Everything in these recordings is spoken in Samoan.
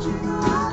You know.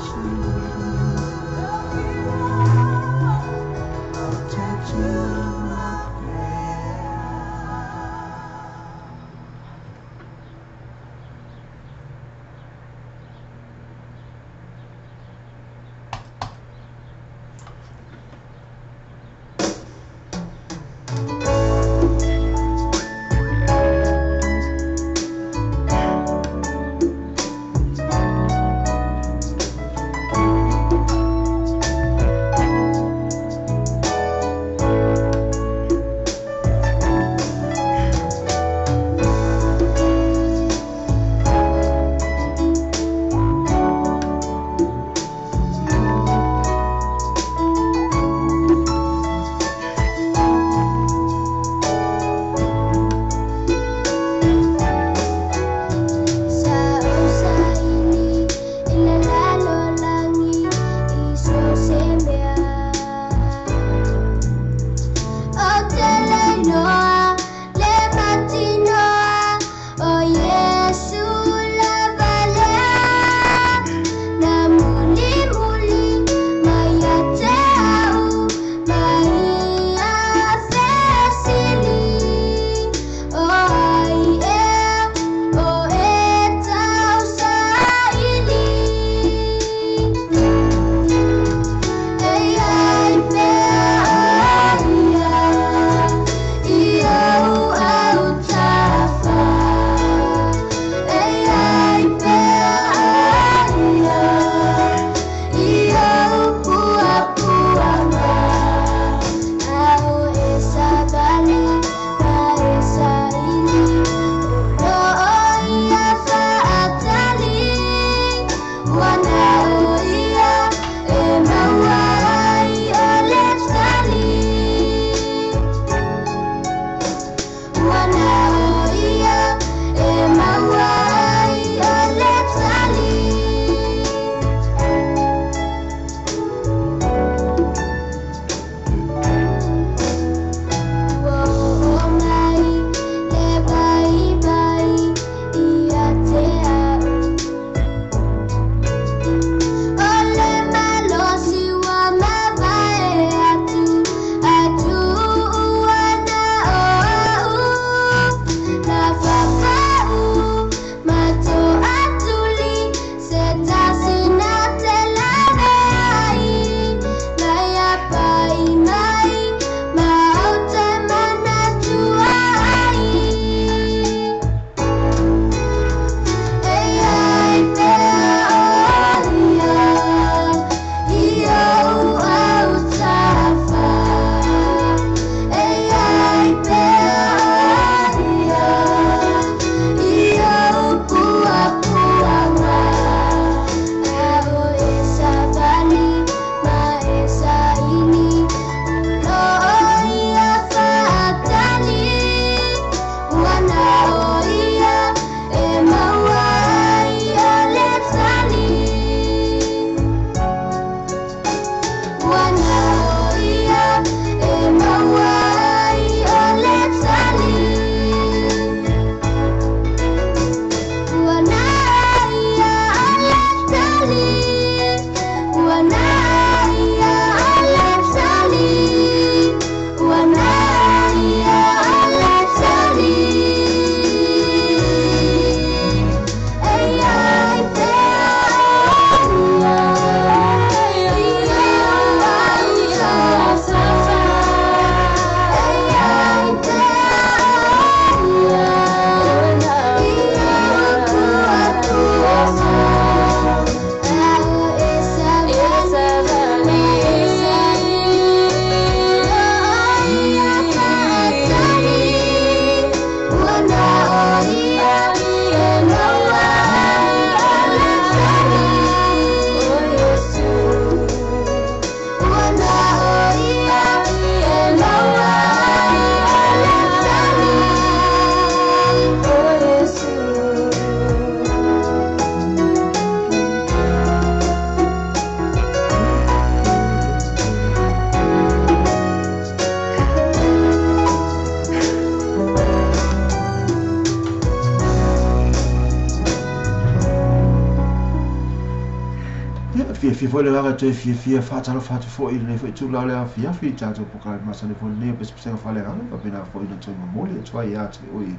fia foi le agaga toe fiafia faatalofa atu foi i lenei foi itula o le afiafi i le tatou polokalame masani foi lenei o Pesepesega Faaleagaga faapena foi ona toe momoli atu ai ia te oe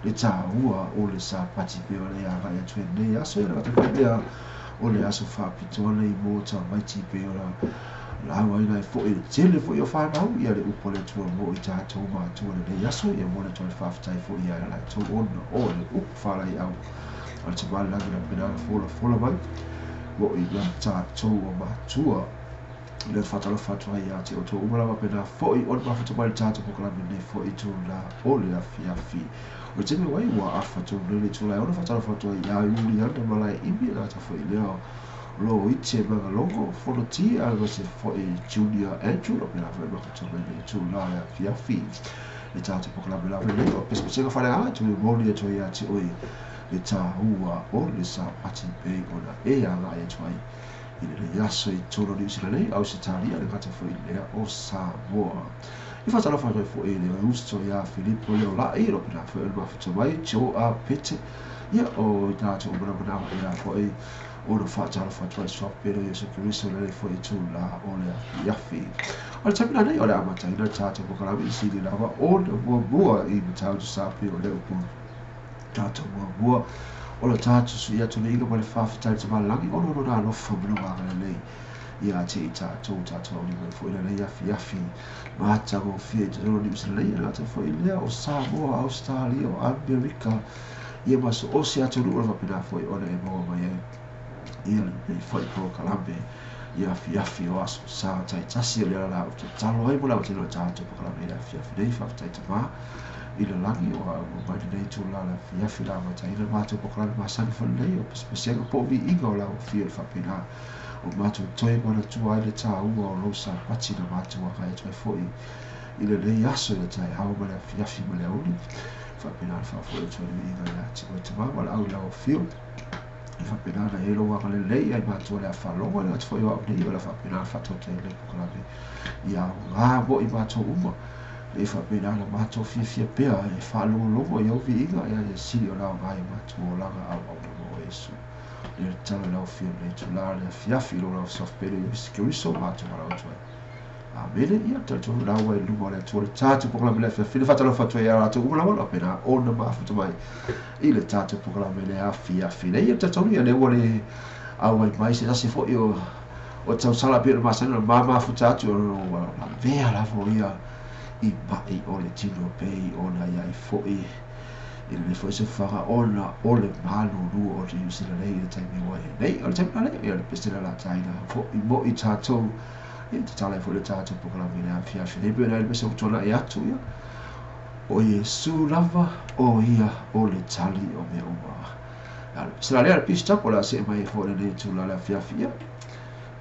le taua o le Sapati pei ona e agai atu ai i lenei aso. Ia le gata foi lea o le aso faapitoa lenei mo tamaiti pei ona lauaina ai foi le tele foi o fanau ia le upu a le Atua mo i tatou matua i lenei aso. Ia momoli atu ai le faafetai foi ia latou ona o le upu faalaeiau a le Tama i le Lagi faapena ona folafola mai mo i tatou o matua. I le faatalofa atu ai ia te outou uma lava faapena foi ona mafuta mai le tatou polokalame lenei foi itula o le afiafi. O le taimi ua ai ua afa tonu nei le itula e 6 faatalofa atu ai ia Iuliana Malaeimi le gata foi lea o Loite Magalogo Fonoti aemaise foi Junior Andrew faapena foi mafuta mai le itula o le afiafi. Le tatou polokalame lava lenei o Pesepesega Faaleagaga toe momoli atu ai ia te oe le taua o le Sapati pei ona e agai atu ai i lenei aso i totonu o Niu Sila nei, Ausetalia, le gata foi lea o Samoa. I faatalofa atu ai foi i le uso ia Filipo Leolai, o faapena foi ona mafuta mai Joe A. Pete, ia o i tatou uma lava na faapena foi ona faatalofa atu ai soa pele o Iesu Keriso i lenei foi itula o le afiafi. O le taimi lenei o le amataina le tatou polokalame i sili lava ona muamua i Matautu sa pei o le upu tatou muamua o le tatou sui atu le iga ma le faafetai i le Tama i le Lagi ona o lona alofa ma lona agalelei ia te i tatou tatou auli mai foi lenei afiafi matagofie i totonu o Niu Sila nei, e le gata foi lea o Samoa, Australia, o Amerika, ia ma so o se atunuu o faapena foi ona e maua mai ai ia lenei foi polokalame i afiafi o aso sa taitasi. O le ala la ou tatalo ai mo le amataina o le tatou polokalame i le afiafi nei. Faafetai Tama i le lagi o au mai lenei itula le afiafi la amataina le matou polokalame masani foi lenei o Pesepesega po o Viiga o lau afio i le faapena o matou toe manatua ai le taua o lou Sapati na matou agai atu ai foi i lenei aso i le taeao ma le afiafi ma le aoauli. Faapena le faafoe atu ai le viiga ia te oe Tama ma le au i lau afio i faapena na e lou agalelei ai matou le afaalogo le gata foi o au nei o le faapena le faatautai le polokalame ia aoga mo i matou uma. E faapena na matou fiafia pea e faalogologo i au viiga ia ia sili o le aoga i matou olaga auauna mo Iesu. Le tatalo i lau afio i lenei itula le afiafi i lou lau soft pele Iesu Keriso matou valaau atu ai. Amene. Ia talitonu la ua i luma o le Atua le tatou polokalame le afiafi. Le faatalofa atu ai ia latou uma lava faapena ona mafuta mai i le tatou polokalame le afiafi nei. Ia talitonu ia lea ua le auai mai se tasi foi o tausala pei o le masani o le mamafuta atu o lavea lava ia i mai o le tino pei ona iai foi i lenei foi soifuaga ona o le malulu o Niu Sila nei i le taimi ua i ai nei. O le taimi lenei ia le pese la taina foi mo i tatou ia tatala ai foi le tatou polokalame le afiafi nei pei ona ai le pese ua tuanai atu ia o Iesu lava o ia o le tali o mea uma. A le pese la lea le peace tapo le a see mai ai foi lenei itula le afiafi ia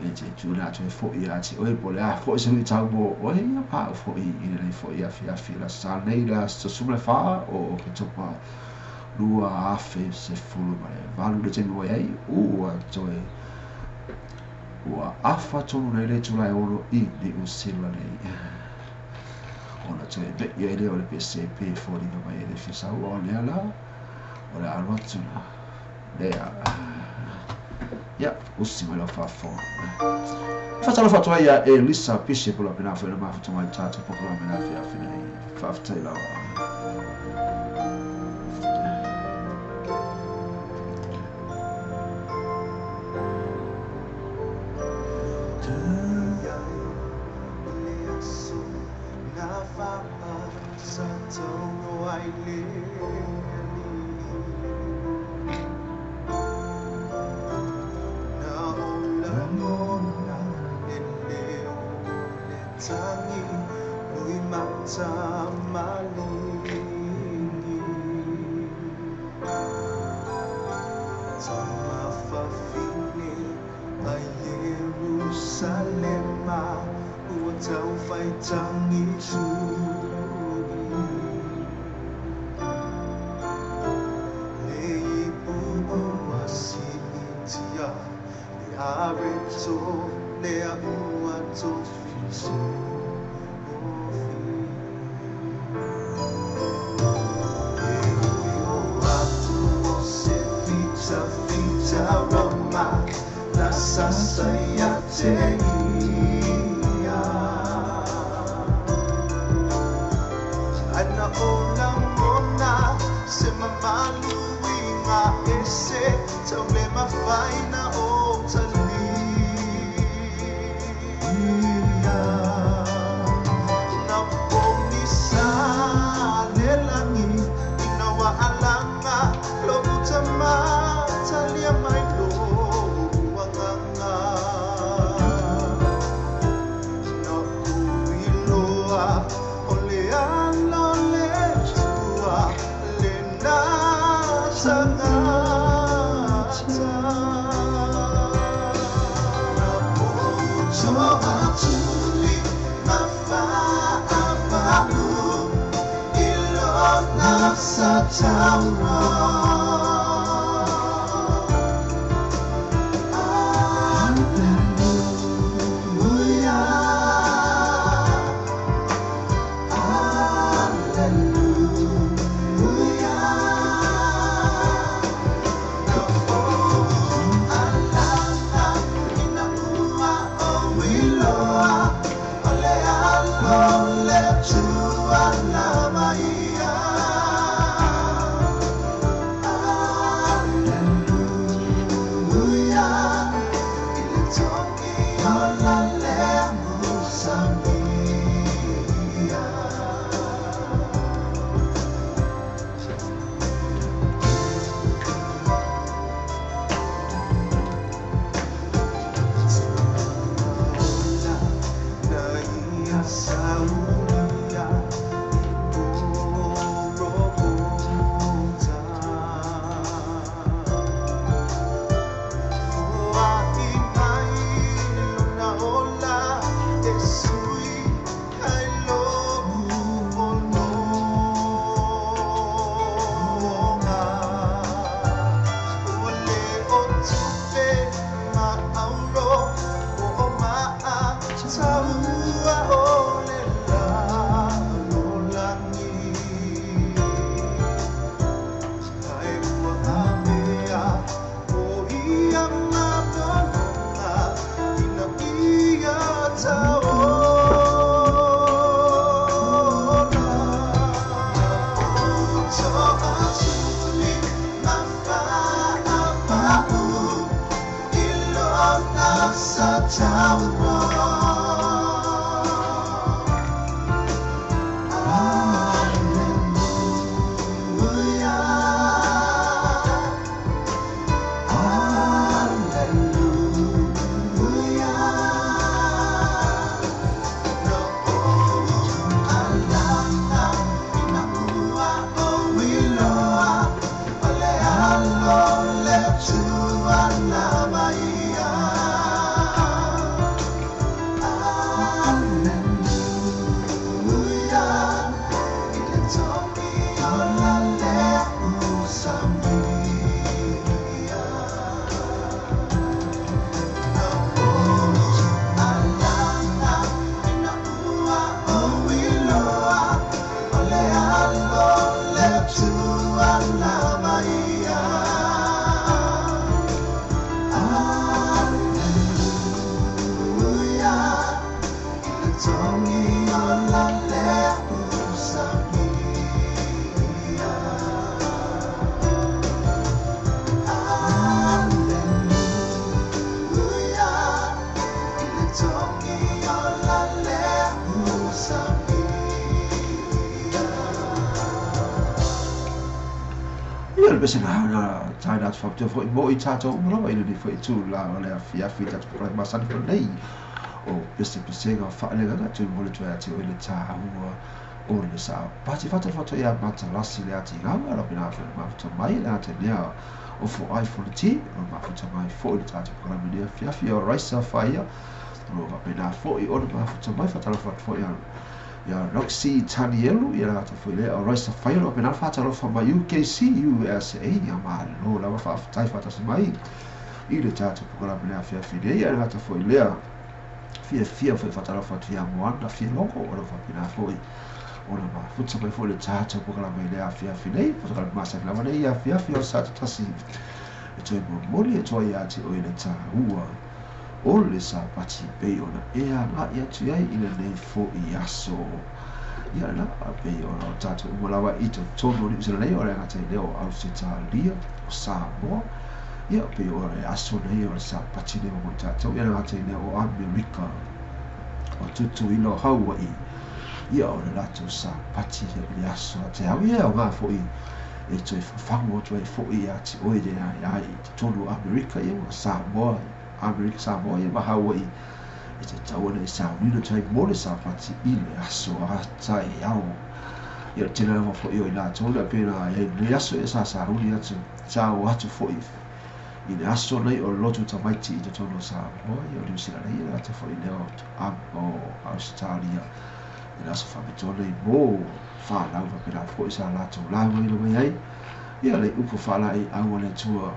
e te tuna atu ai foi ia te oe po o le a foi se luitau mo oe ia pau foi i lenei foi afiafi la sa nei le aso 14 o Oketopa 2018 le taimi ua i ai ua toe ua afa tonu nei le itula e 6 i Niu Sila nei ona toe mei ai lea o le pese pe foliga mai ai le fia sau o lea la o le alu atu la lea ia usi mai lau faafofoga. Faatalofa atu ai ia Elisa Pise po o faapena foi ona mafuta mai le tatou polokalame le afiafi nei. Faafetai lava. Sa te ia. Ana o lagona se mamalu i ngā ese tau le mafaina o talia. Na pogisa le lagi ina ua alaga lo'u tama talia mai lo'u agaga. Na ou iloa o le ala o le Atua lena tagata. Na poto atuli ma fa'apa'u i lona sataua. Alleluia, Alleluia. Na ou alaga ina ua ou iloa o le alo o le Atua lava ia. Alleluia, i le togi ola lea musamia. Ola na ia saulia i Gorogota. Foa'i mai lona ola e sui ai lo'u onoga. Ua lē o tupe ma auro po o ma'a taua o le lalolagi. Ae ua avea o ia mapologa ina ia taola. Poto atuli ma fa'apa'u i lona sataua. Alleluia, Alleluia. Na ou alaga ina ua ou iloa o le alo o le Atua lava ia. Alleluia, i le togi ola lea musamia. Na ou alaga ina ua ou iloa o le alo o le Atua lava ia. Alleluia, i le togi ola lea musamia. Alleluia, i le togi ola lea musamia. Ia le pese na taina atu faapitoa foi mo i tatou uma lava i lenei foi itula o le afiafi tatou polokalame masani foi nei o pesepesega faaleagaga toe momoli atu ai ia te oe le taua o le Sapati. Faatalofa ia Matalasi le atigaga lapena foi le mafuta mai le atenea o foai foleti o le mafuta mai foi le tatou polokalame nei afiafi o Raisa Faia o lo o faapena foi ona mafuta mai. Faatalofa atu foi ia Roxy Tanielu ia le gata foi lea o Raisa Faia o faapena faatalofa mai UKC USA. Ia malo lava faafetai faatasi mai i le tatou polokalame le afiafi nei. Ia le gata foi lea fiafia foi faatalofa atu ia Moana Fialogo o lo o faapena foi ona mafuta mai foi le tatou polokalame i le afiafi nei. Polokalame masani lava nei afiafi o sa tasi e toe momoli atu ai ia te oe le taua o le Sapati pei ona e agai atu ai i lenei fo'i aso. Ia la pei ona o tatou uma lava i totonu o Niu Sila nei, o le agata i lea o Ausetalia, o Samoa, ia pei o le aso nei o le Sapati nei mo tatou, ia le agata i lea o Amerika, o Tutuila, o Hawaii, ia o le latou Sapati i le aso a te au, ia o ngā fo'i e toe fafagu atu ai fo'i ia te oe le ai ai i totonu o Amerika, ia ma Samoa, Amerika, Samoa, ia ma Hawaii, e te tau ana e saunina atu ai mo le Sapati i le aso a taeao. Ia tele lava fo'i o i latou le pena ai le aso e sa sauni atu, sa o atu fo'i i le aso nei o lotu tamaiti i totonu o Samoa, ia o Niu Sila nei, ia le fo'i lea o Australia, i le aso faapitoa nei mo whanau whapena fo'i sa latou laugaina mai ai, ia le upu whaalai au le Atua,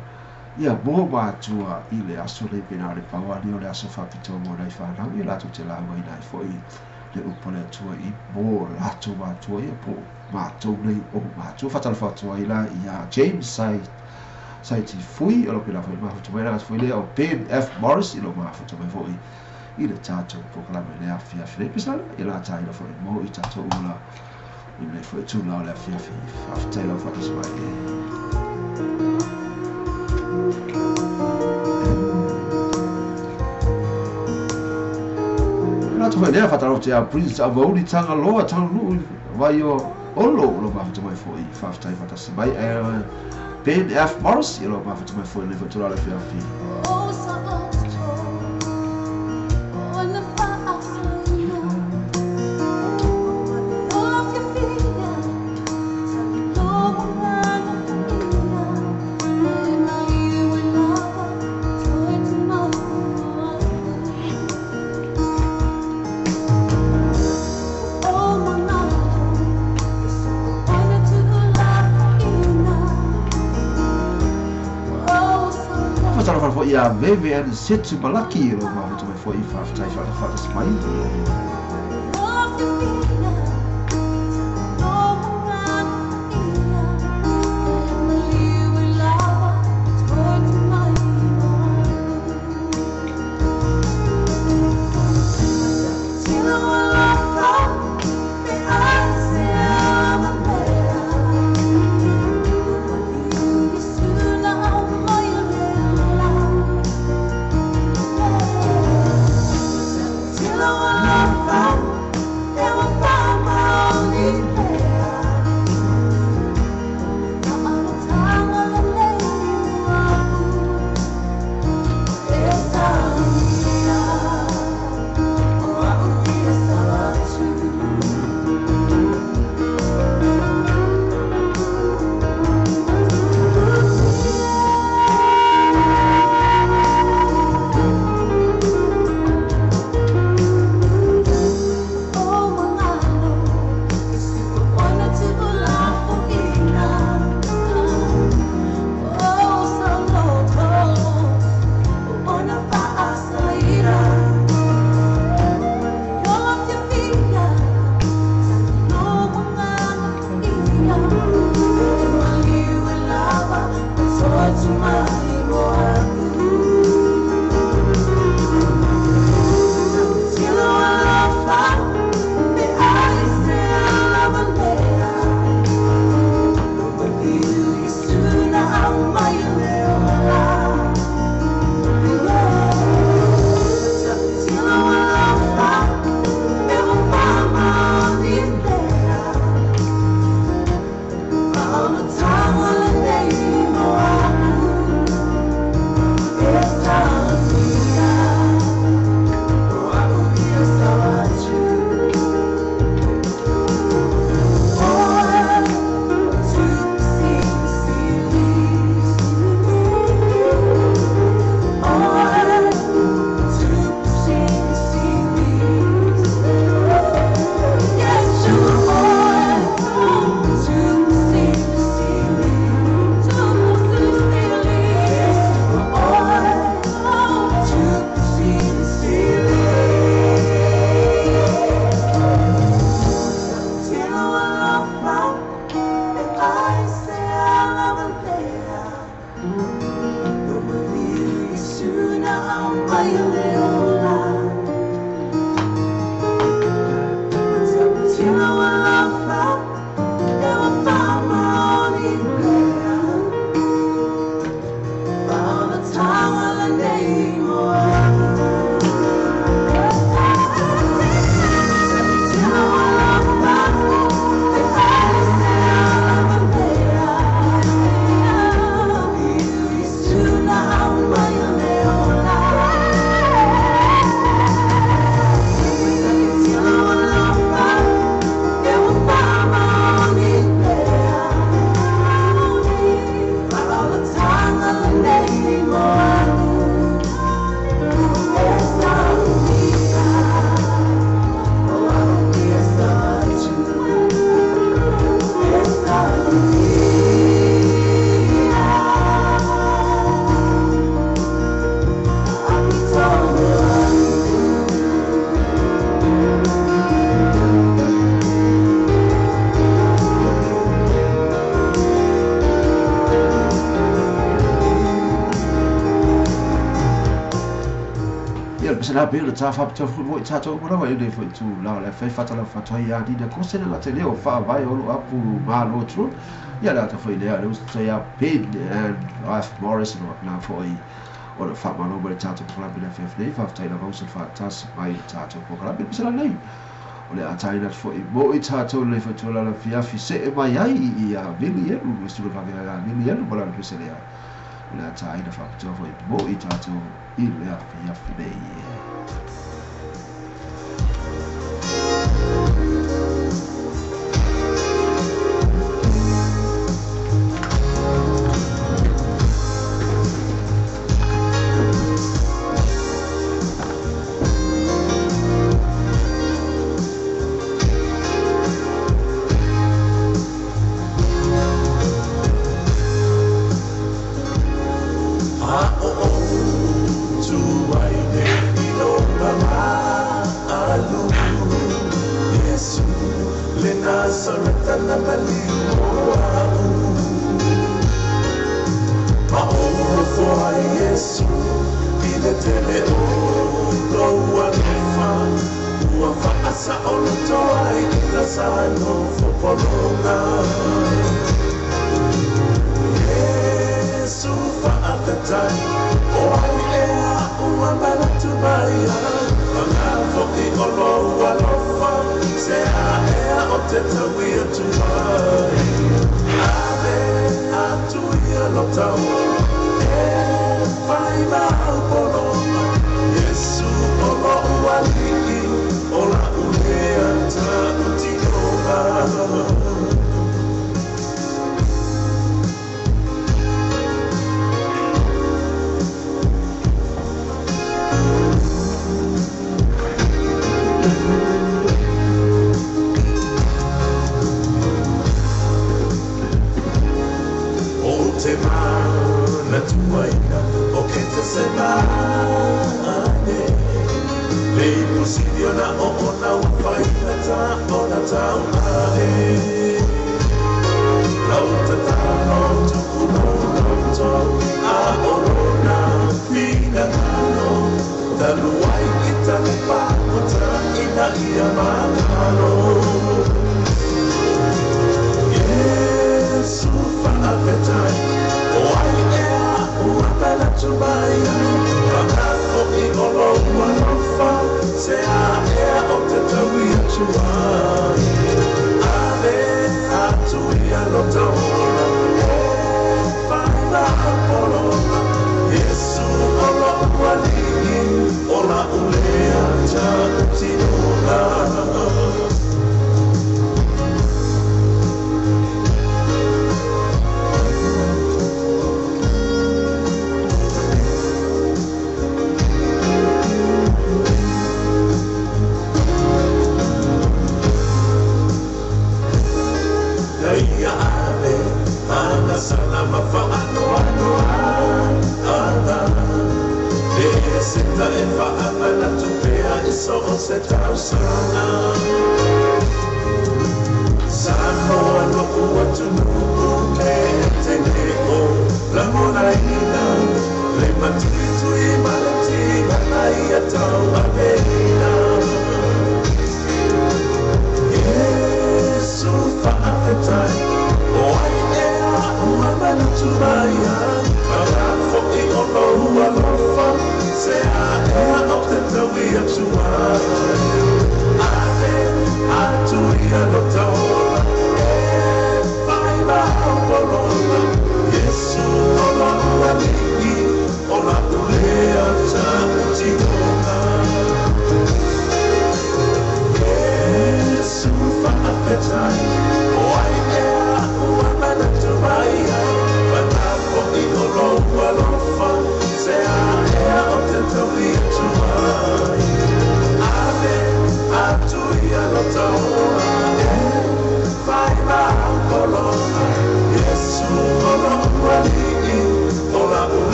ia mo mātua i le aso nei pena o le pauani o le aso faapitoa mo nei whanau, ia latou te laugaina ai fo'i le upu le Atua i mo latou mātua, ia po mātou nei o mātua. Whatalofa atu ai la ia James Sai Sai Ti Fui, o lo pena fo'i mafuta mai la foi lea o Ben F. Morris, i lo mafuta mai fo'i i le tatou polokalame le afiafi nei pesala, i la taina fo'i mo i tatou ula i le fo'i tula o le afiafi. Faafetai lau faatasi mai. Latou foi lea whatalofa te a Prince Avauli Tangaloa Taunuu vai o Olo, lo mafuta mai fo'i. Faafetai faatasi mai Ben F. Morris, i lo mafuta mai fo'i le fo'i tula o le afiafi. Ia Vivian Setu Malaki, lo mafuta mai fo'i. Faafetai faatasi mai. la pe le ta fa pito fu ta to mo lava ile foi tu la le fe fa ta la fa to ya ni de ko se la te leo fa vai o lo apu ma lo tru ia la ta foi le le ta ya pin and Ralph Morrison o na foi o le fa malo le ta to ko la le fe fe fa ta la vausa fa tas mai ta to ko la pe se la nei o le ataina foi mo i tātou le whatua la fiafi se e mai ai i a vili elu me sulu whakea a vili elu mo la pese lea o le ataina whakatua foi mo i tātou i le a fiafi nei.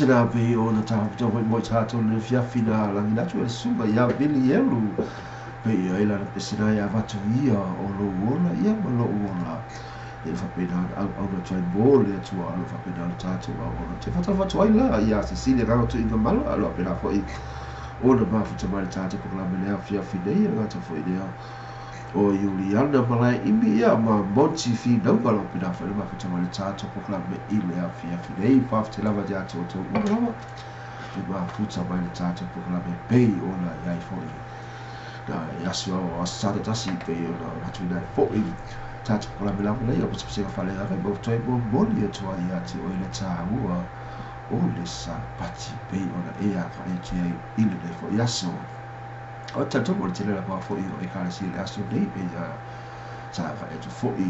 na pei o na tātou hoi mo tātou le fiafi na langi natu e sunga ia vili elu pei ai lana pese na ia vatu ia o lo ola ia ma lo ola e whapena au au na trai mo le atua alo whapena le tātou au ona te whatala ai la ia Cecilia ranga tu inga mala alo apena foi o na mafuta mai le tātou pokalame lea fiafi nei e ngata foi lea o Juliana Malae imi ia ma Monty Finauga alo apena foi le mafuta mai le tātou pokalame i lea fiafi nei whafte lava te atu o tau uma lava e mafuta mai le tātou pokalame pei ona iai foi na e aso au asata tasi pei ona atu inai foi tātou pokalame lava nei o pesepesega whale ake mau toi mo moni atua ia te o le tāua o le sapati pei ona e aka e te ai i le nei foi aso. O tātou mo le tele lava foi o e kalesia le aso nei pei a tāka e tu foi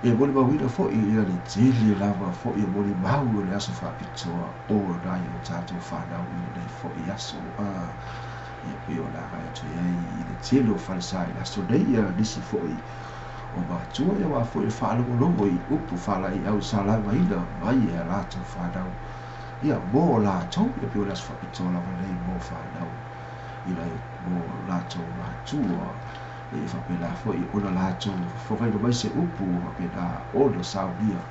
e moni mauina foi ia le tele lava foi e moni mau o le aso whapitoa o nai o tātou whanau i le nei foi aso. Ia pei o laka e tu ai i le tele o whalesa i le aso nei ia nisi foi o matua ia wā foi le whaalongolongo i upu whala i au salanga ina mai e a lātou whanau ia mō lātou ia pei o le aso whapitoa lava nei mō whanau i lai mō lātou matua e whapena foi ona lātou whakaina mai se upu whapena ona saunia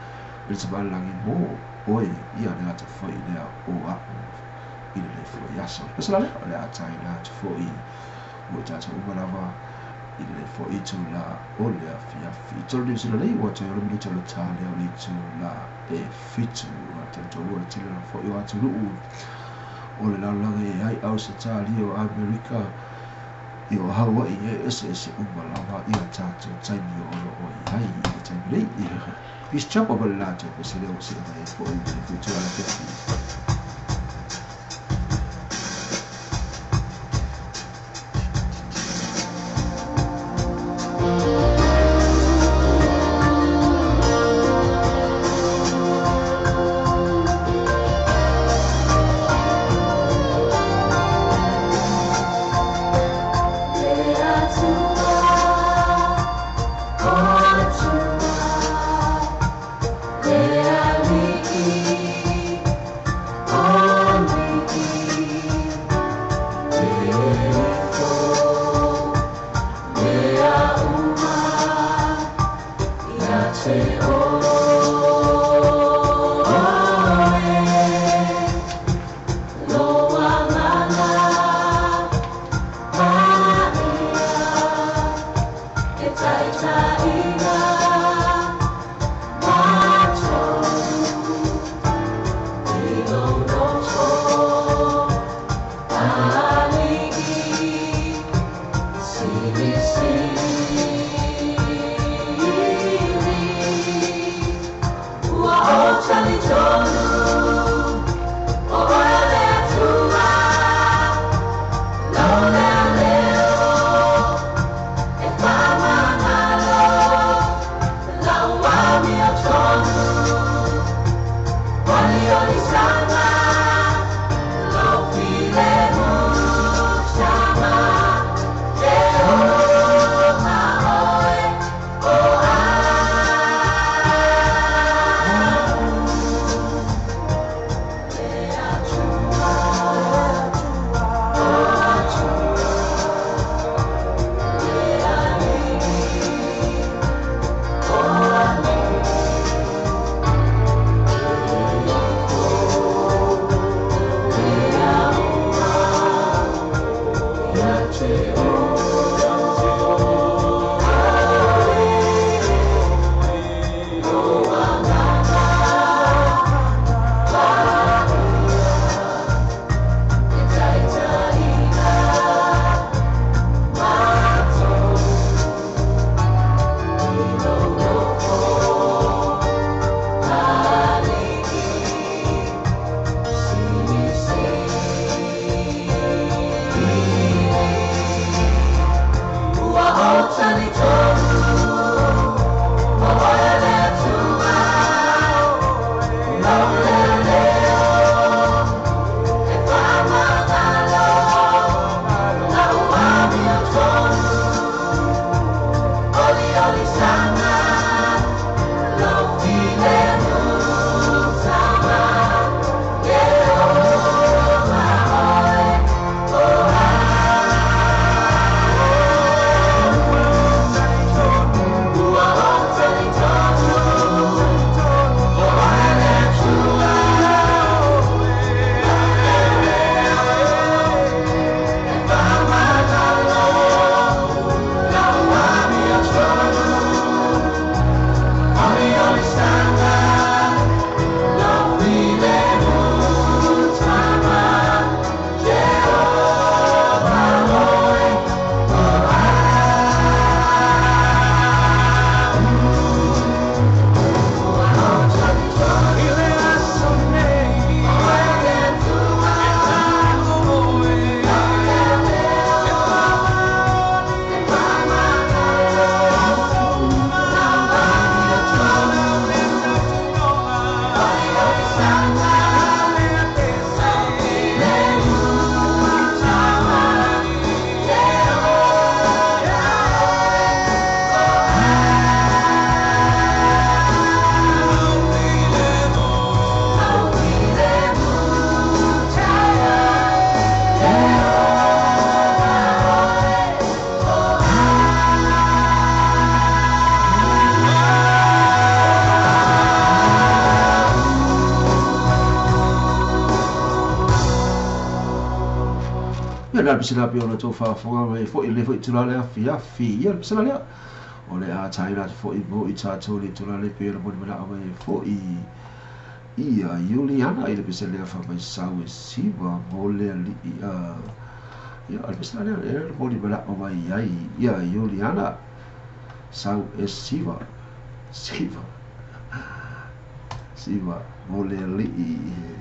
e le tamalangi mō oe ia le ata foi lea o au i le nei foi aso. Pesa lea o le atai la atu foi mo tātou uma lava i le nei foi tu la o le afiafi. Tolu ni sila nei ua toe olo minuta o le tā lea o le itu la e 7 ua tolu o le tele la foi o atunuu o le lalolagi e ai au se tālia o Amerika i o Hawaii e ese ese uma lava ia tātou taimi o olo o i ai i le taimi nei. Peace chapa ma le lātou pese leo se mai e foi i le futu ala fiafi. Le Atua, o Atua, le Alii. Ia le pese la pe o le tou faafofoga mai foi i lenei foi itula le afiafi. Ia le pese la lea o le a taina atu foi mo i tatou le itula le pe o le molimolao mai foi ia Iuliana i le pese lea fa mai sau e siva mo le alii ia o le pese la lea e le molimolao mai ai ia Iuliana sau e siva siva siva mo le alii.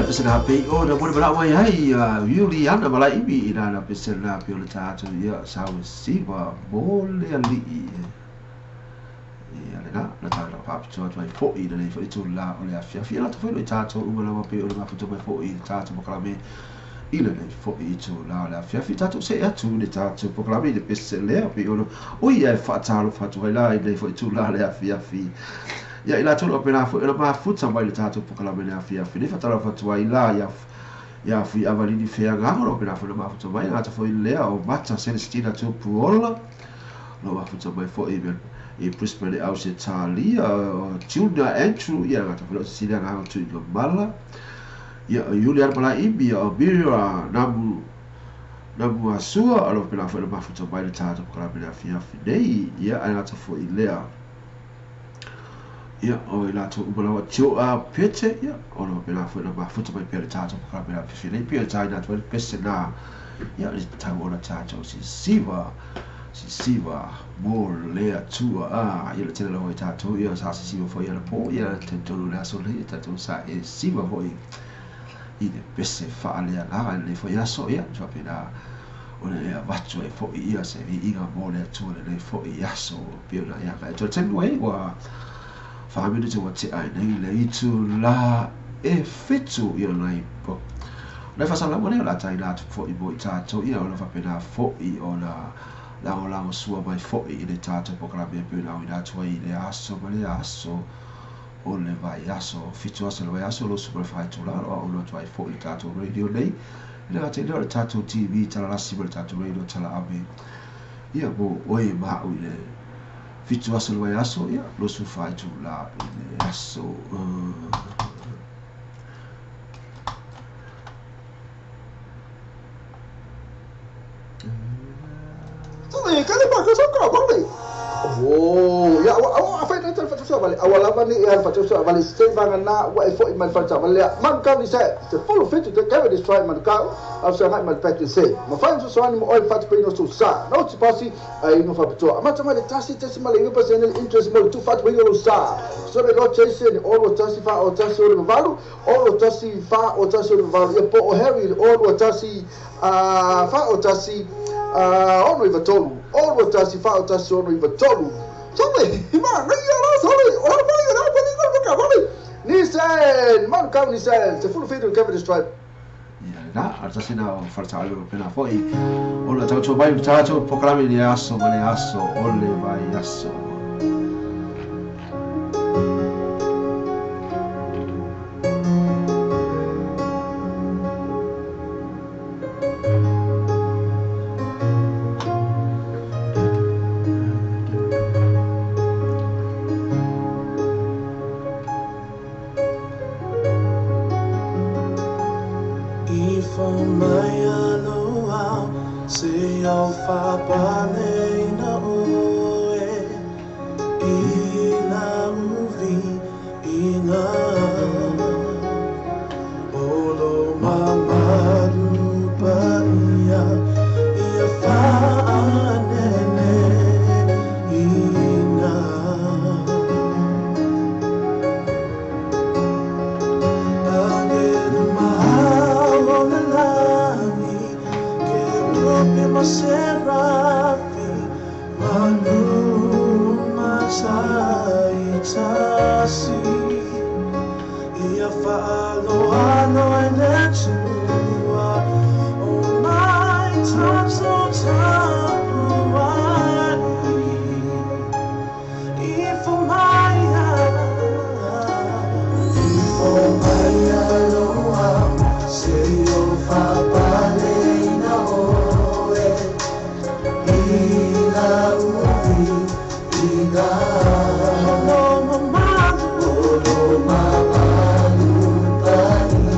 Pesela pe o na mo bala wai ai Iuliana Malaivi i na pesela pe o le tatou ia sau siva mo le alii. Ia le na na ta na papitua atu ai foi i lenei foi itula o le afiafi. Ia latou foi lo i tatou uma lava pe o le mafuta mai foi i le tatou pokalame i lenei foi itula o le afiafi. Tatou se atu le tatou pokalame i le peselea pe o o ia e faatalofa atu ai la i lenei foi itula o le afiafi. Ia i latou o pena foi o le mafuta mai le tatou pokalame le afiafi. Nei faatalofa atu ai la ia fui avalini feagaga o pena foi o le mafuta mai ngata foi lea o Mata Celestina Tupuola. Lo mafuta mai foi I Brisbane Ausetalia, o Junior Andrew, ia gata foi o Cecilia na tu i mala. Ia o Julian Malaimi, o Mira Namu Namu Asua, o lo pela foi no mafuta mai le tatou polokalame le afiafi nei. Ia ai gata foi lea. Ia o i latou uma lava tio a pete, ia o lo pela foi no mafuta mai pea le tatou polokalame le afiafi nei, pia taina atu ai le pese na. Ia le tau o la tatou sisiva sisiva mo le atua a ia le tele lava i tatou ia sa sisiva foi ia le po ia le tolu le aso nei tatou sa e siva foi i le pese faaleagaga i le foi aso ia faapena o le avatu ai foi ia se viiga mo le Atua lenei foi aso pei ona ia ka e taimi ai ua 4 minute ua tea ai nei le itulā e 7 ia nai po nai faasalamu lea o le a taina atu foi mo i tatou ia ona faapena foi ona lagolago sua mai foi i le tatou polokalame pei ona auina atu ai i le aso ma le aso o le vaiaso 7 aso le vaiaso 24 itulā o auina atu ai foi le tatou radio nei i le gata i lea o le tatou TV talalasi ma le tatou radio talaave ia mo oe ma au i le 7 aso le vaiaso ia 24 itulā i le aso. Oh, ya wa fa ta fa ta vale awa lava ni ya fa ta vale se vanga na wa e fo i mai fa ta vale man ka ni se se full fit to carry this try man ka au sa ngai mai pack se ma fa so so ni mo oil fat pe no so sa no ti pasi ai no fa to ama ta le tasi tasi ma le 9% interest mo tu fat pe no sa so le lo chase ni o tasi fa o tasi o le valu o tasi fa o tasi o le valu ia po o Harry o tasi a fa o tasi 693 o tasi fa o tasi 693 Sorry, ma ngai ala sorry o la pa la pa ni ko ka Nissan man kau Nissan se full feature Kevin Stripe. Ia na a tasi na o faletaaga pena foi ona tautua mai tatou polokalame i le aso ma le aso o le vaiaso. Ifo mai alo au se au whapane na oe i la uvi i ngā Olo mamalu paia ia whaanene ina. Angelu mahalo le lani, kerubi ma serafi, manu masaitasi. Ia faaloalo ai le Atua, o mai tatou tapuai. Ifo mai Ifo mai aloha se o whapaleina oe i la uvi i ngā Olo mamalu. Olo mamalu paia.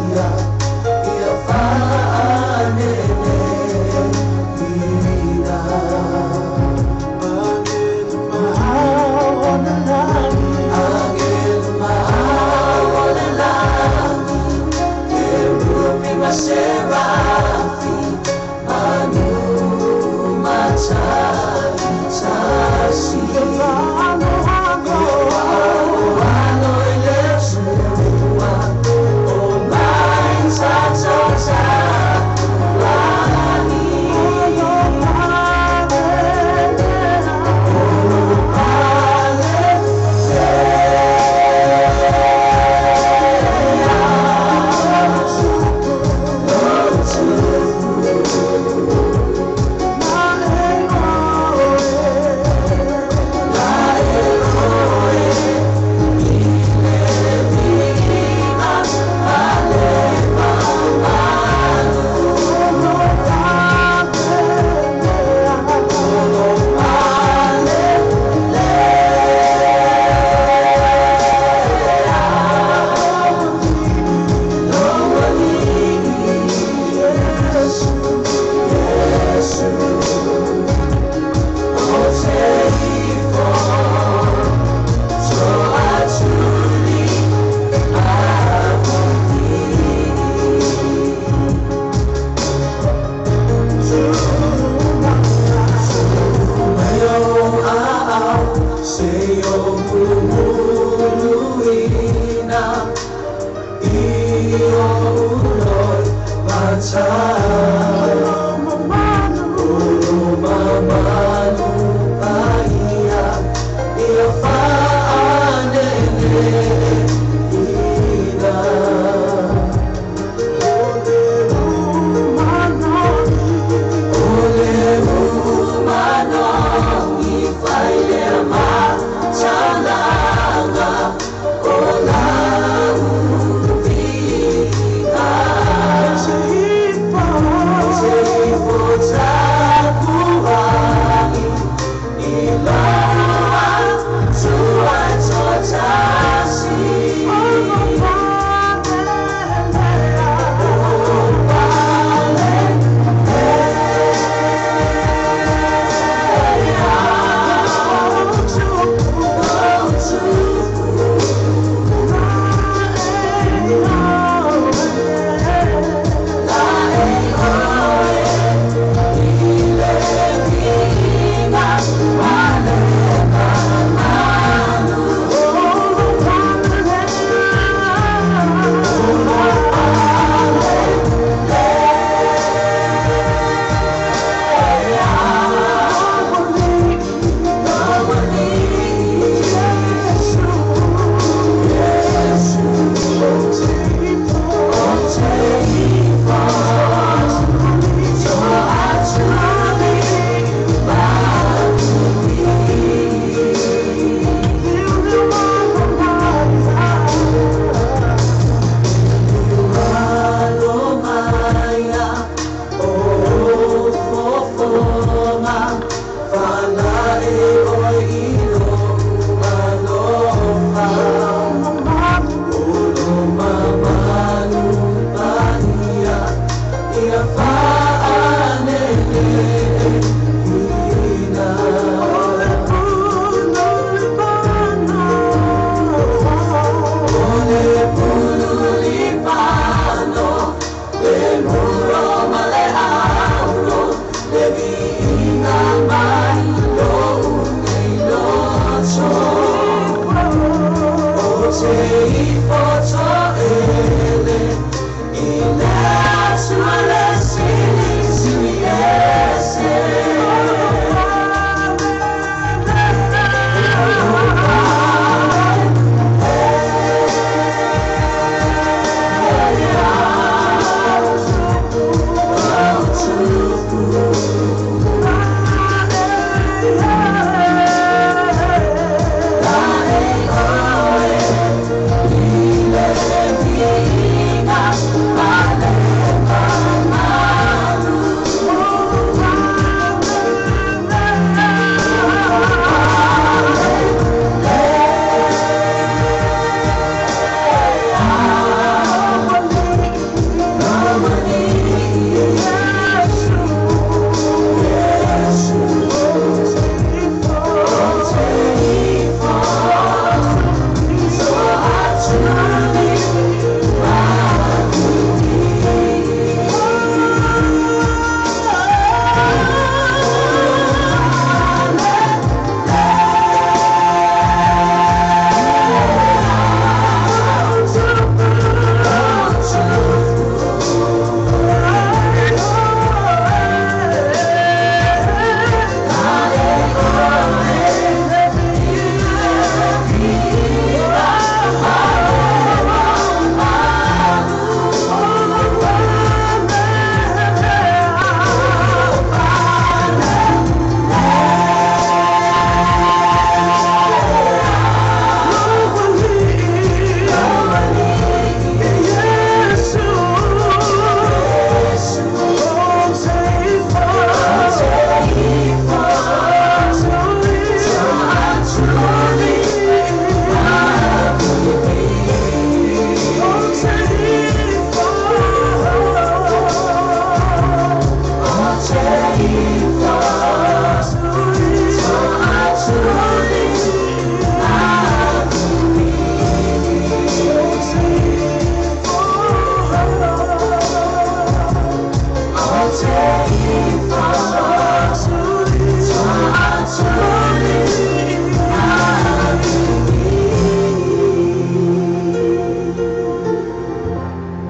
Bye.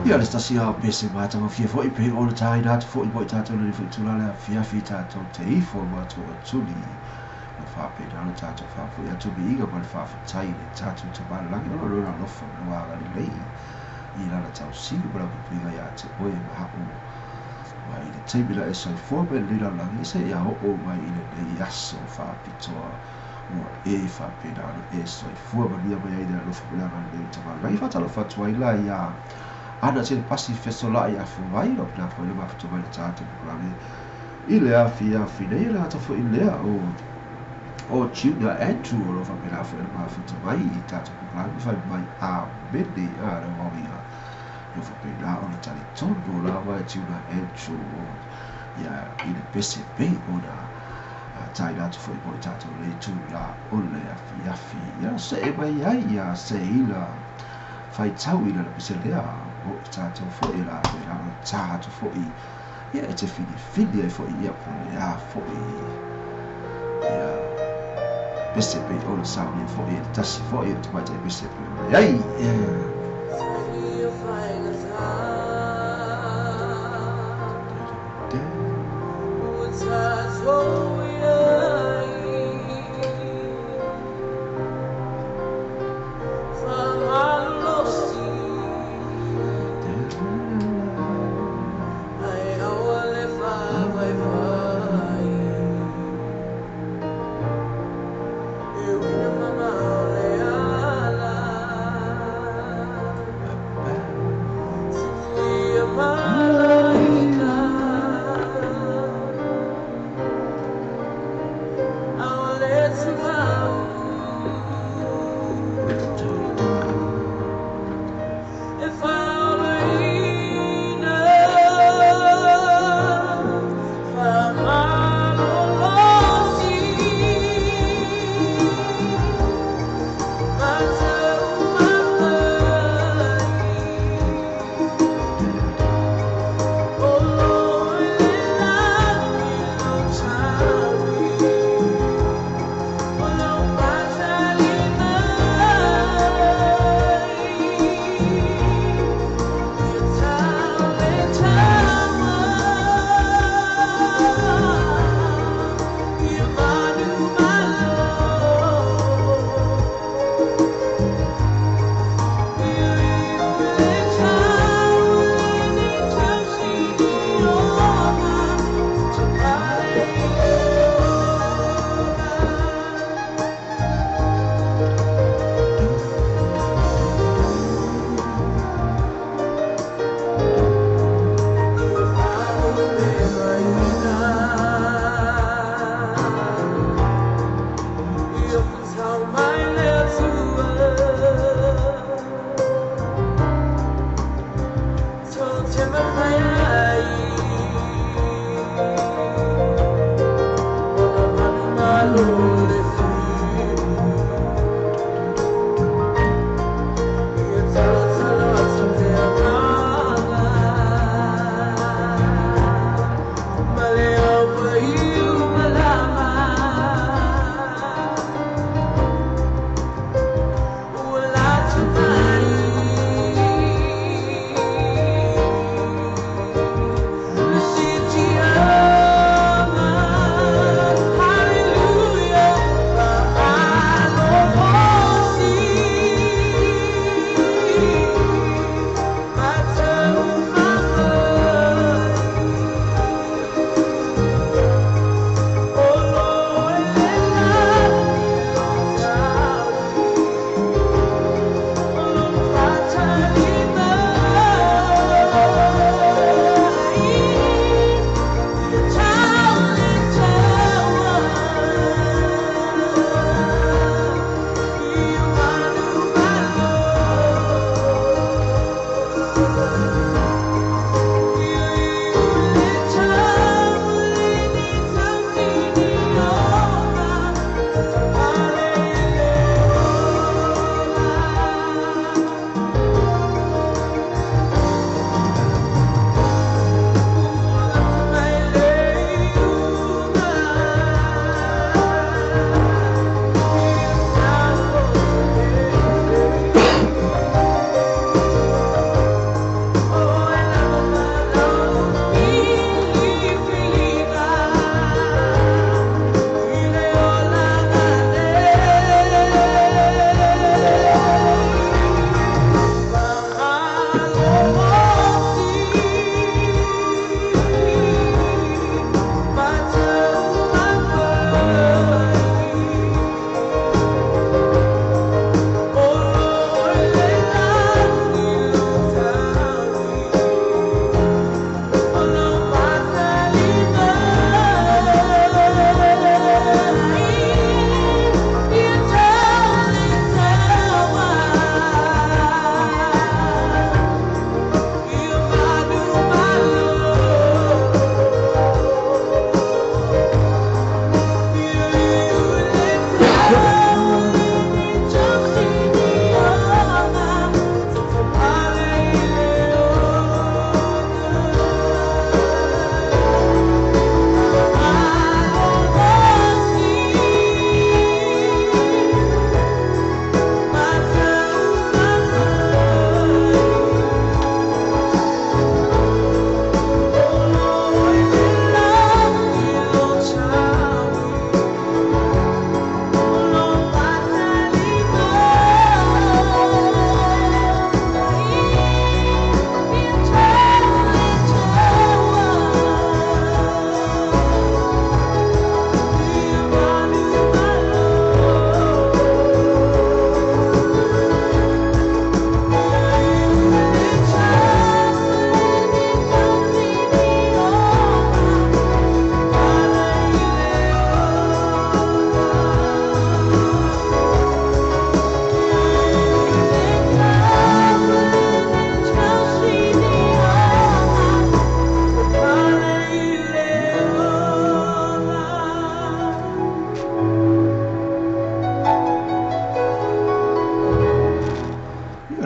Ia le tasi a pese matagofie foi pei ona taina atu foi mo i tatou i lenei foi itula le afiafi tatou te ifo ma atu tuli ma faapena ona tatou faafoi atu viiga ma le faafetai i le tatou Tamalagi ona o lona alofa ma lona agalelei i lana tausiga ma lau puipuiga ia te oe ma ha'u mai le taimi na e soifua mai lenei lalolagi seia oo mai i lenei aso faapitoa ua e faapena ona e soifua manuia mai ai i le alofa ma le agalelei o le Tamalagi. Faatalofa atu ai la iā Ana tele pasi fesolai afuvai lau pena foi le mafuta mai le tatou programme i le afiafi nei e le gata foi lea o o Junior Andrew o lo faapena foi le mafuta mai i tatou programme fai mai amene a le wawiga lo faapena ona talitonu lava e Junior Andrew o ia i le pese pei ona taina atu foi mo i tatou le itula o le afiafi ia see mai ai ia seila faitau i lana pese lea o i tatou foi e la pena ona tā atu foi ia e te filifili ai foi ia po le a foi ia pese pei ona saunia foi e le tasi foi o tamaitai pese pei ona i ai.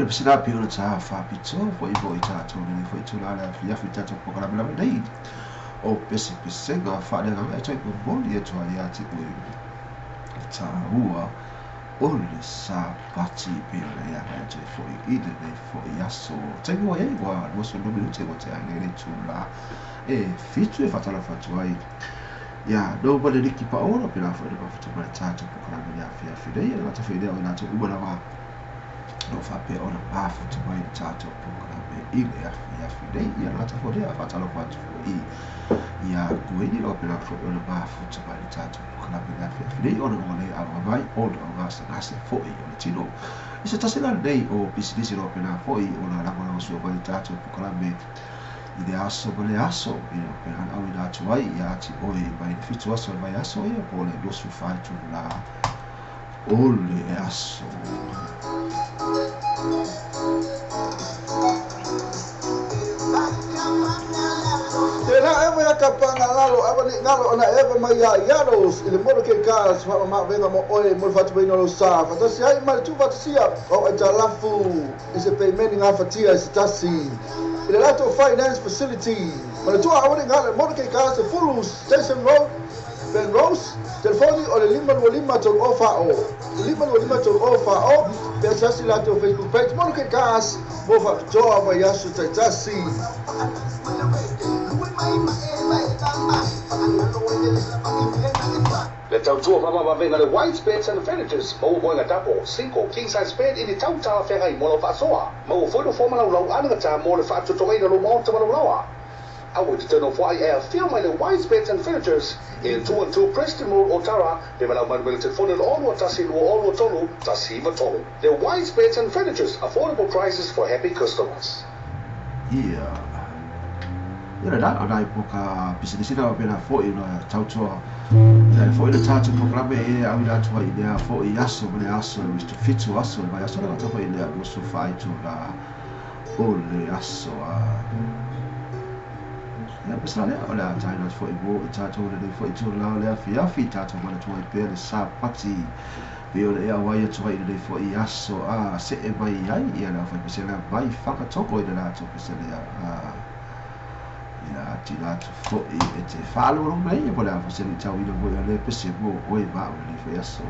le pesela pe o le tā whapito foi foi tātou le foi tū la le afiafi tātou pokalame lava nei o pese pesega whaaleagaga e toi momoli e tua ia te ue tāua o le Sapati pe o le aga e toi foi i le nei foi aso taimi ua iai ua 22 minute ua tea ai le tū la e 7 e whatala whatu ai ia no ma le liki paola pe la foi le mafuta ma le tātou pokalame le afiafi nei e le gata foi lea o latou uma lava no whapea ona mafuta mai le tātou pokalame i le afiafi nei ia le gata foi lea whatala whatu foi ia kuini lo pe la foi ona mafuta mai le tātou pokalame le afiafi nei ona o le aloha mai ona o gasegase foi o le tino i se tasi la nei o pisinisi lo pe la foi ona lagolagosua mai le tātou pokalame i le aso ma le aso i o pe hana au ina atu ai ia ati oe mai le 7 aso le vai aso ia po le 24 itula o le aso. Te la ewa ia kapanga lalo, ewa ni ngalo ona ewa mai ia iaros, i le moro ke ka, swa ma venga mo oe, mo le whatupeina lo sa, whatasi ai mai tu whatasia, o e talafu, i se peimeni ngā whatia i se tasi, i le lato finance facility, ma le tua awa ni ngalo, moro ke ka, se Fulu Station Road, Ben Rose, telefoni o le 525 tolu o wha o, 525 tolu o wha o, pe asasi lato Facebook page, moro ke ka, mo whapitoa mai aso taitasi. Le tautua whamamavenga le White Beds and Furnitures, maua moenga tapo, single, king size bed i le tautala whengai mo lau whaasoa. Maua foi no whoma lau lau anaga tā mo le whaatutongaina lo maota ma lau lawa. Aua te tēnō whai e a whio mai le White Beds and Furnitures i le 212 Preston Road Otara, le malau manu me le telefone le 6 1 2 6 3 1 9 3. Le White Beds and Furnitures, affordable prices for happy customers. Ia. Ia le la, ona i poka pisinisi na pena foi na tautua. Ia foi le tātou pokalame e au ina atu ai i lea foi aso ma le aso, le 7 aso le vai aso le gata foi lea 24 itula o le aso a. Ia pesela lea o le a taina atu foi mo i tātou le nei foi itula o le afiafi tātou mana tua i pea le Sapati. Pe o le ea wai atu ai i le nei foi aso a se e mai ai ia le au whai pesela mai whakatoko i le lātou pesela a. Ia tina atu foi e te whaaloro mai ia po le a whaseli tau ina mo ia le pese mo oe ma o le nei foi aso.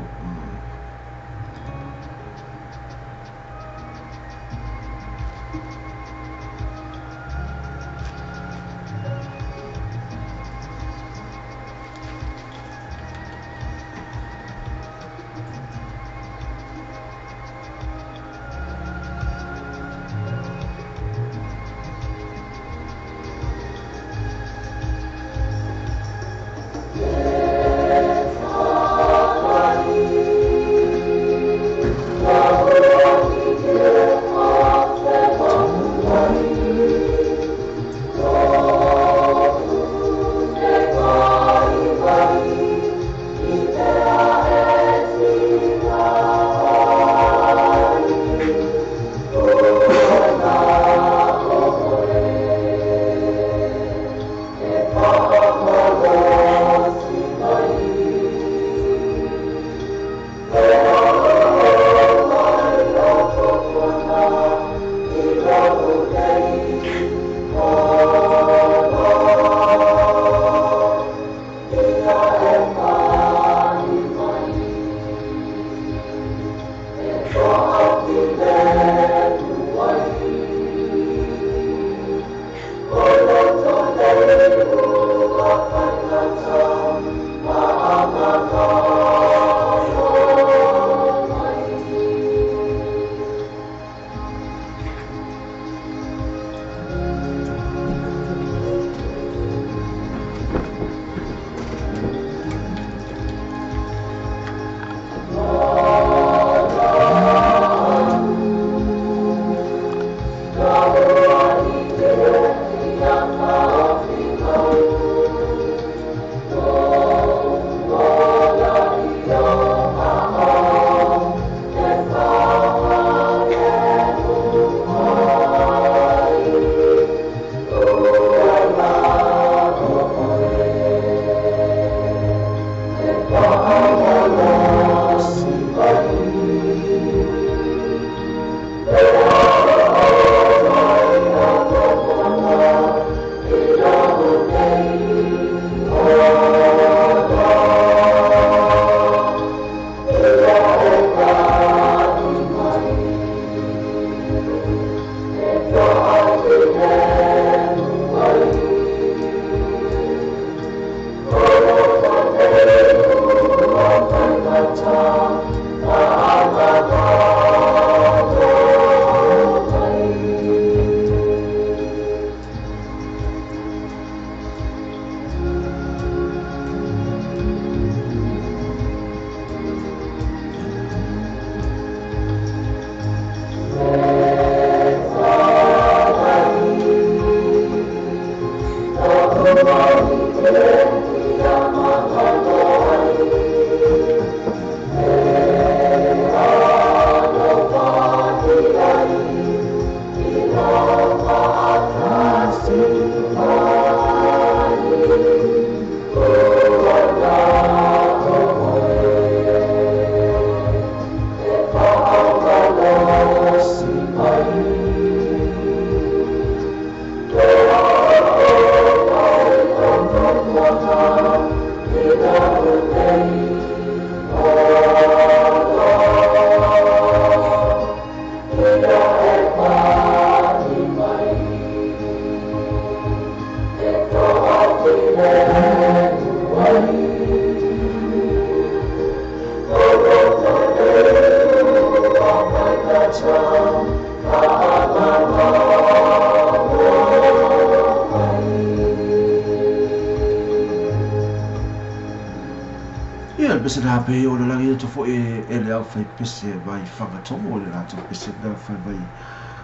Pese na pe o le langi to fo e le au fai pese mai whangatomo le lato pese na fai mai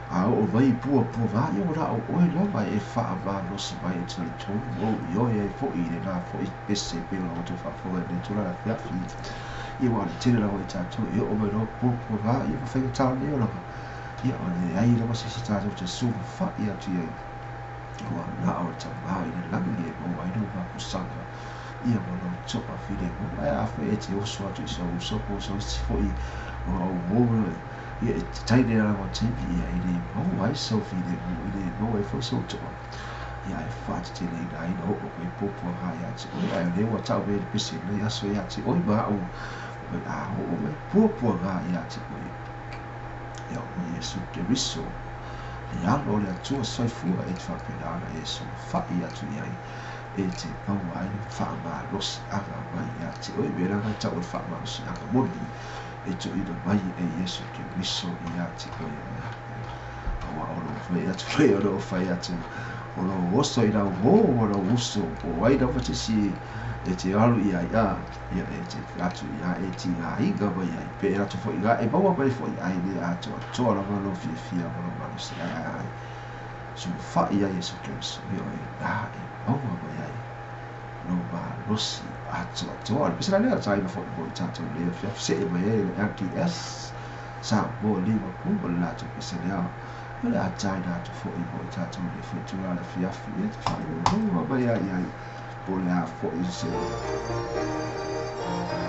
a o mai pua pua va i o la o oe lava e wha ma losi mai e tali tonu o i oe e fo i le na fo i pese pe o la oto whafonga le tula la fiafi i wa le tele la o i tātou e o mai no pua pua va i o whainga tau ne o lava ia o le ai lava se se tātou te suma wha i atu i ai ua na o le tamau i le langi e mau ai no makusanga ia mo lo toa file mo ai a fo e te oso atu i sa uso po so si fo i o au mo ia e te taine ala mo tepi ia i le mau ai so file mo i le mau ai fo so toa ia e wha te tele ina ina o o koe popo nga ia te oi ai o le ua tau me le pese nei aso ia te oi ma au a o o mai popo nga ia te oi ia o Yesu Keriso le alo le atua soifua e te whapena ana Yesu wha i atu i ai e te pau ai whaamalosi anga mai ia te oi me ranga tau o whaamalosi anga moni e to ina mai e Yesu Keriso ia te oi awa o lo whai atu le o lo whai atu o lo oso i lau o o lo uso o ai lava te si e te alu ia ia ia e te atu ia e ti ngā inga mai ai pe e atu fo i ngā e maua mai fo i ai le atu atoa lava lo fiafia o lo malosi ai ai so wha ia Yesu Keriso i oi nā e maua mai ai no malosi atoa atoa. Le pese la lea taina fo i mo i tātou lea fiafi se e mai ai le LDS sa mo Liverpool o le latou pese lea o le a taina atu fo i mo i tātou lea fo i tula le fiafi e te whai o maua mai ai ai po le a fo i se. Oh,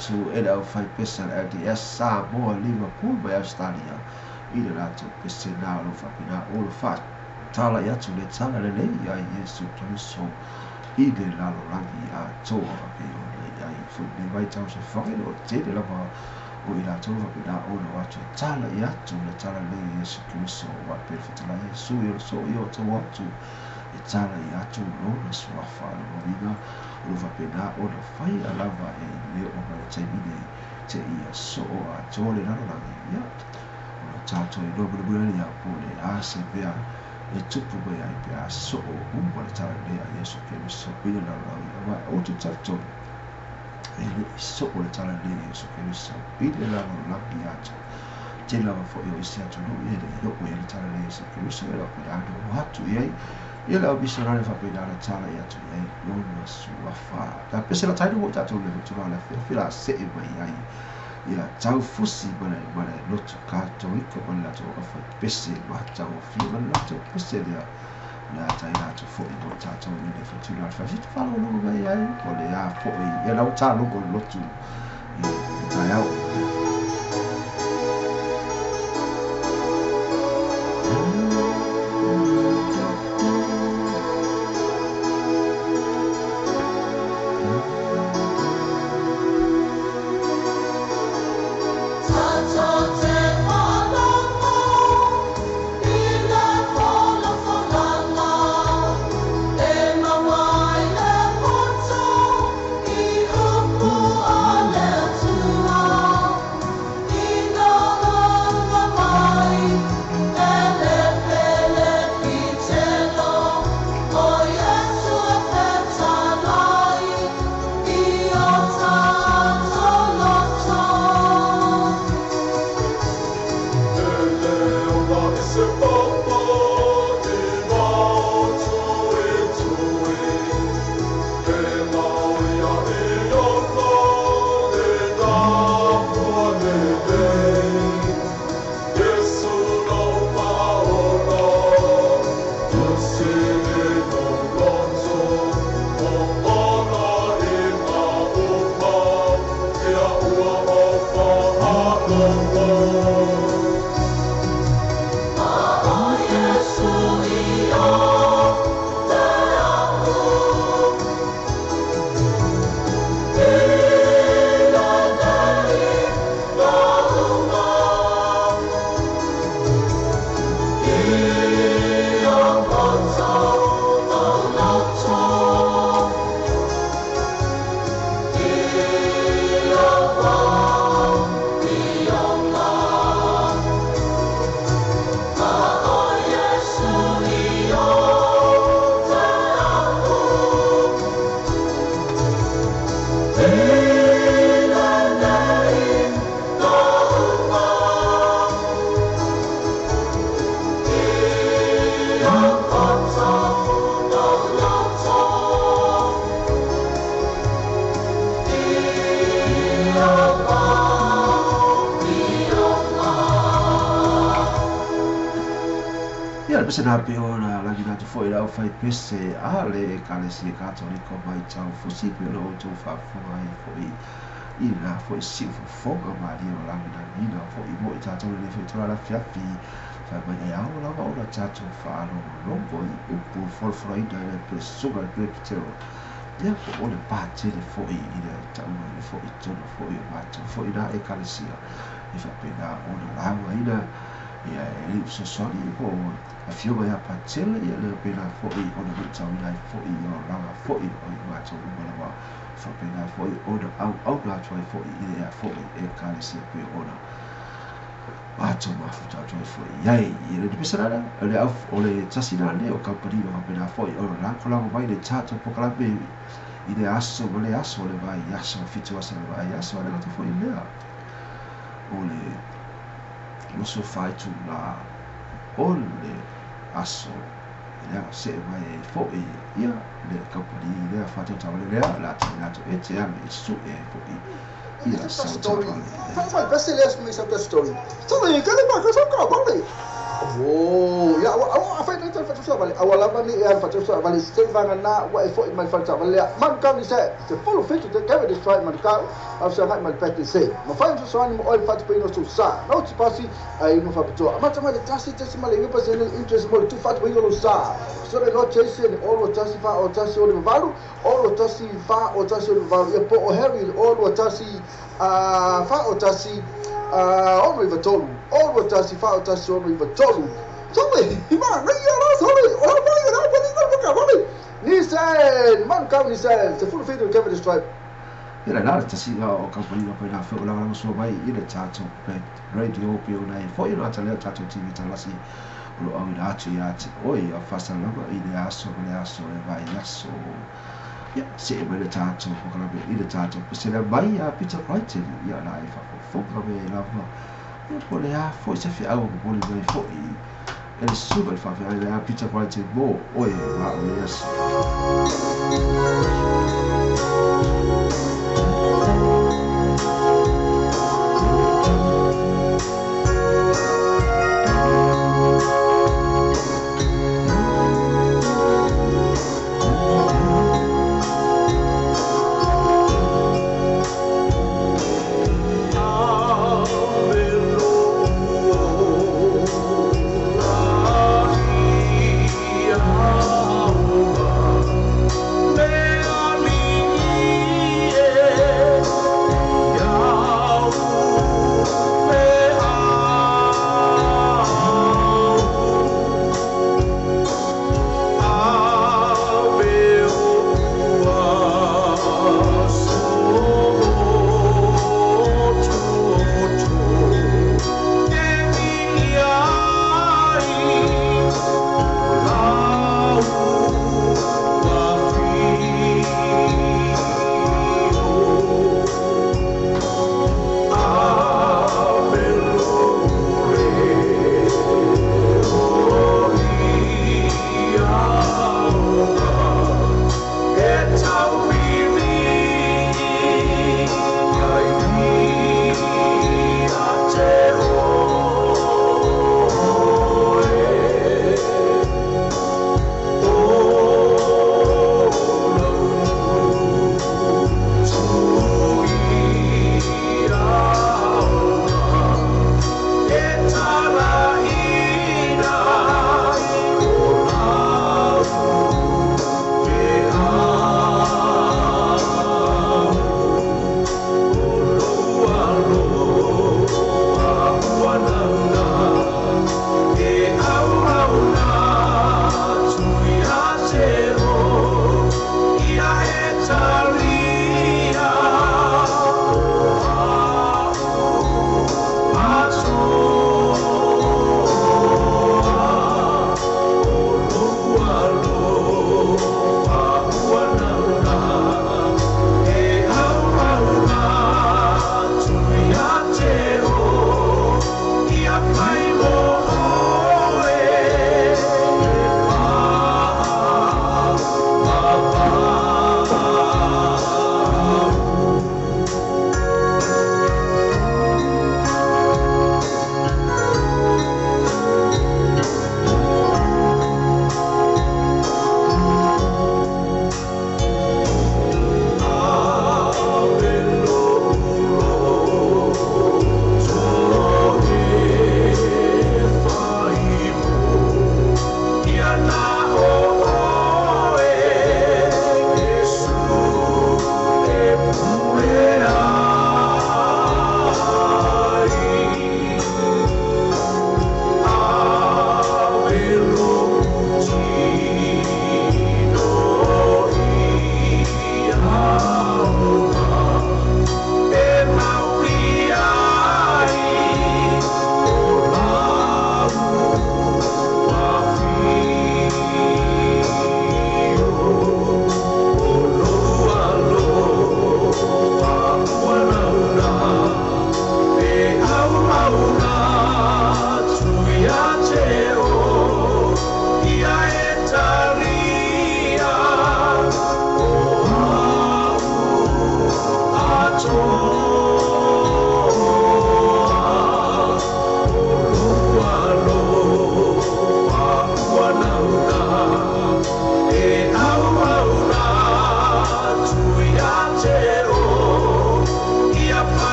atu e le aufai pese a le LDS Samoa Liverpool mai Australia i le latou pese na o lo o faapena ona faatala i atu le tala lelei a Iesu Keriso i le lalolagi atoa pei ona i ai foi lenei vaitau soifuaga e le o tele lava o i latou faapena ona o atu e tala i atu le tala lelei a Iesu Keriso aua e pei ona fetalai Iesu i ona soo i o outou atu e tala i atu lona suafa. O lona uiga o lo o faapena ona faia lava e le oo mai le taimi nei seia soo atoa le lalolagi. Ia, ona tatou iloa mulimuli ai lea po o le a se mea e tupu mai ai pe a soo uma le tala lelei a Iesu Keriso i le lalolagi. Aua ou te talitonu e le i soo le tala lelei a Iesu Keriso i le lalolagi atoa. Tele lava foi o isi atunuu e le i oo i ai le tala lelei a Iesu Keriso e faapena ona o atu i ai ia le au misionari faapena ona tala i atu i ai lona suafa. Ta pese la taina foi tatou le tulaga le afiafi la see mai ai ia tau fusi ma le lotu Katoika ma le latou aufai pese matagofie ma le latou pese lea o le a taina atu foi mo tatou i le fetula le faafitu faalogologo mai ai o le a foi ia lau talogo le lotu i le taeao. Ia, le pese na pe ona lagi atu foi le aufai pese a le Ekalesia Katoliko mai tau fusi pe ona outou faafofoga ai foi i lena foi siufofoga malie o lagilagiina foi mo i tatou lenei foi itula afiafi fai mai e ao lava ona tatou faalogologo i upu folafolaina e le pesuga le Pelepitero ia po o le patele foi i le tauga i le foi tonu foi o matou foi na Ekalesia e faapena ona laugaina ia e le fesoasoani po o afioga ia Patele ia le faapena foi ona luitauina ai foi ia olaga foi o i matou uma lava faapena foi ona auauna atu ai foi i lea foi Ekalesia pei ona matou mafuta atu ai foi i ai. Ia le pese lana, o le au, o le tasi lana lea o kamupani o faapena foi ona lagolago mai le tatou polokalame i le aso ma le aso o le vaiaso, 7 aso o le vaiaso, a le gata foi lea o le 24 itula o le aso lea see mai ai foi ia le kamupani lea faatautavale lea la te latou e te alu e sue ai foi ia sau taavale. Vale aua lava nei e alu faatausa se vagana ua e fo'i mai le faletaavale lea Manukau ni se 17 te Cavendish Strike Manukau a fesagai ma le Packers se mafai ona fesoasoani mo oe le faatupeina o sou sa na oti pasi ae iuga faapitoa amata mai le 1.9% le interest mo le tuufaatupeina o lou sa fesoasoani loa Jason 6 1 4 1 6 8 6 1 4 1 6 8 ia po o Harry 0 2 1 4 1 6 9 3 0 2 1 4 1 6 9 3 Sorry, Nissan, Manukau Nissan, 17 Cavendish Stripe. Ia la le tasi o kampanina pa ina fe o lagalaga sua mai i le tatou radio pe ona e fo'i ona ata lea tatou TV talasi o lo auina atu ia te oe a faasalaga i le aso ma le aso e vai aso. Ia se'e mai le tatou pokalame i le tatou pesele mai a Peter Brighton ia la e faafogafoga me lava ia po le a fo'i se feau momoli mai fo'i e le susuga i le faafeagai a Peter Brighton mo oe ma o le aso. Yeah.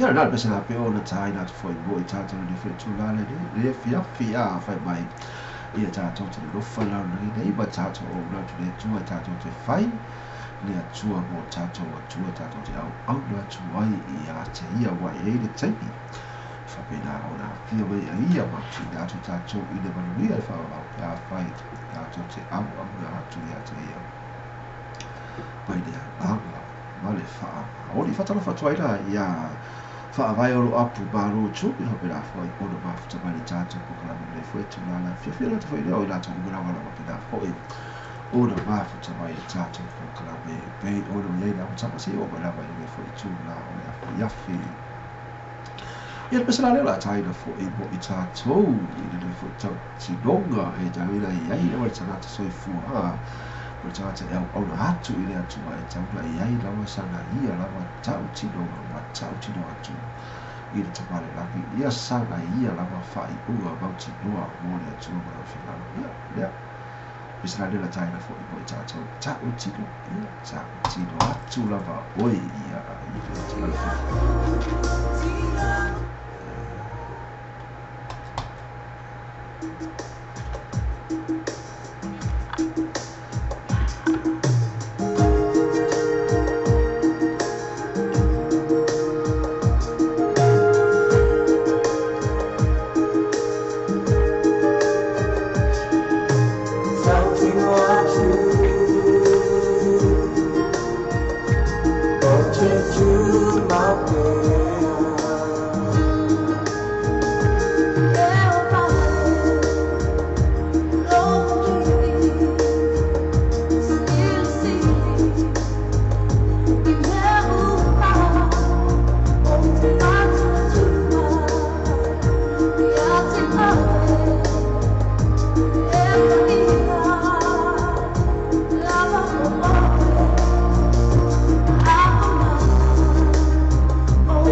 Ia na pese la pe o na tai na foi mo i tātou le foi tu la le le fia fia fai mai ia tātou te no fa la le nei ba tātou o na tu le tu tātou te fai le atua mo tātou atua tātou te au au na tu ai i a te ia wa e le taimi whapena o nā whia wei a ia ma tu nā tu tātou i le manuia e whaawau pe a whai tātou te au au nā atu i a te ia mai le anga ma le whaa o ni whatala whatua ina ia whaawai oro apu māro tū i hope nā whai ona mafuta mai le tātou ko kalama le whai tu nā la whia whia rata whai leo i lātou umanawa lama pe nā whai ona mafuta mai le tātou ko kalama e pei ona iei nā matama se o mai lava i le whai tu nā o le awhi awhi. Ia pese la lea taina fo i mo i tātou i le fo tau tinonga e tauina i ai o le tangata soifua o le tangata e au auna atu i le atua e tauna i ai lawa sana ia lawa tau tinonga ma tau tino atu i le tamale lagi ia sana ia lawa whai unga mau tinoa mo le atua ma lau whingalo ia lea pese la lea taina fo i mo i tātou tau tino ia tau tino atu lava oi ia i le tangata. Oh.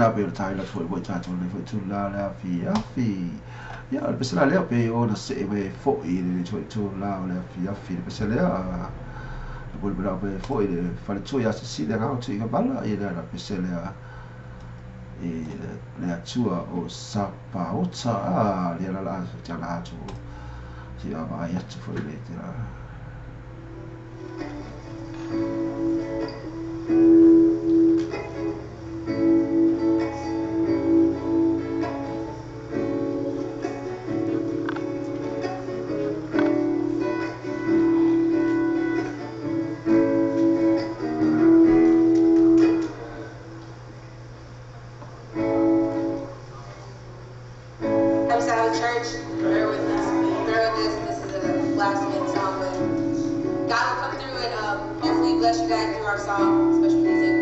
na pe o le taina atu foi mo i tatou lenei foi itula le afiafi. Ia, o le pese la lea pei ona see mai ai foi i lenei foi itula o le afiafi le pese lea, e molimolao mai ai foi le faletua ia Sisili Agao Tuigamala, ia le pese lea i le Atua o Sapaota, a lea la la te ala atu si a vaai atu foi le te la. Happy Sabbath, church. Bear with us. Bear with us. This is a last minute song, but God will come through and hopefully bless you guys through our song, special music.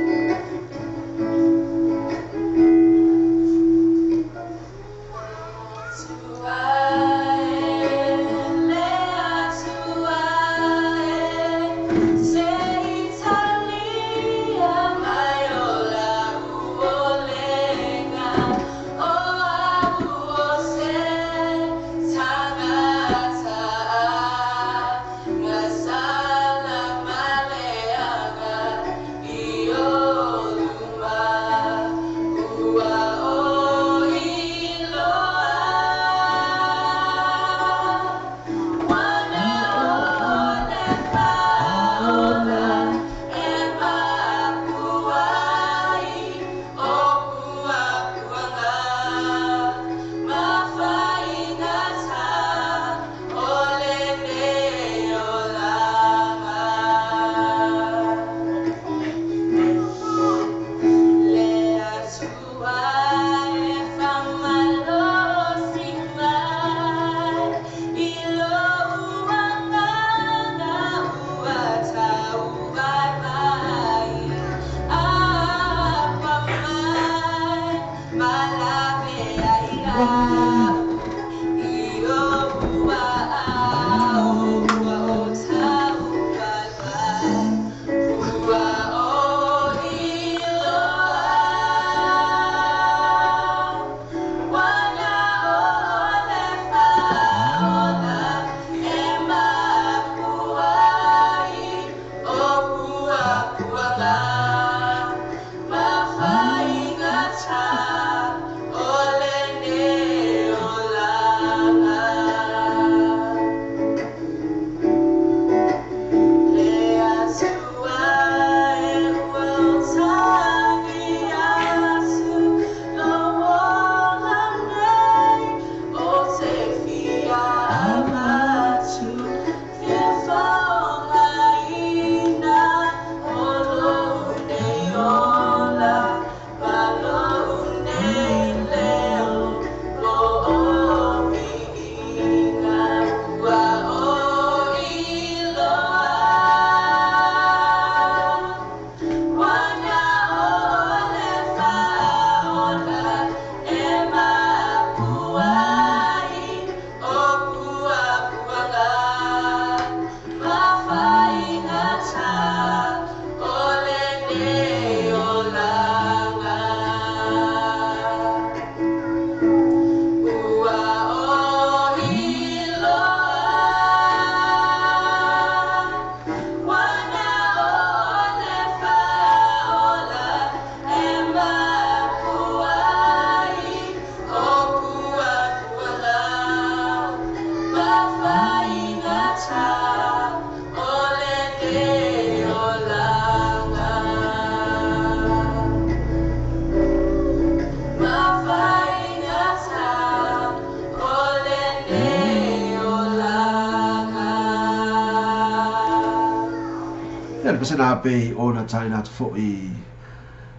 Ia, le pese na pei ona taina atu foi i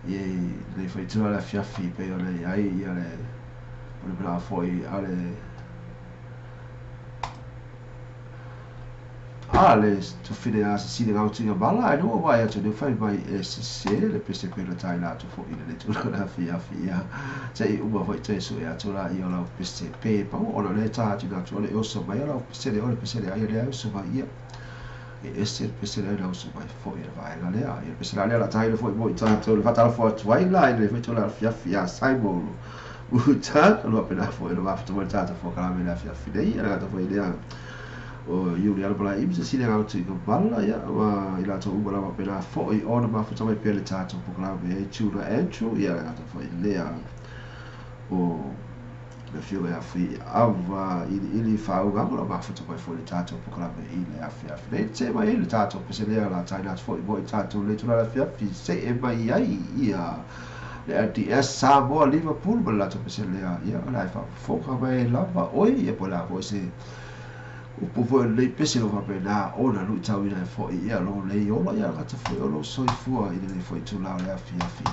lenei foi itula le afiafi pei ona i ai ia le molimolao foi a le a le tufine a Sisili Gau Tuigamala, ai lua ua e atu nei fai mai e sese le pese pei ona taina atu foi i lenei tulaga le afiafi. Ia, se i uma foi toe sue atu la ia o lau pese pe pau ona o lea e ta atu ina atu o le e oso mai o lau pese le o le pese le ai o lea e oso mai ia. E ese le pese lea na usu mai foi i le vaega lea. Ia le pese la lea o le a taina foi mo i tatou le faatalofa atu ai la i lenei foi itula afiafi ia Simon Uta, o lo o faapena foi ona mafuta mai le tatou polokalame i le afiafi nei. Ia le gata foi lea o Iuliana Malae se sili agaga tuuina mala, ia, ma i latou uma lava faapena foi ona mafuta mai pea le tatou polokalame ai Tuna Andrew, ia le gata foi lea o le afioga ia Fui Ava Iliili Faaugago la mafuta mai foi le tatou polokalame i le afiafi nei. Se mai ai le tatou pese lea la taina atu foi mo i tatou le tula le afiafi se e mai ai ia le LDS Samoa Liverpool ma le latou pese lea, ia o le a e faafofoga mai lava oi, ia po o le a foi se upu foi o lenei pese lo faapena ona luitauina ai foi ia lou lei ola, ia gata foi o lou soifua i lenei foi itula o le afiafi.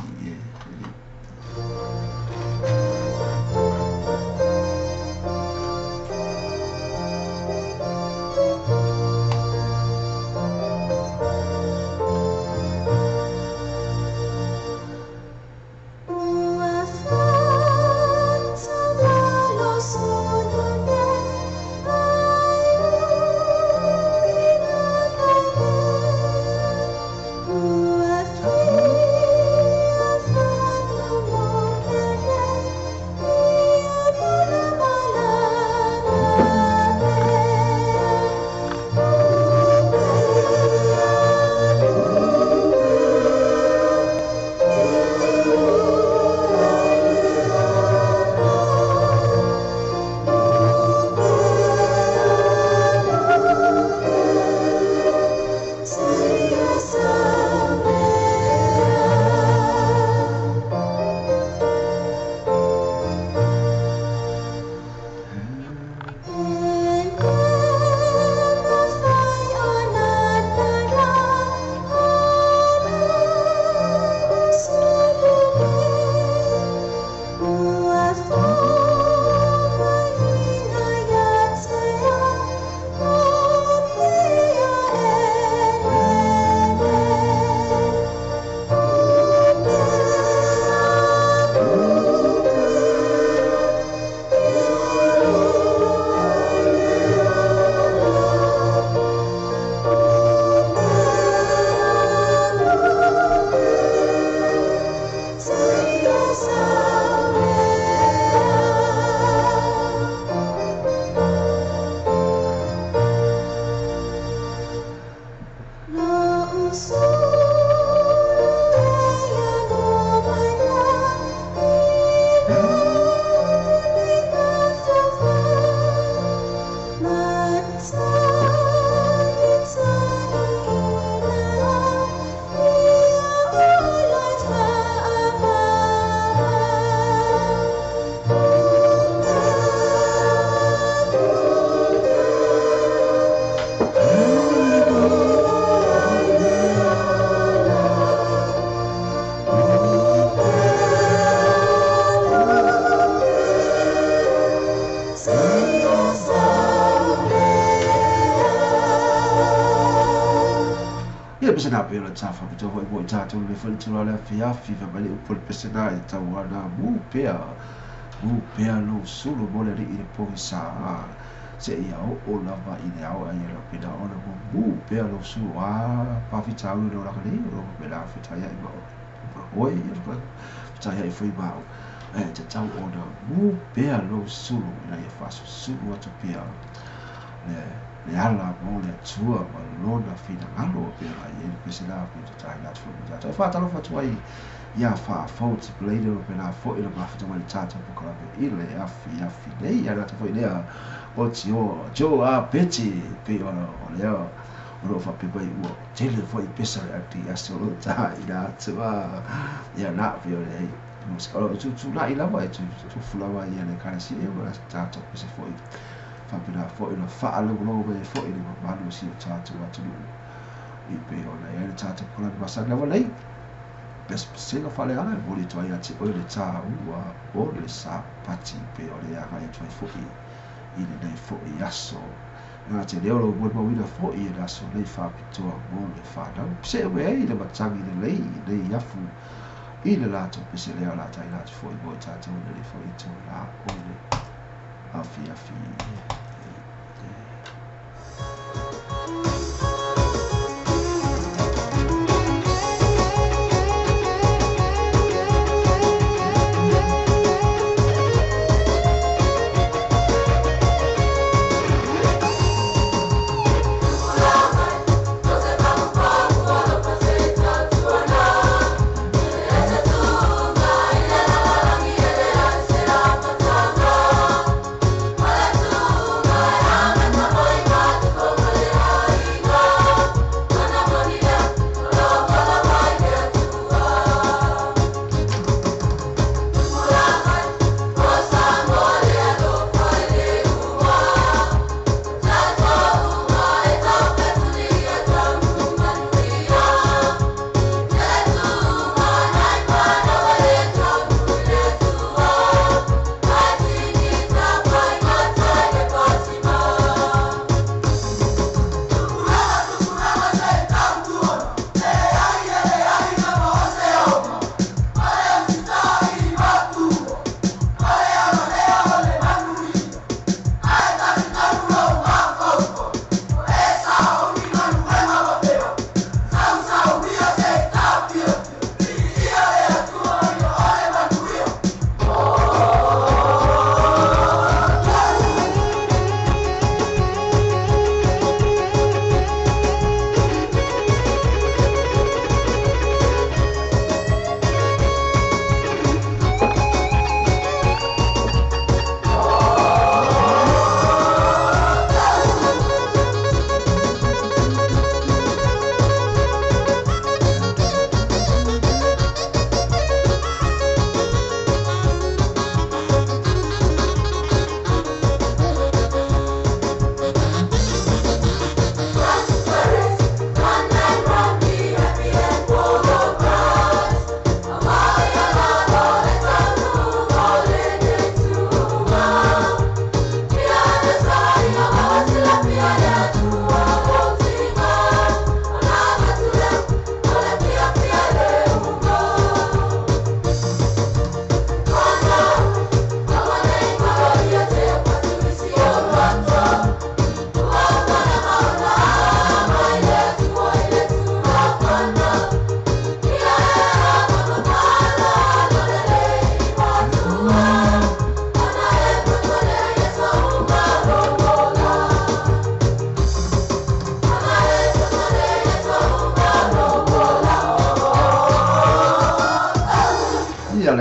Ua faatamala sona nei, ai uiga nei. Ua fia faalumoke nei, ia pula malaga nei. Ia le pese na pe o le tafa pito foi mo i tatou le foi tula le afiafi fa mai le upu le pese na i tau ana mu pea lou sulu mo le alii le pogisa se ia oo lava i le ao ai la pena ona mu pea lou sulu a pafitauli lo laka nei o lo pena fitai ai ma oi ia fitai ai foi ma e te tau ona mu pea lou sulu ina ia faasusulu atu pea le ala mo le Atua ma lona finagalo pea la i ai le pese la pe te taina atu foi mo tatou. E faatalofa atu ai ia faafou te peleina o pena foi le mafuta mai le tatou polokalame i le afiafi nei. Ia gata foi lea o tio Joe a Peti pe o lea o lo faapea mai ua tele foi pesa le LDS o lo taina atu a ia na pe o le ai o lo tutulai lava e tufu lava ia le ekalesia ma le tatou pese foi faapena foi ona faalogologo mai ai foi le mamalu o si o tatou atunuu i pei ona i ai le tatou polokalame masani lava nei pesepesega faaleagaga e momoli atu ai ia te oe le taua o le Sapati pei o le agai atu ai foi i lenei foi aso. E te leo lou molimauina foi e le aso nei faapitoa mo le fanau. Se mai ai le matagi lelei nei afu i le latou pese lea o le a taina atu foi mo i tatou i lenei foi itula o le afiafi.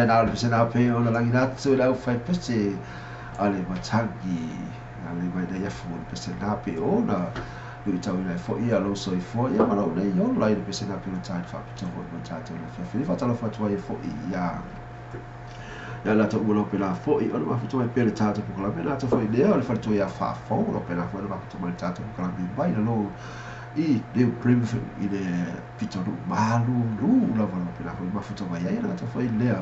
na o le pese na pe o na langi natu le au fai pese a le matagi a le mai nei afu o le pese na pe o na lui tau ina fo ia lo soifua ia ma lau nei ola i le pese na pe o tai whapito hoi mo tātou le fiafi. Whatalofa atu ai e fo ia ia latou ua laupela fo'i ona mafuta mai pea le tatou pokalame latou fo'i lea o le faletua iā fa'afou laupela fo'i ona mafuta mai le tatou pokalame mai lalō i New Plymouth i le pitonu'u malūlū lava laupela fo'i mafuta mai ai latou fo'i lea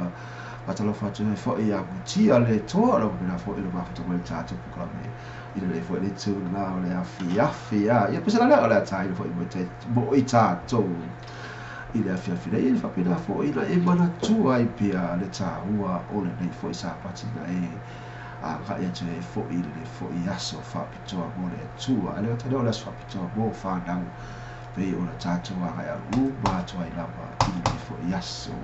fatalofa atu ai fo'i ia mutia le toa laupela fo'i ona mafuta mai le tatou pokalame i lenei fo'i le itulā o le afiafi a ia pese la lea o le a tāina fo'i mo i tatou i le afiafi nei e faapena fo'i na e manatua ai pea le tāua o lenei fo'i Sapati na e aga'i atu ai fo'i i lenei fo'i aso faapitoa mo le Atua. Ae le gata lea o le aso faapitoa mo whanau pei ona tātou agai uma atu ai lava i lenei fo'i aso.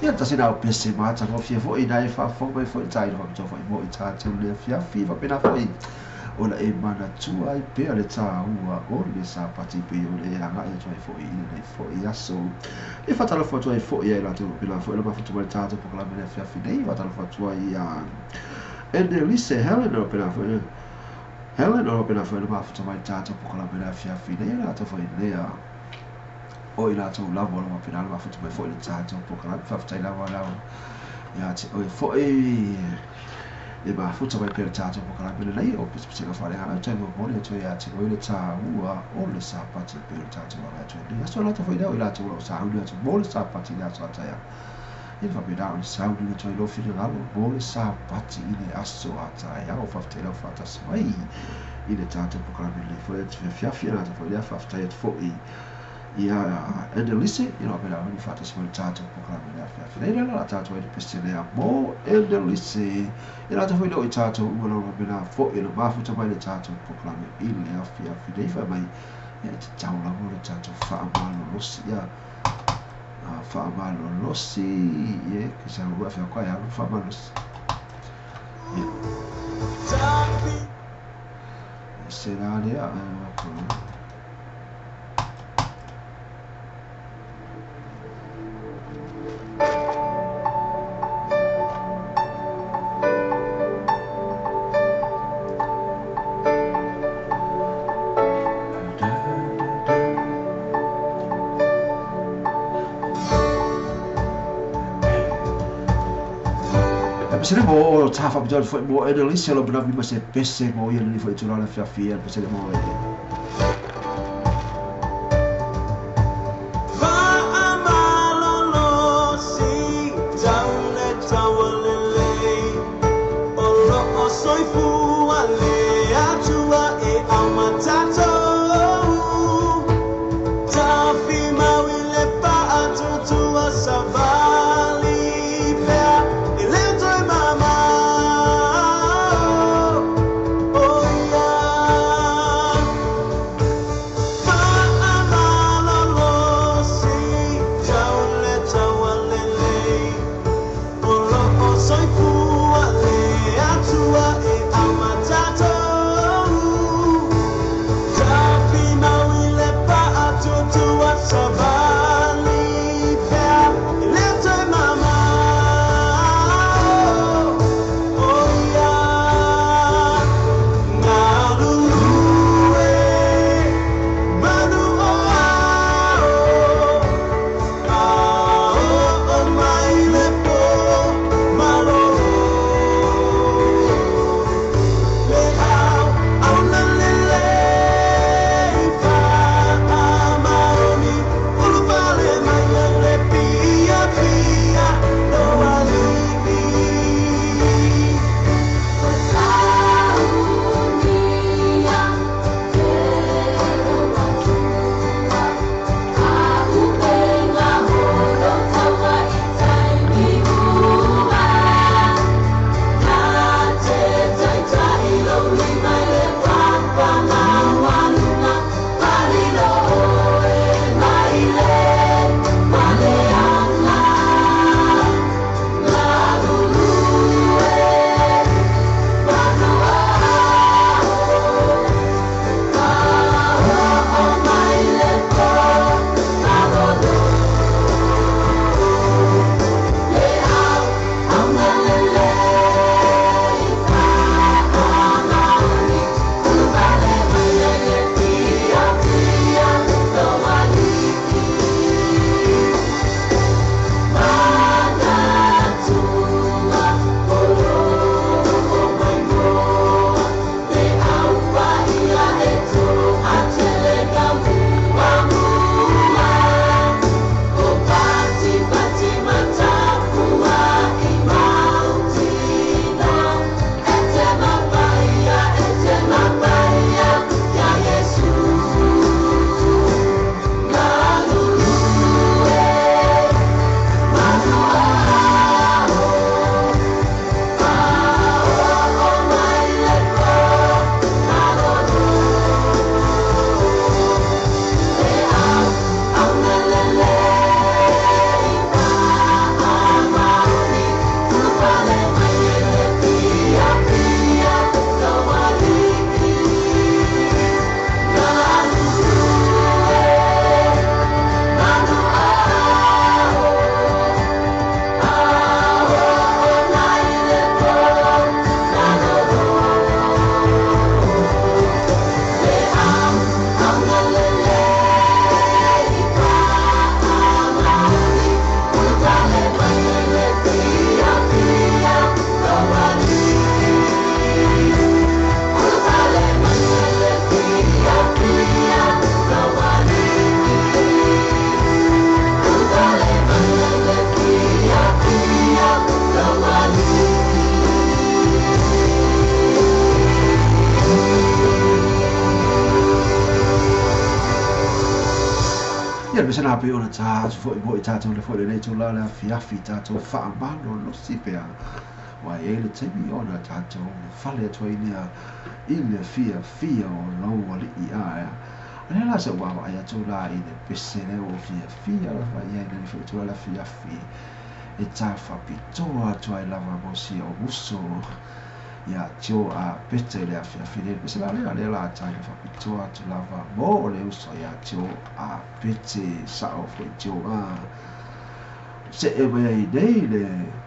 Ia tasi na o pese matagofie fo'i na e faafofoga mai fo'i taina faapitoa fo'i mo i tatou le afiafi faapena fo'i ona e manatua ai pea le tāua o le Sapati pei o le e aga'i atu ai fo'i i lenei fo'i aso. E faatalofa atu ai fo'i ai latou pela fo'i la mafuta mai le tatou pokalame le afiafi nei faatalofa atu ai ia Enelise Helen o pela fo'i Helen o pela fo'i la mafuta mai le tatou pokalame le afiafi nei latou fo'i lea o i latou lava o lo pena le mafuta mai fo'i le tatou pokalame faafetai lava lau ia te oe fo'i. E mafuta mai pea le tatou polokalame lelei o Pesepesega Faaleagaga toe momoli atu ai ia te oe le tāua o le Sapati e pei o le tatou agai atu ai lenei aso. E lata foi lea o i latou o lo o sauni atu mo le Sapati i le aso a taeao. Ia faapena ona sauni atu ai lou finagalo mo le Sapati i le aso a taeao. Faafetai lau faatasi mai i le tatou polokalame lelei foi atu fiafiafi. E lata foi lea faafetai atu foi ia Annalise i lau faapena ona faatasi mai le tatou polokalame le afiafi nei. La tatou ai le pese lea mo Annalise e lata foi lea o i tatou uma lau faapena foi na mafuta mai le tatou polokalame i le afiafi nei. Fai mai ia e tatau lava le tatou faamalolosi ia faamalolosi ie ke sa ua fea koa e alu faamalolosi ia se la lea. Pese mo ta fa pito foi mo Annalise lo bna ma se pese mo ia ni foi tula la fiafi pese mo e Ia le pese la pe ona tā atu foi mo i tātou le foi le nei tūla le afiafi tātou whaamano losi pea. Wa e le taimi ona tātou fale atu ai lea i le fia fia o lau ali'i a. O lea la sa ua ai atu la i le pese le o fia fia la fa ia i le foi tūla le afiafi e tā whapitoa atu ai lava mo si o uso ia tio a pete le afiafi le pese la lea lea la tā le whapitoa atu lava mo le uso ia tio a pete sa o foi tio a se e mai ai nei le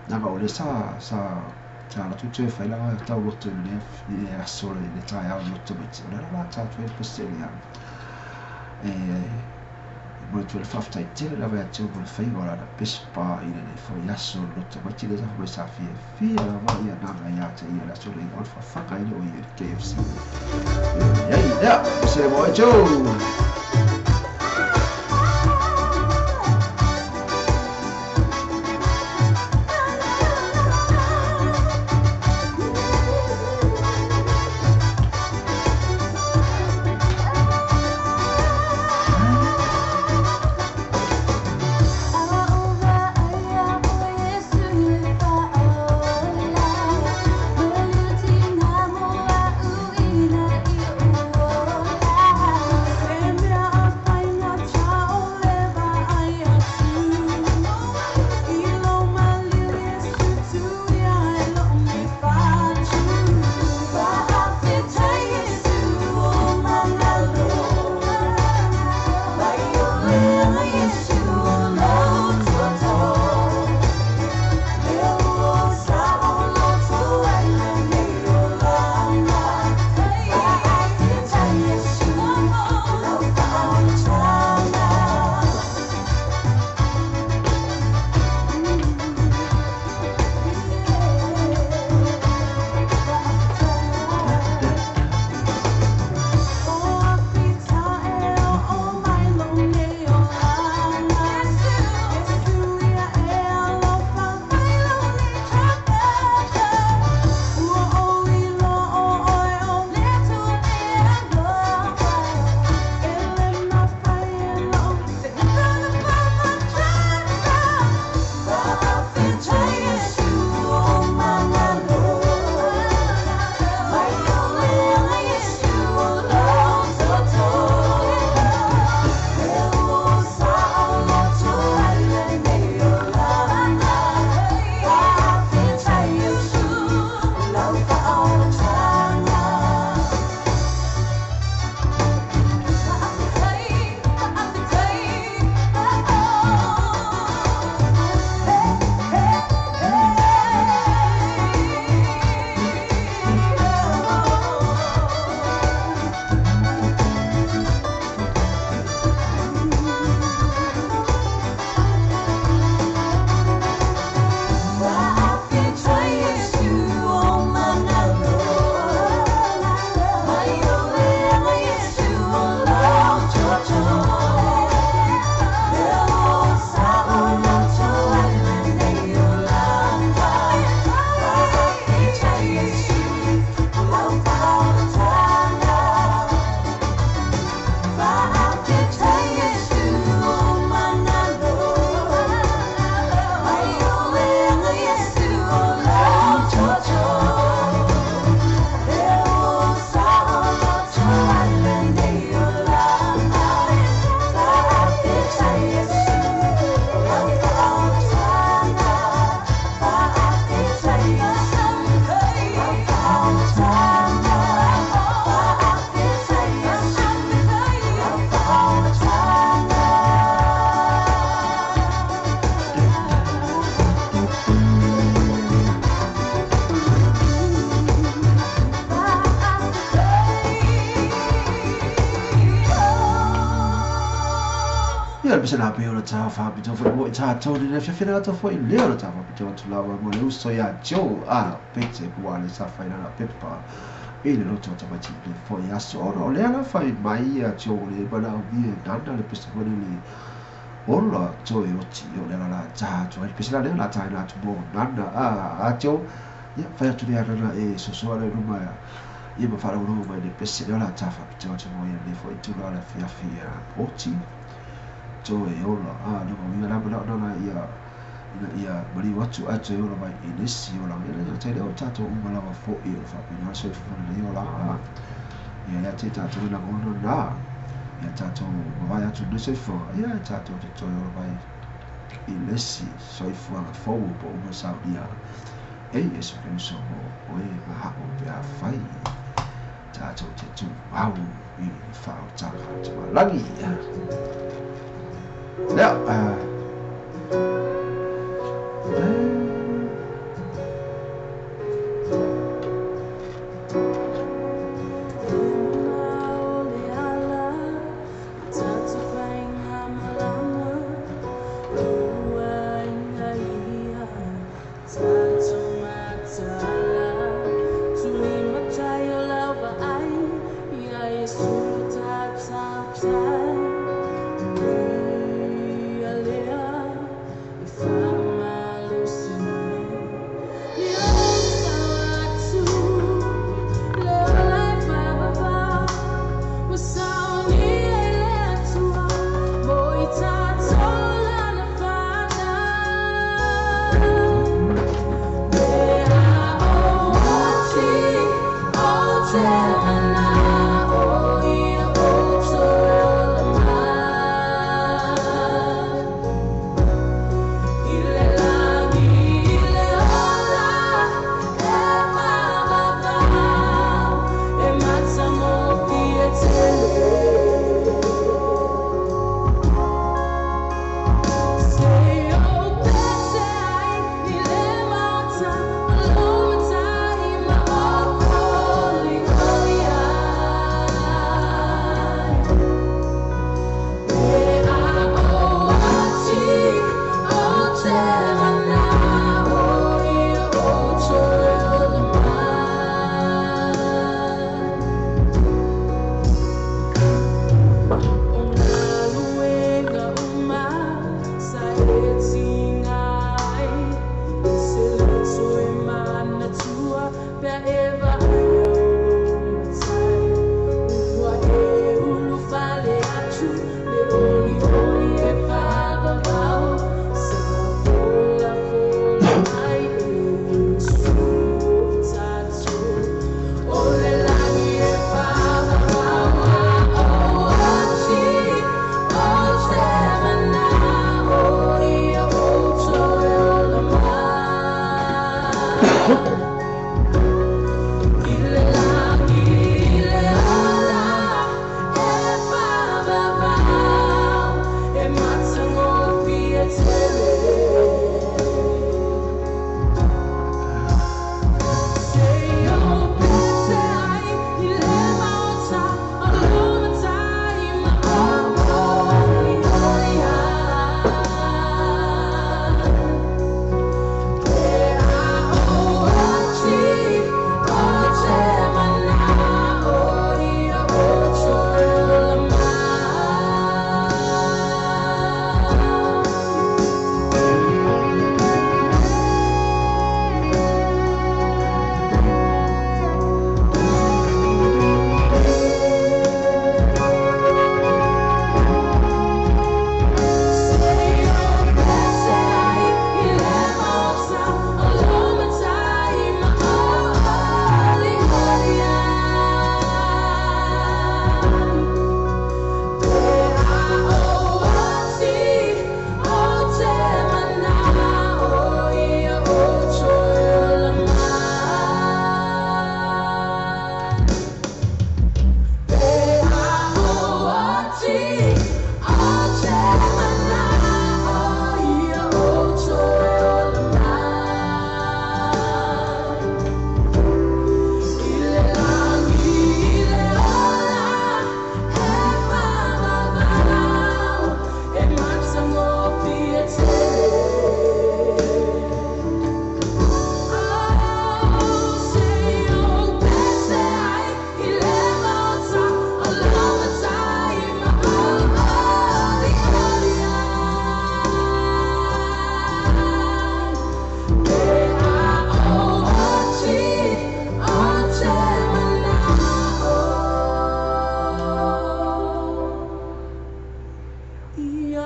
nanga o le sa sa sa la tu te whai langa tau loto i le aso le le tai au loto me te o le la tā tu e pese le e mo le tu le whaftai tele lava ia teo mo le whai o la pese pa i le foi aso loto mai te le sa mai sa fia fia lava ia nanga ia te ia le aso le o le whawhaka i le o i le KFC. Ia ia, pese mo e teo! Ia le pese la pe o le tā whapito foi mo i tātou ni le whiawhina atu foi leo le tā whapito atu lawa mo le uso ia Joe a pete kua le sa whai nana pepa i le loto tamaiti le foi aso ona o lea la whai mai ia Joe le mana o mie nana le pese foi le ola toe oti o lea la tā atu ai le pese la lea la tā ina atu mo nana a Joe ia whai atu lea nana e sosoa le ruma ia ma wharongo mai le pese lea la tā whapito atu mo ia le foi tula le whiawhi oti. Toe ola a le ia la na na ia ina ia maliu atu ae toe ola mai i le isi olaga. Ia le tele o tatou uma lava fo'i o le faapena soifua lelei olaga. Ia ia te tatou i lagona na ia tatou mavae atu le soifuaga, ia e tatou te toe ola mai i le isi soifuaga fou po uma saunia e Iesu Keriso mo oe ma a'u pe afai tatou te tumau i le faautaga tamalagi lea.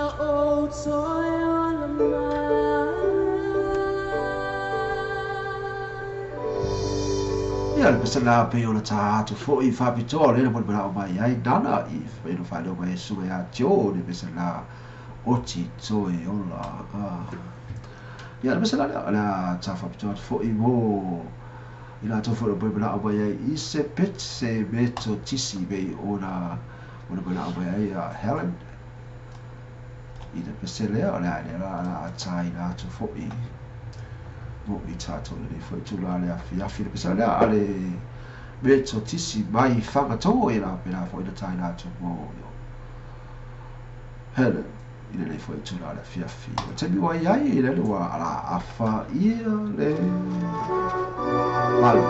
O toe ola mai. Ia le pese la pe o la tā atu fo i whapitoa le mo le mana o mai ai nana i whaino whaeleo mai e sue a tio le pese la o ti toe ola. Ia le pese la lea la tā whapitoa atu fo i mo i la tau fo le mana o mai ai i se pet se meto tisi mei o na mo le mana o mai ai a Helen. I le pese lea o lea lea la a tā i la atu fo i mo i tātou le foi tūla le afi afi le pesa lea ale me to tisi mai whangatongo i la pera foi na tai atu mo Helen i le foi tūla le afi afi o te miwa iai i le lua ala afa ia le malu.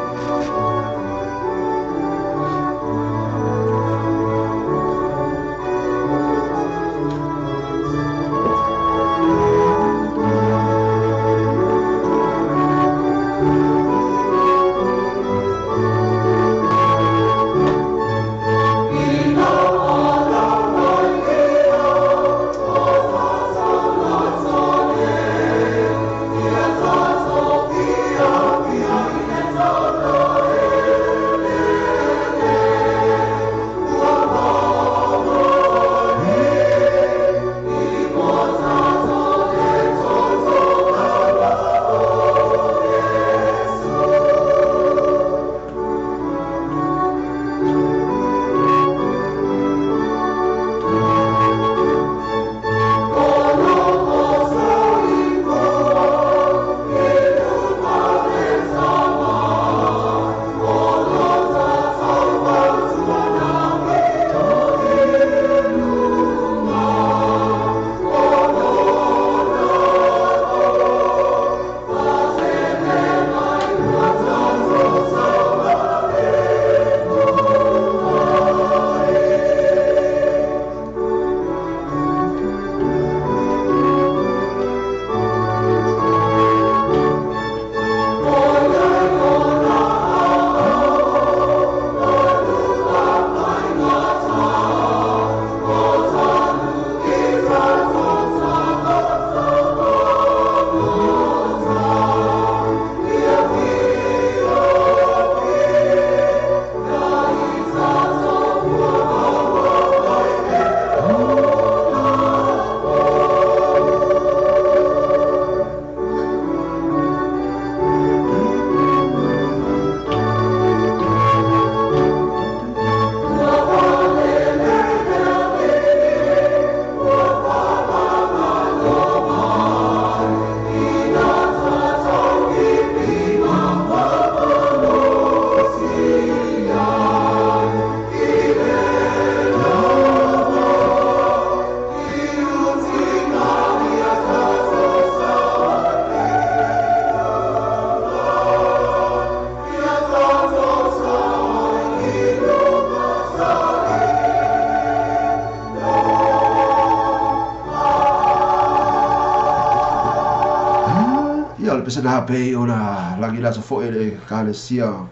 Pese na pe o na langi la fo e ka le sia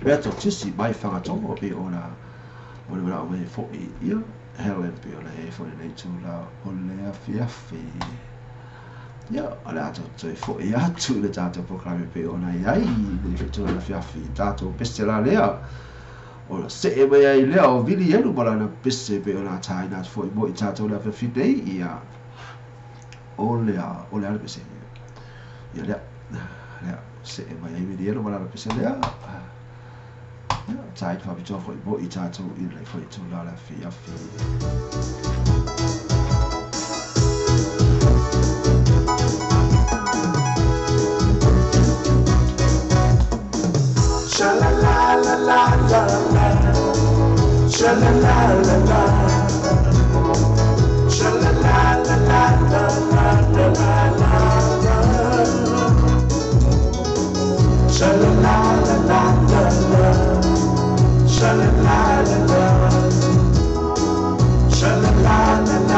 Beto tisi mai whangatongo pe o na o le mana o mai fo i ia Helen pe o le e fo le tū la o le afi afi. Ia o le ato toi fo i atu le tātou programe pe o na iai le fo le afi afi tātou pese la lea o la se e mai ai lea o vili elu ma la pese pe o na tāi nā fo i mo i tātou le afi afi nei ia o le a o le pese. Ia lea, lea, se e mai ai vili elu ma la pese lea. Ia, tāi whapitoa fo i mo i tātou i le fo i tū la la fi afi. Sha la la la la la la, sha la la la la, sha la la la la la la la la la, sha la la la la la la, sha la la la la, sha la la la la.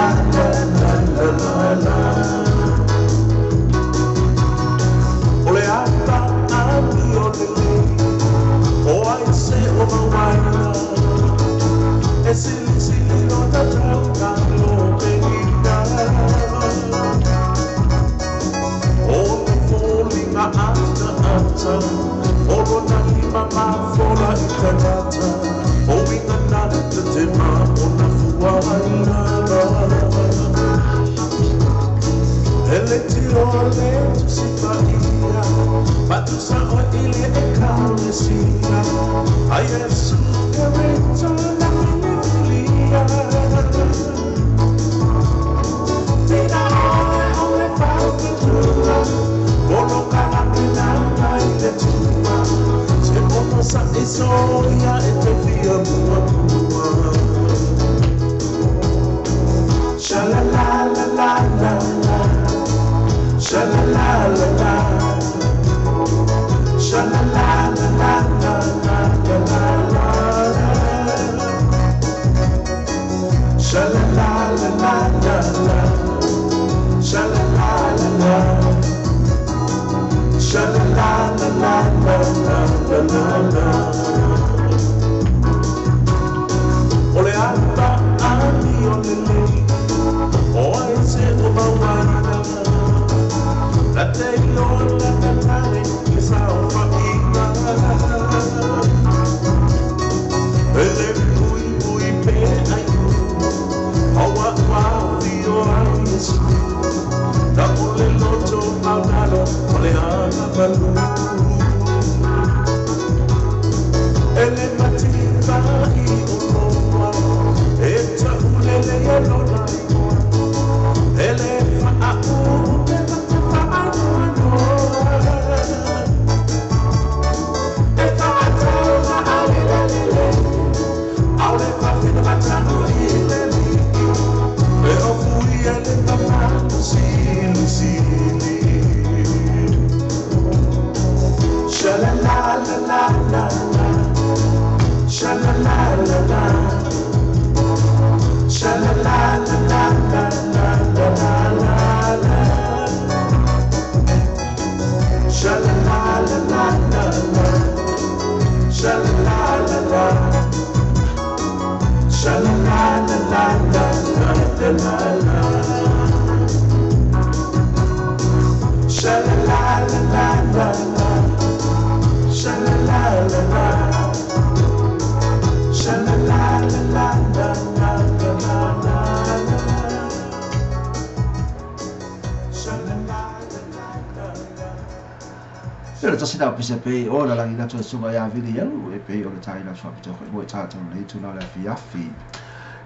Pei o la langi natu sunga ia vili elu e pei o le tai na fa pito mo ta ta le tu na le fiafi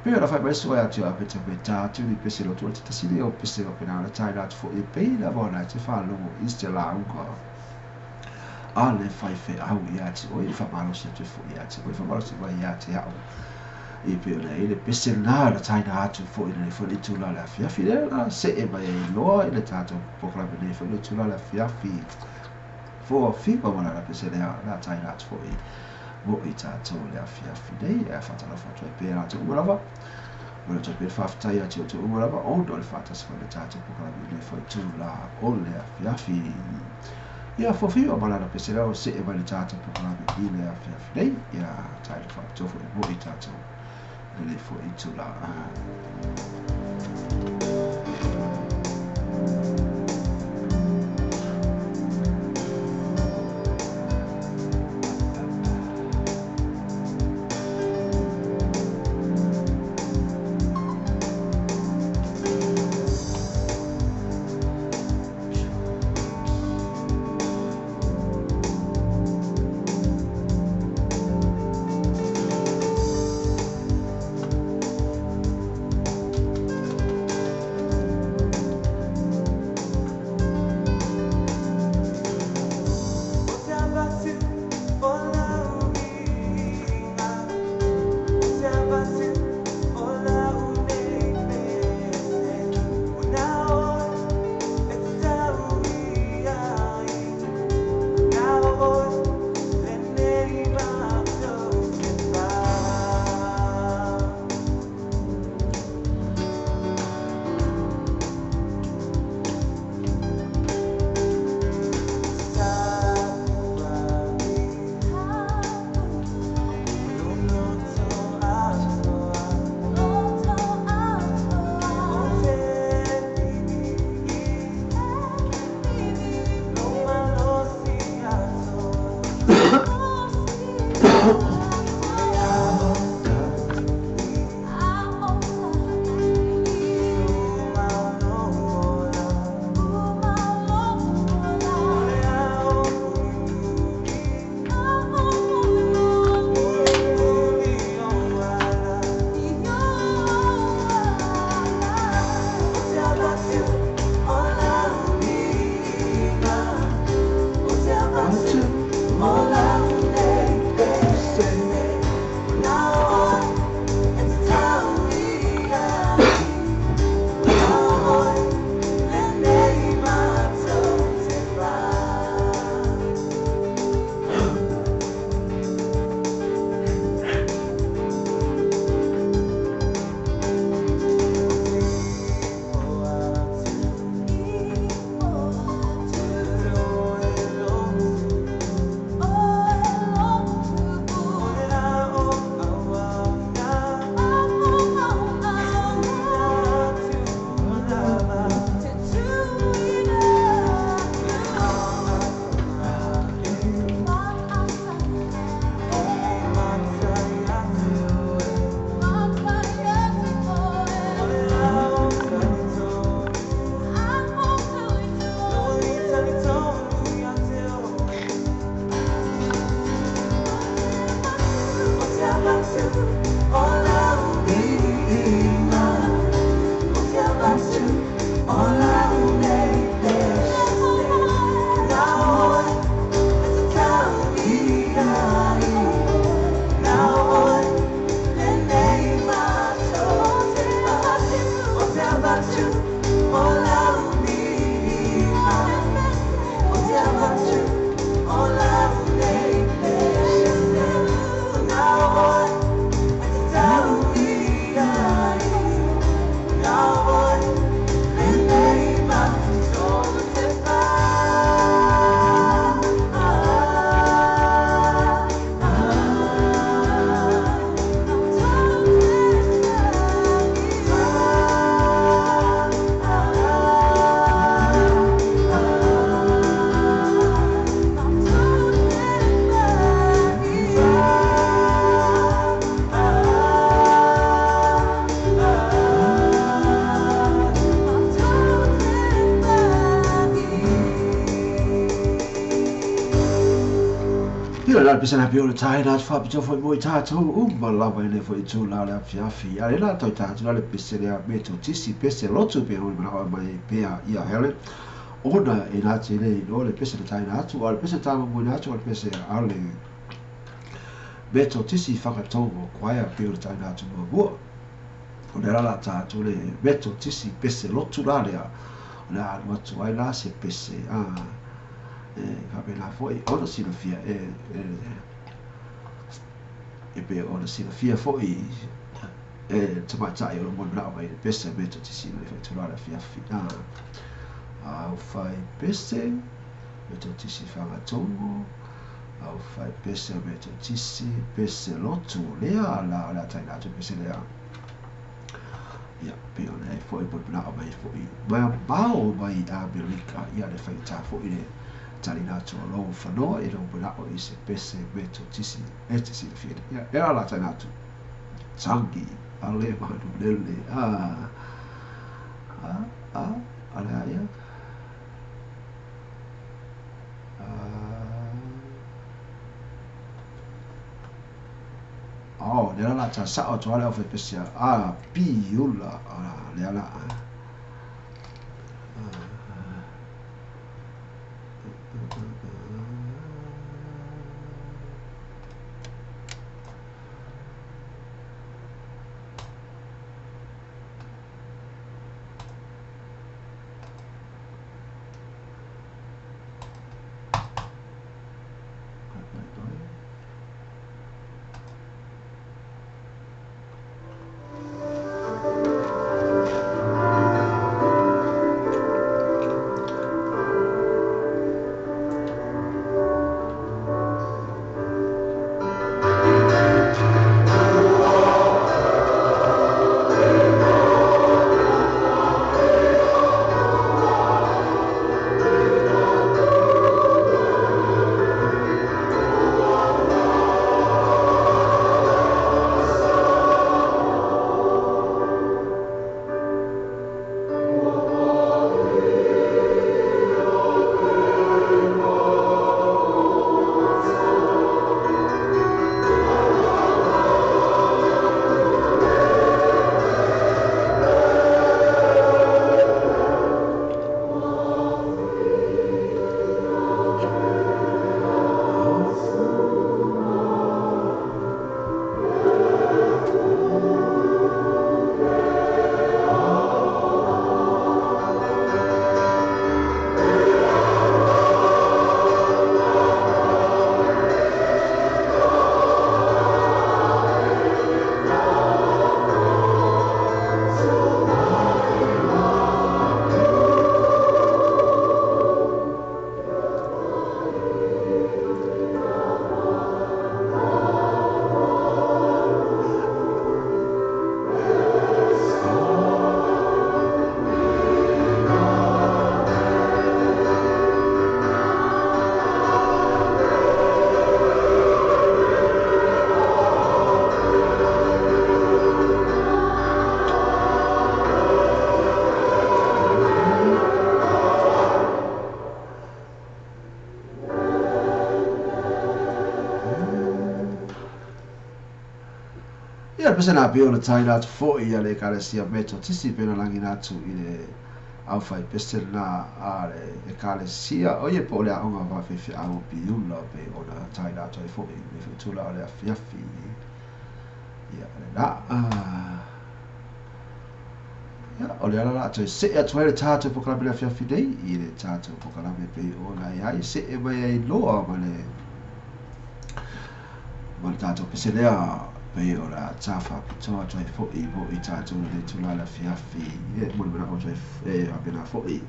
pei o la fa mai sunga ia tu a pito pe ta tu ni pese lo tu te tasili o pese o pe na le tai na tu e pei la bona te fa lo is te la unga a le fai fe au ia ti o i fa malo se tu fu ia ti o i fa malo se ia ti au e pei o le le pese na le tai na tu fu le fu le tu la le fiafi le la se e mai loa le tato programe le fu le tu la le fiafi for fipa mana la pese lea la tai na atu foi mo i tātou le afiafi nei e whatalofa atu ai pērā te uma lava mo le tau pēr whawhitai atu o te uma lava o no le whātasi foi le tātou pokalami le foi tū la o le afiafi ia fo fipa mana la pese lea o se e mai le tātou pokalami i le afiafi nei ia tai le whāpito foi mo i tātou le foi tū la. Ia la pese na pio le tai na fa pito foi mo i tātou uma lava i le foi tū la le afiafi. A le la toi tātou la le pese le a me tō tisi pese lotu pe hoi mana hoi mai pea ia hele. Ona e nā te le no le pese le tai na atu, a le pese tā mo na atu, a le pese a le me tō tisi whakatongo kwaia pio le tai na atu mua mua. O le la tātou le me tō tisi pese lotu la lea. O le anu atu ai la se pese a... Whapena foi ona silafia e pe ona silafia foi e tamaitai o mo na mai pese me to tisi le whaitura le fiafi au whai pese me to tisi whangatongo au whai pese me to tisi pese lotu lea la la taina atu pese lea ia pe ona e foi mo na mai foi mai bao mai Amerika ia le whaita foi le tali atu o lou whanoa i lou manao i se pese me tō tisi e te silafia. Ia, e ala taina atu. Tangi, a le manu lele, a, a lea ia. Oh, lea la tā sao atu ale au whai pese a, piula, a, lea la. Ia pese nā pio le taina atu foi ia le ekalesia me tō tisi pena langina atu i le au whai pese nā a le ekalesia o ie po le aonga whawhiwhi au piula pe ona taina atu ai foi me whaitula o le afiafi ia le nā Ia, o le ala la toe see atu ai le tatou polokalame le afiafi nei i le tatou polokalame pei ona i ai see mai ai loa ma le tatou pese lea pei o la ta faapitoa atu ai fo'i mo i tatou i le itula le afiafi e mo le manao atu ai e faapena fo'i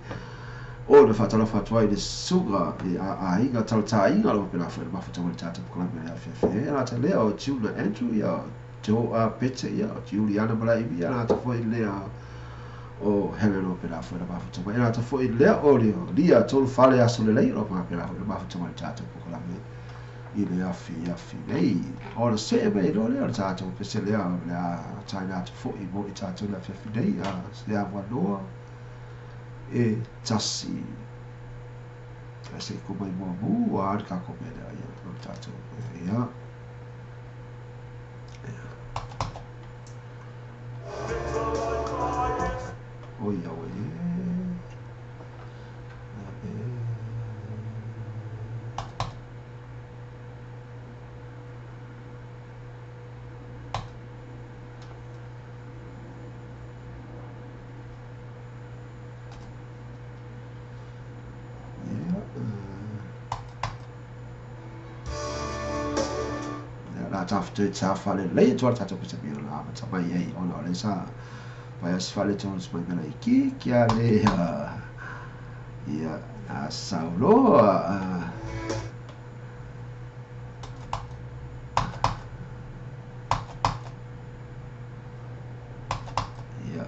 o le faatalofa atu ai i le susuga i aiga talataiga o lo faapena fo'i le mafuta mai le tatou polokalame le afiafi e lata lea o Tuna Andrew ia Joe A Pete ia o Juliana Mala'i ia lata fo'i lea o Helen o pena fo'i le mafuta mai lata fo'i lea o Lia tolu fale aso lelei o lo faapena fo'i le mafuta mai le tatou polokalame i le afiafi nei. O le see mai loa lea o le tatou pese lea o le a taina atu fo'i mo i tatou le afiafi nei a se avanoa e tasi a se i mai muamua a le tatou mea lea ia o le tatou ia. O ia oe ta fale lei atu le tatou pese pei ona amata mai ai ona o le sa pai as fale tonu mai mela iki kia le ia a sauloa ia.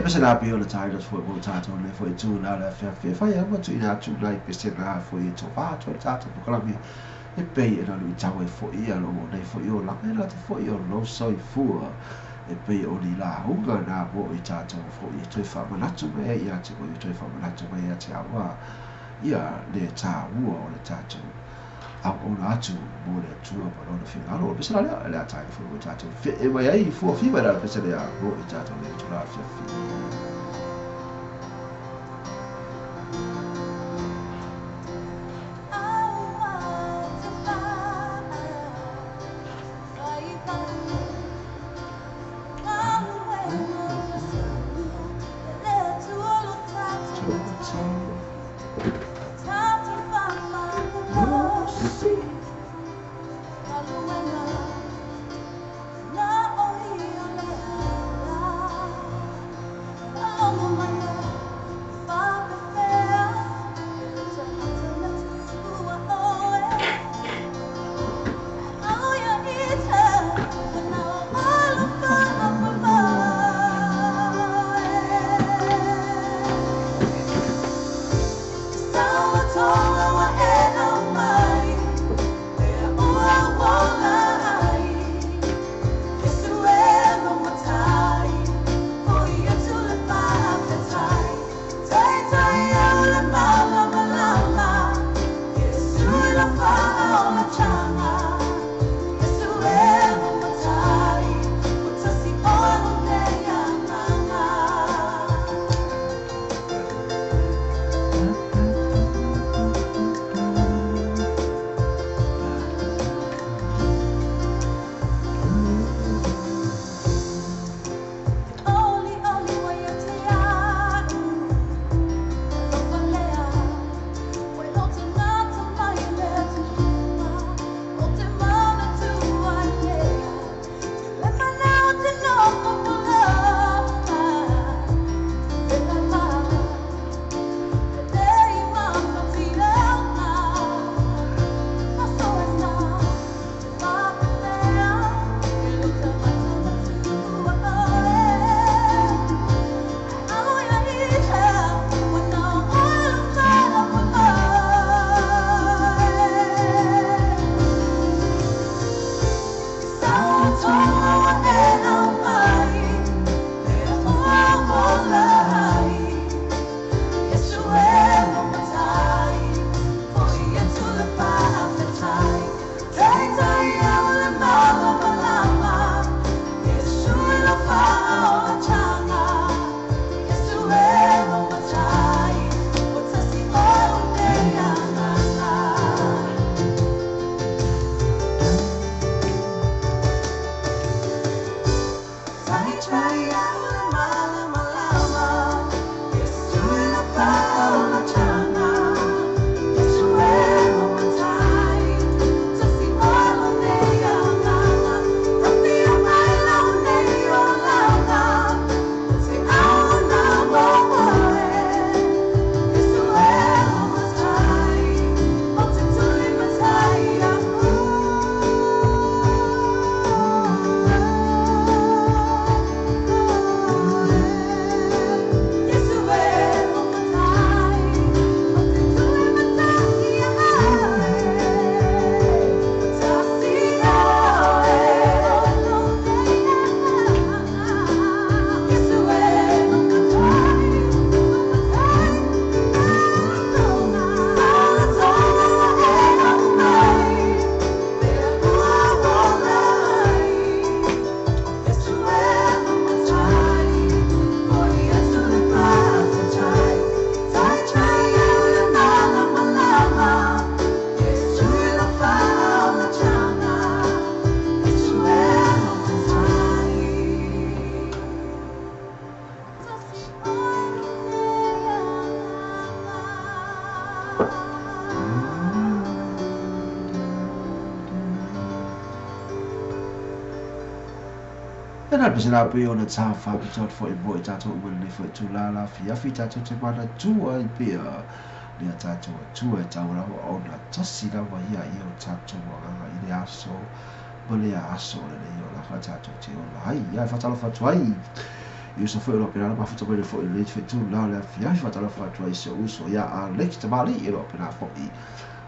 pese la pe o le tai le foi mo tātou le foi tū nā le fia fia whai ama tu ina tu nai pese nā foi e tō wā tō tātou pokalami e pei e nalu i tau e foi ia lo nei foi o langa e la te foi o lo soifua e pei o ni la hunga nā mo i tātou foi e toi whamanatu me ia te o i toi whamanatu me ia te awa ia le tā ua o le tātou au ona atu mo le atua ma lona finagalo. O le pese la lea, le a tai foi mo tātou fe e mai ai fua fiva la le pese lea mo i tātou le tula fiafi. Ena pese la pe ona tā whapitoa foi mo i tātou umana nei foi tūlala fiafi tātou te mana tua i pea lea tātou atua e tau rawa ona tasi rawa ia i o tātou wanganga i le aso ma le aso le nei o laka tātou te ola ai ia e whatalo whatu ai I uso foi o lo pena mafuta mai le foi le fetu la le afiafi faatalofa atu ai si ou uso ia Alex Tamalii e lo pena foi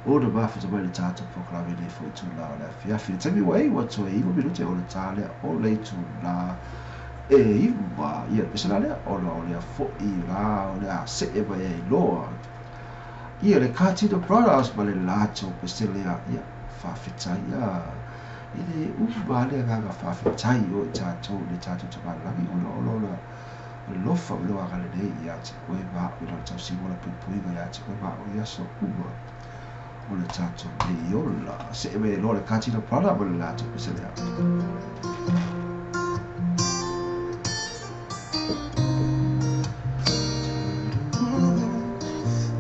o na mafuta mai le tatou polokalame nei foi itulā o le afiafi. Le taimi ua ai ua toe 9 minute o le tā lea o le itulā e 9. Ia le pese la lea ona o lea foi la o le a se'e mai ai loa ia le Katino Brothers ma le latou pese lea. Ia faafetai ia i le uma le agaga faafetai o i tatou le tatou tamalagi ona o lona alofa ma le agalelei ia te oe ma au i lana tausiga o la puipuiga ia te oe ma au i aso uma o le tatou nei ola. Se'e mai ai loa le Katino Brother ma le latou pese lea.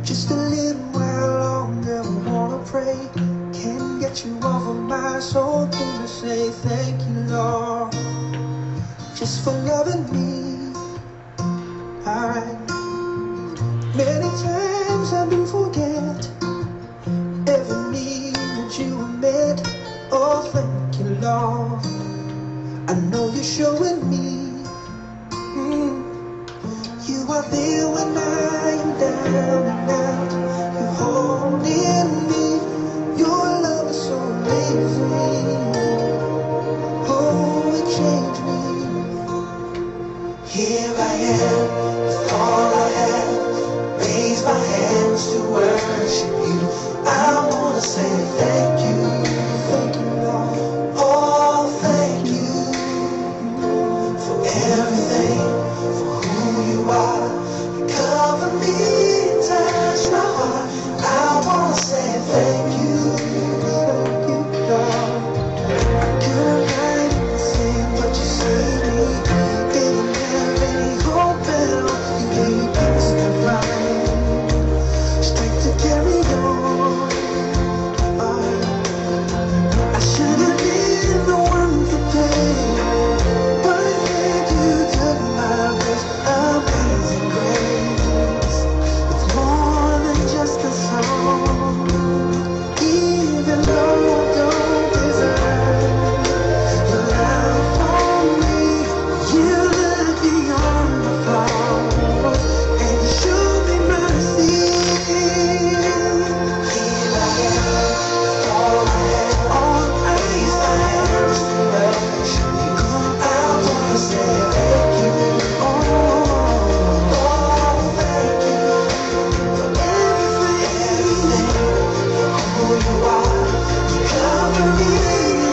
Just a little while longer, I wanna pray. Can't get you off of my soul. Can I say thank you, Lord, just for loving me? I many times I do forget every need that you have met. Oh, thank you, Lord. I know you're showing me. You are there when I am down and out. You're holding me. Your love is so amazing. Oh, it changed me. Here I am, with all I have. Raise my hands to worship you. I wanna say thank you. Thank you, Lord. Oh, thank you for everything, for who you are. You cover me, touch my heart. I wanna say thank you. Thank you, Lord. Couldn't hide the sin, but you saved me. Didn't have any hope at all. You gave me peace divine, strength to carry on. I should have been the one to pay, but instead you took my place. Amazing grace. It's more than just a song. Even though I don't deserve your love for me, you look beyond my faults and you show me mercy. Here I am, with all I have, all I have to worship you. I wanna say thank you. Oh, thank you for everything, for who you are. You cover me,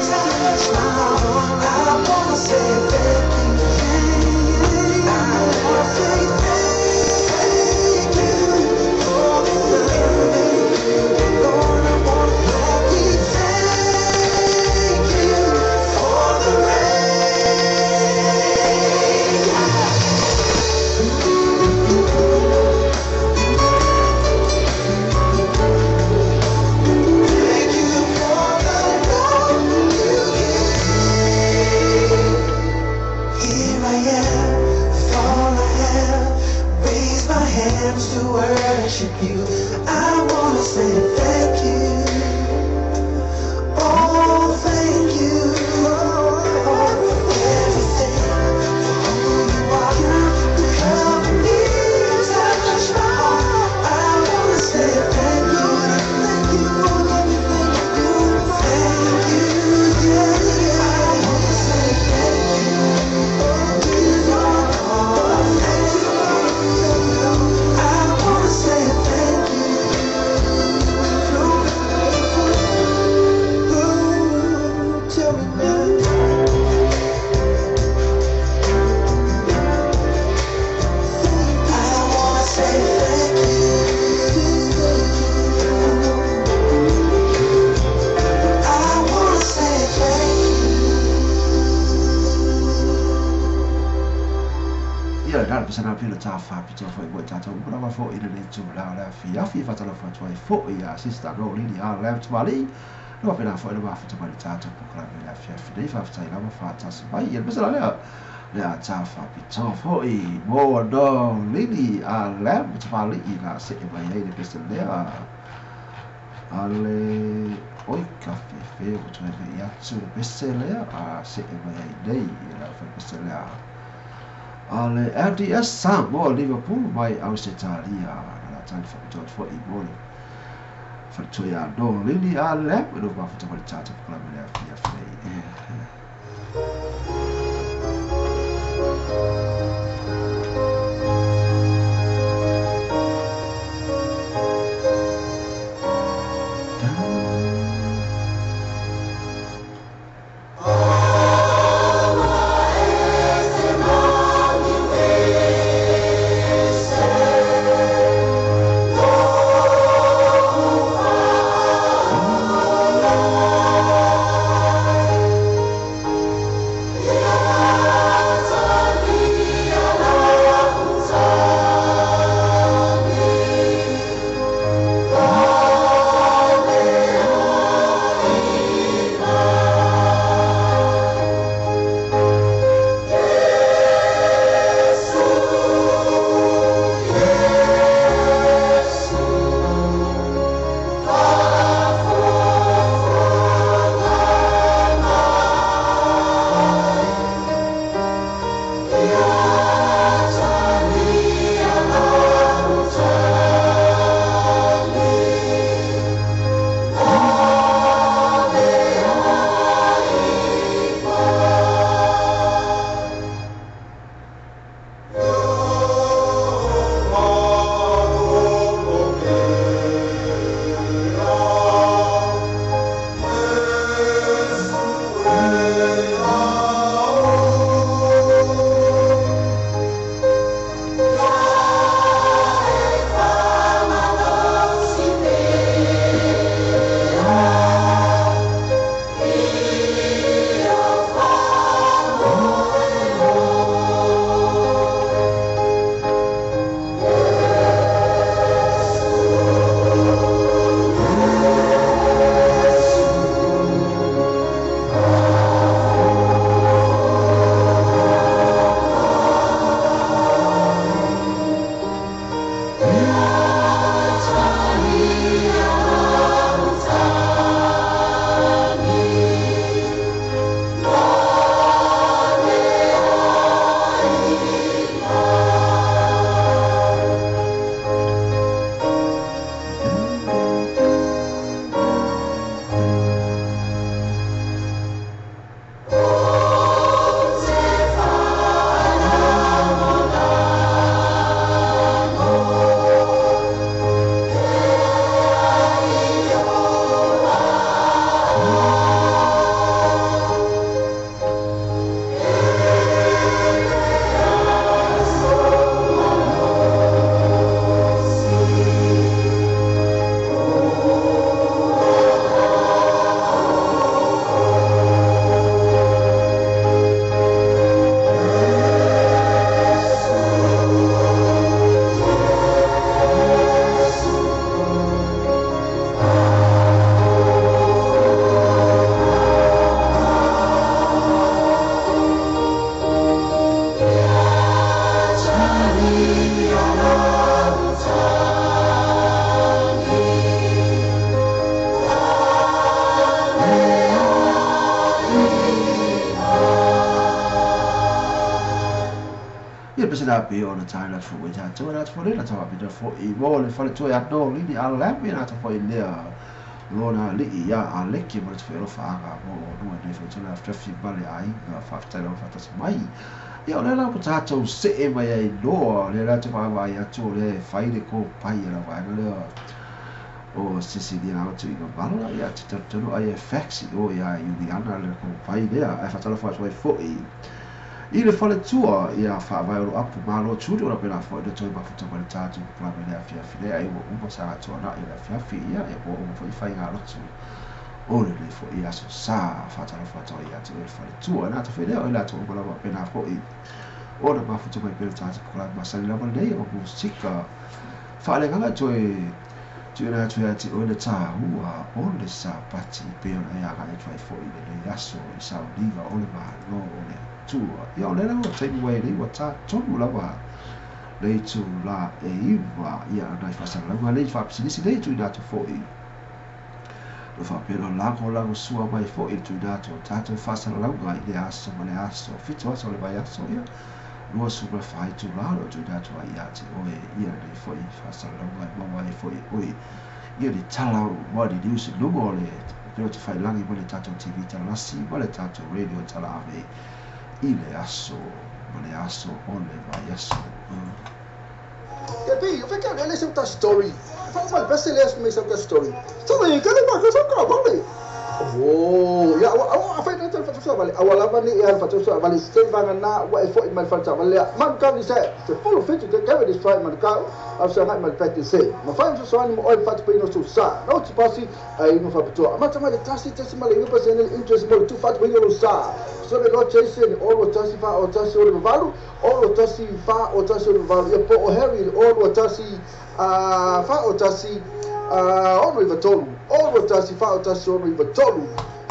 touch my heart. I wanna say thank you. I wanna say thank you for everything. Lord, I wanna thank you for the rain. Thank you for the love you give. Here I am, with all I have. Raise my hands to worship you. I wanna say thank you. Oh, thank you for everything, for who you are. You cover me, touch my heart. I wanna say thank you. Thank you for everything you do. Thank you, yeah, yeah. I wanna say thank you. Oh, Lord, oh, thank you. I wanna say thank you. Oh, tell me now. I wanna say thank you. I wanna say thank Ia le nana pesana pila tā whapitoa foi mo i tātou uma lava foi i le itulā o le afiafi. Faatalofa atu ai foi ia Sister No Lili a Lam Tamali no pena foi le mafuta mai le tatou polokalame le afiafi nei. Faafetai lava faatasi mai. Ia le pese la lea le a tā whapitoa foi mo no Lili a Lam Tamali i la se'e mai ai le pese lea a le oi ka fefe ua toe vei atu le pese lea a se'e mai ai nei i la fai pese lea. A le LDS Samoa Liverpool mai Ausetalia na la tali faapitoa atu foi mo le faletua ia Nolini a le e no mafuta ma le tatou polokalame le afiafi nei. Ia pese la pe ona tai la fu ia tu la fu le la tau pe fo i mo le fale tu ia no li a la pe na ta fo i le lona li ia a le ki mo te alofa aga mo o nua nei fo tu la fi bale ai nga fa tai la fa ta mai ia o le la po tatou see mai ai noa le la te vaavaai atu o le fai le kopai a la vaega lea o Cecilia atu i ngā mala ia te tanu ai e faxi o ia Juliana le kopai lea ai whatalofa atu ai fo'i i le faletua ia whaavae o apu malo turi o la pena fo'i na toi mafuta mai le tātou pulame le afiafi lea ai ua uma sa atoa na i le afiafi ia e ua uma fo'i whai ngā lotu o le le fo'i aso sa whatalofa atu ai atu o le faletua nā te whailea o i la tō uma lava pena fo'i o na mafuta mai pele tātou pulame masani lava nei o musika whaalengaga toe tuina atu ia te oe le tāua o le sapati pe ona e aga e tuai fo'i le nei aso i sauniga o le malo o le atua. Ia o le lau taimi wai nei wa tā tonu lava nei tū la e iwa ia nai whasalauga nei whapisinisi nei tuina atu fo'i. No whapena lago lago sua mai fo'i tuina atu o tātou whasalauga i le aso ma le aso, 7 aso le vai aso ia. 24 itulā o tuuina atu ai iā te oe ia lenei foʻi faasalalauga e maua ai foʻi e oe ia le tala ua liliu i luga o le peo tafailagi ma le tatou TV talalasi ma le tatou radio talaave i le aso ma le aso o le vaiaso. Ia pei, o feka le se ta story. Fa fa le se le me se ta story. So le ka le ma ka so ka ba le. Oh, ia a fa ta fa fa vale. Awa lava ni ia fa fa vale se va na wa e fo mai fa fa vale. Man ka ni se se full fit to get this try man ka. Au sa ngai mai pek se. Ma fa so so ni mo oi fa pe no so sa. No ti pasi ai no fa to. Ma ta ma le tasi tasi ma le pa se interest mo tu fa pe no sa. So le lo Jason o lo tasi fa o tasi o le valu o lo tasi fa o tasi o le valu. Ia po o Harry o lo tasi fa o tasi o no iva tolu. O lo tasi fa o tasi o no iva tolu.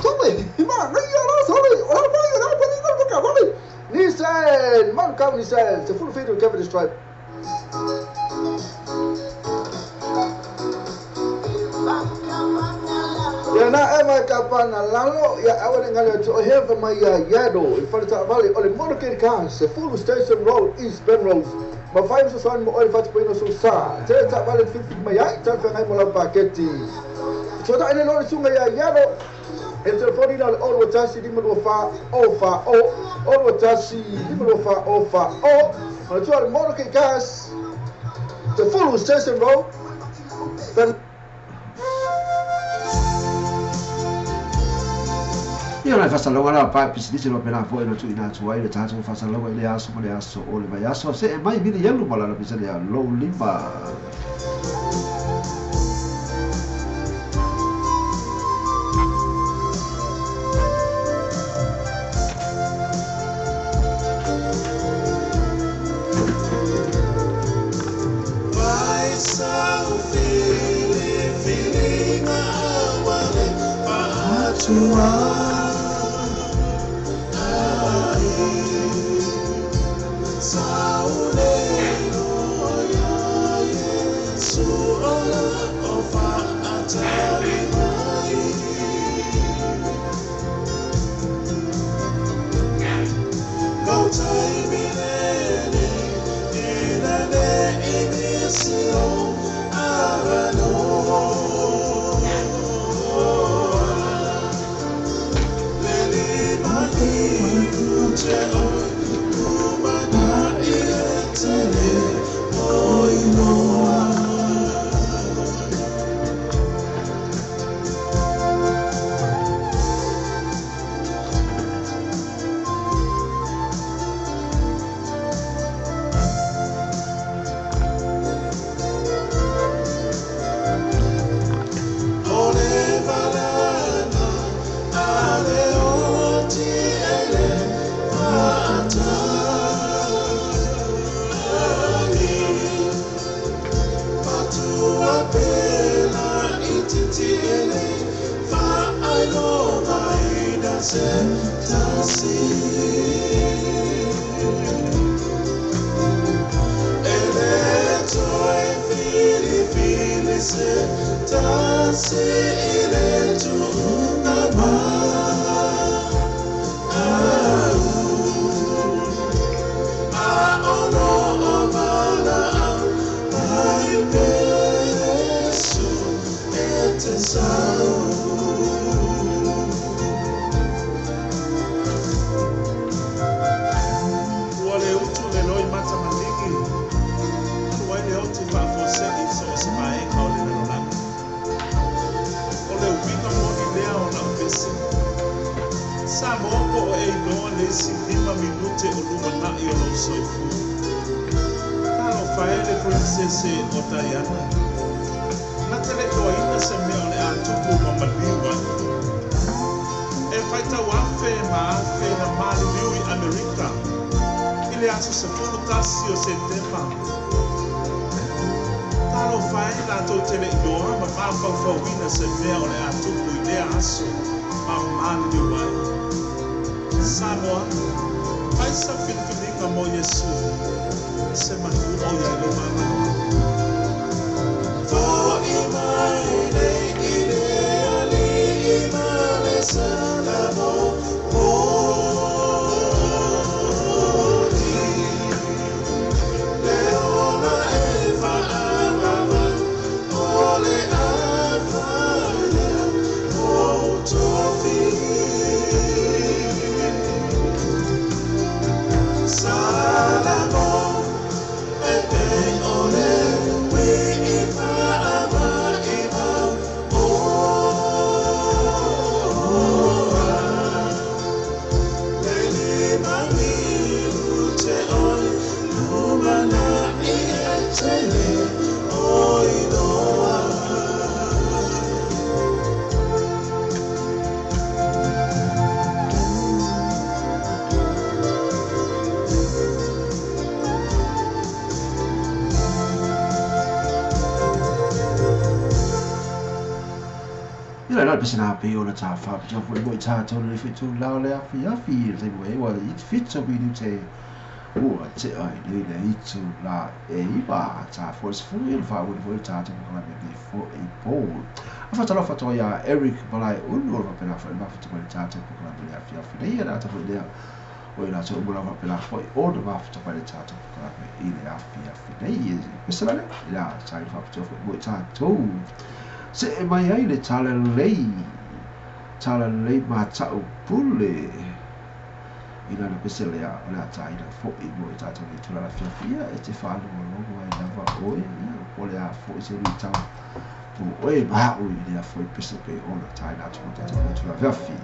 Tole, ma nei ara sole. O la pa ia pa ni ko ka vale. Nissan, man ka Nissan, se full feed Kevin Stripe. Ia na e mai ka pana lalo ia awa le ngale o heva mai ia iado i whare vale o le motorcade car se full station road East Penrose ma fai so so mo oi fat poino so sa te ta vale fit mai ai ta ngai mo la paketi so ta ene lo sunga ia iado e telefoni na o lo tasi di mo fa o fa o o lo tasi di mo fa o fa o ma tu al motorcade cars the full station road Ben Ia lai faasalaga la pae pisinisi loa pena foʻi lo tuuina atu ai le tatou faasalaga i le aso ma le aso o le vaiaso seʻe mai vili elu ma lana pisane a lou lima. le pese na pe o na tā whāpitua fo i mo i tātou le whitu lao le afi afi le te mo e wa i whitu minute ua te ai nei le itu la e iwa tā fo se fu i le wha uli fo i tātou mo kala me nei fo i pō. A whatalofa whatoa ia Eric Malai unu o le whapena fo i mawhita mai le tātou mo kala me le afi afi nei e rātou fo i lea o i rātou umura whapena fo i o na mawhita mai le tātou mo kala me i le afi afi nei e pese la le i la tā i whapitoa fo i mo i tātou. Se e mai ai le tala lei mātau pule i nana pese lea o le ata ina fo i mo i tātou i tūrara fiafia e te whaalongolongo ai lava oe ia o le a fo i se rui tau mo oe maha ui lea fo i pese pe ona tāina atu mo tātou i tūrara fiafia.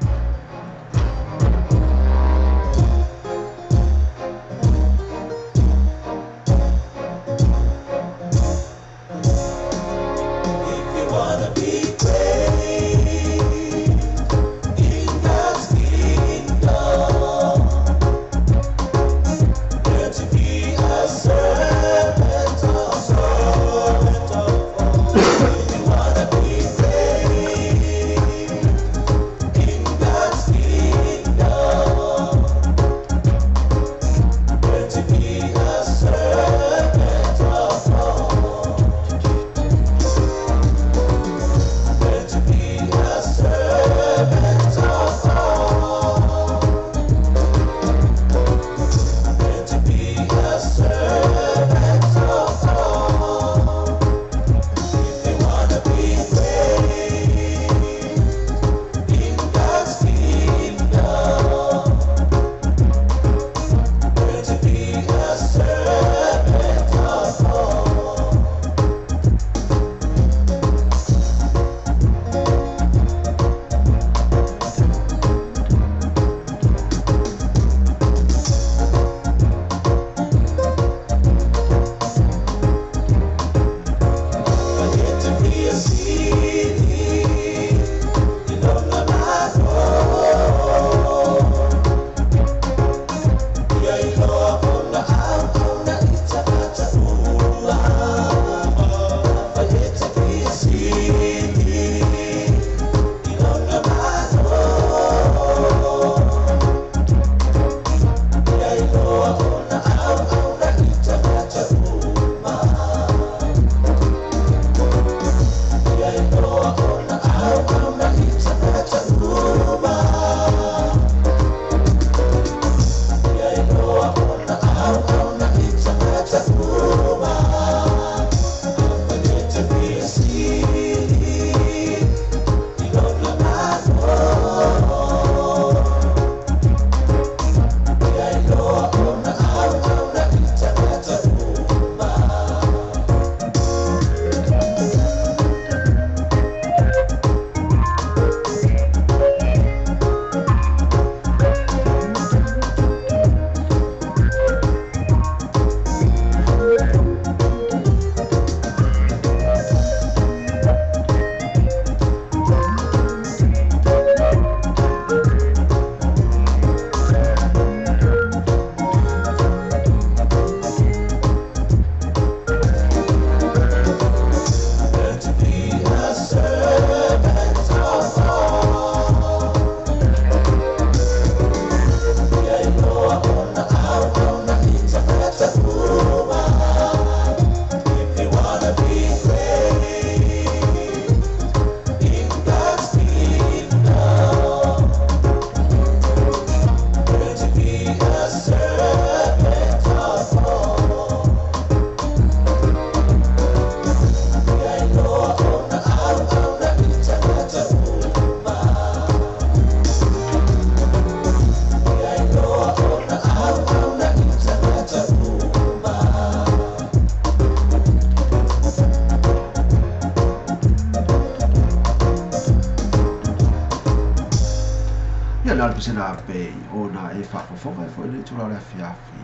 Sena pe o na e whaafofoga e fo i le tūrau le afiafi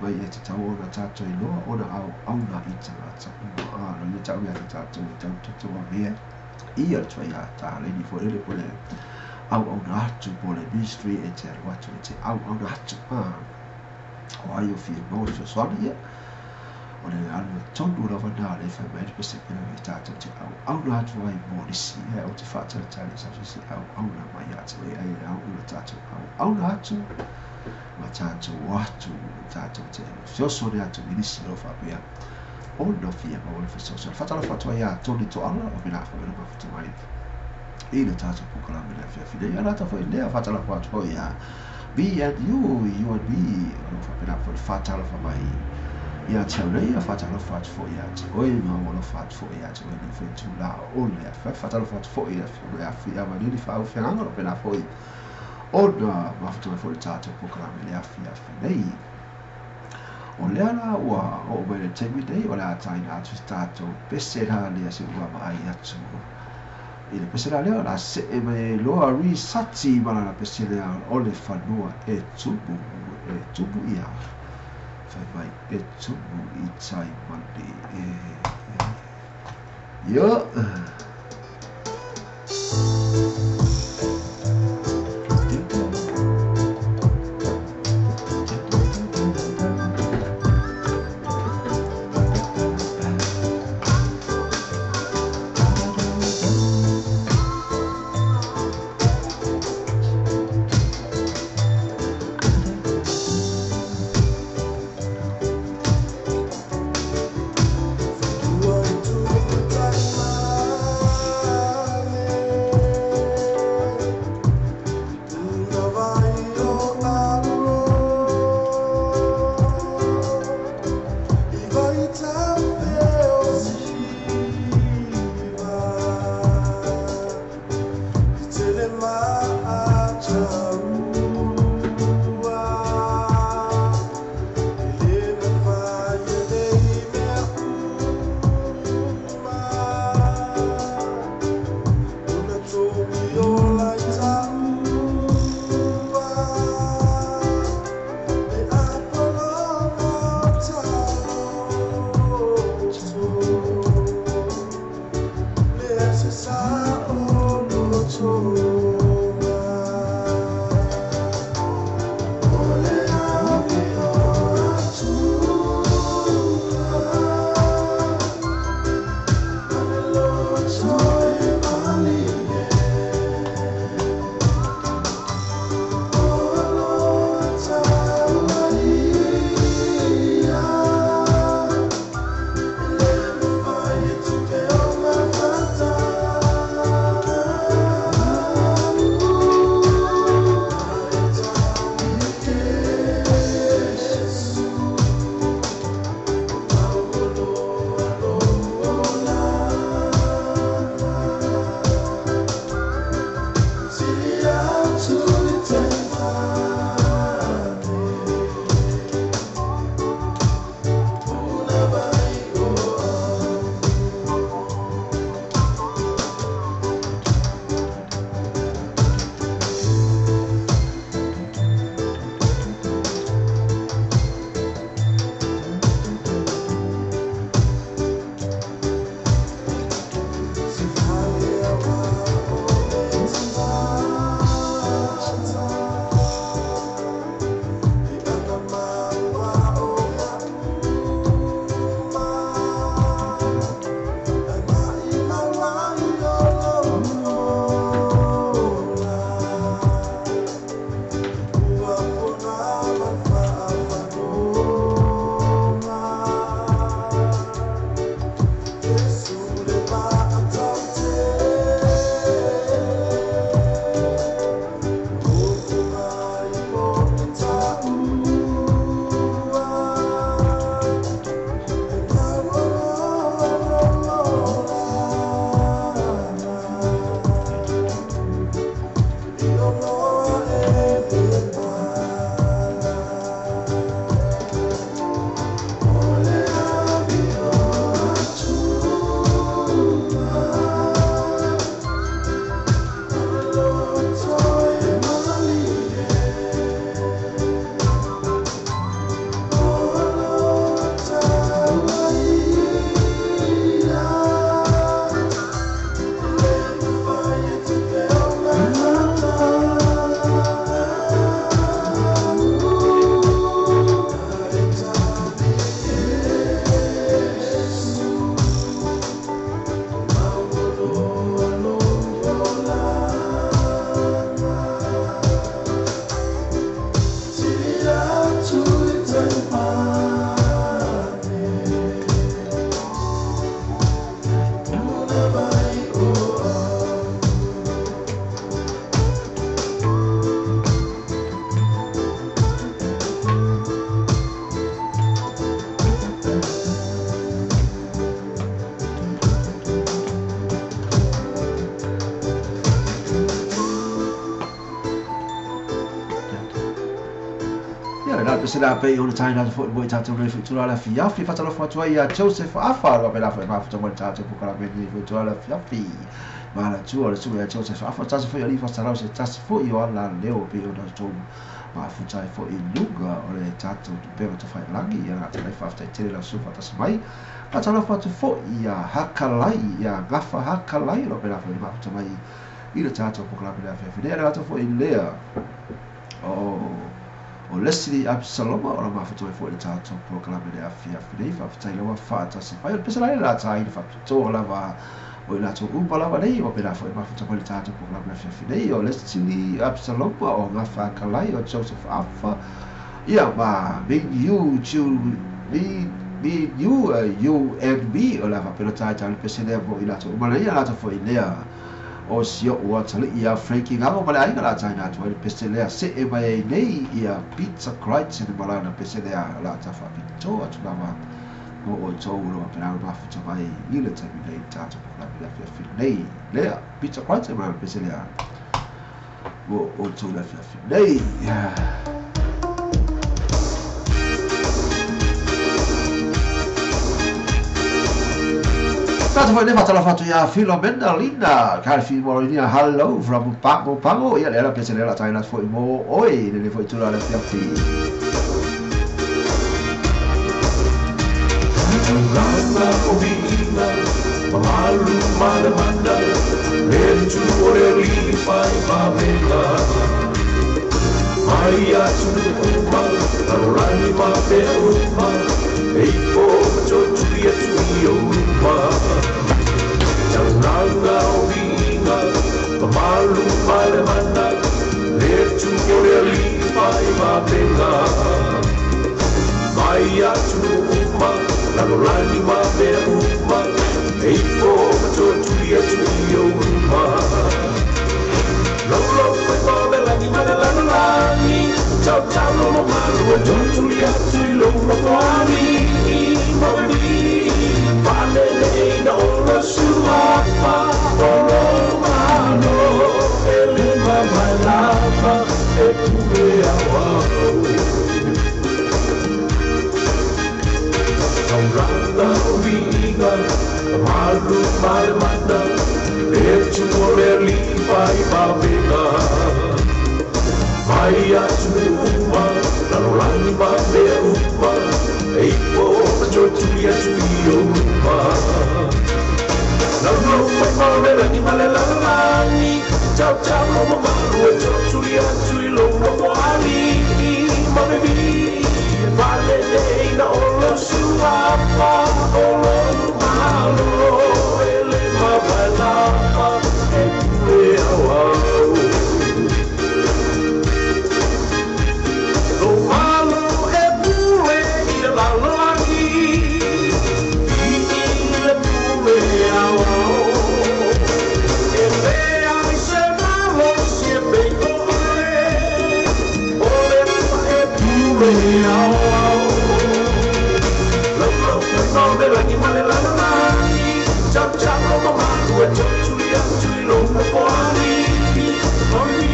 mai e te tau o na tātou i loa o na au au na i tangata uma no le tau ia te tātou i tau toto a mea ia le tuai a tā leni fo ele po le au au na atu po le ministry e te aru atu e te au au na atu o ai o fie mau le fesoani ia O le amiotonu lava na le fai mai le pesepele e tatou te auauna atu ai mo nisi ae ou te faatalitali i sau se auauna mai ia te oe ai e ao i le tatou auauna atu ma tatou o atu tatou te fesoasoani atu i nisi o lo o faapea ona fia maua le fesoasoani. Faatalofa atu ai ia Tony Toala o faapena foi ona mafuta mai i le tatou polokalame i le afiafi nei. Ia lata foi lea faatalofa atu foi ia Me and You, You and Me, o lo o faapena foi le faatalofa mai ia te au nei, ia faatalofa atu foi ia te oe, ma ua alofa atu foi ia te oe nei foi itulā o le afiafi. Faatalofa atu foi i le afioga ia Fiamalili Faaufeagaga, o lo o faapena foi ona mafuta mai foi le tatou polokalame i le afiafi nei. O lea la ua oo mai le taimi nei, o le a taina atu se tatou pese la lea se ua vaai atu i le pese la lea, o le a see mai ai loa Risati ma lana pese lea o le fanua e tumu, e tumu ia, fai mai e tumu i tai mani e, e. Ia. faapena pese le a pei ona taina atu fo'i mo i tatou nei fo'i tulaga le afiafi. Faatalofa atu ai ia Joseph Afa o faapena fo'i mafuta mai le tatou polokalame nei fo'i tulaga le afiafi. Manatua o le susuga ia Joseph Afa tasi fo'i alii fasalau se tasi fo'i o ala leo pei ona tou mafuta ai fo'i i luga o le tatou tupega tafailagi. Ia gata mai faafetai tele lau susuga faatasi mai. Faatalofa atu fo'i ia Hakalai ia Gafa Hakalai o lo o faapena fo'i ona mafuta mai i le tatou polokalame le afiafi nei. A le gata fo'i lea o Leslie Absaloma o la mafuta mai fo'i le tatou polokalame le afiafi nei. Faafetai lava faatasi mai. O le pese la le taina faapitoa lava o i latou uma lava nei ua faapena fo'i mafuta mai le tatou polokalame le afiafi nei. O Leslie Absaloma, o Gafa Hakalai, o Joseph Afa, ia ma me you me me you you and me o le a faapena taita le pese lea mo i latou uma nei. A latou fo'i lea o si o'u atalii ia Frankie Gago ma le aiga la taina atu ai le pese lea se'e mai ai nei ia Peter Crichton ma lana pese lea la ta faapitoa atu lava mo outou o lo o faapena ona mafuta mai i le taimi nei i le tatou polokalame le afiafi nei. Lea Peter Crichton ma lana pese lea mo outou le afiafi nei. Tatou foi nei faatalofa atu ia Philomena Lina Kalifi Moloinia, hello from Pago Pago. Ia le ala pese lea la taina atu fo'i mo oe i lenei fo'i tulaga le afiafi. Tulaga o viiga, mamalu ma le mana, le tu o le alii fai vavega. Mai atunuu uma, lalolagi ma mea uma, e ifo ma totuli atu i ou luma. Taulaga o viiga, mamalu ma le mana, le tu o le alii fai vavega. Mai atunuu uma, lalolagi ma mea uma, e ifo ma totuli atu i ou luma. Lau lau fai ma le lagi ma le lalolagi, tau tau lo lo malu e totuli atu i lou nofoali. Mami, faalelei na o lo suafa, o lo malo, e le mamae lava, e pule auau. Taulaga o viiga, mamalu ma le mana, le tu o le alii fai vavega. Mai atunuu uma, lalolagi ma mea uma, e ifo ma totuli atu i ou luma. Lau lau fai ma le lagi ma le lalolagi, tau tau lo mamalu e totuli atu i lou nofoali. Mami, faalelei na o lo suafa, o lo malo, e le mamae lava, e pule auau. Lo malo e pule i le lalolagi, i le pule auau. E leai se malosi e peiko ole, o le pa e pule auau. Lau lau fai ma le lagi ma le lalolagi, tau tau lo mamalu e totuli atu i lou nofoali. Mami,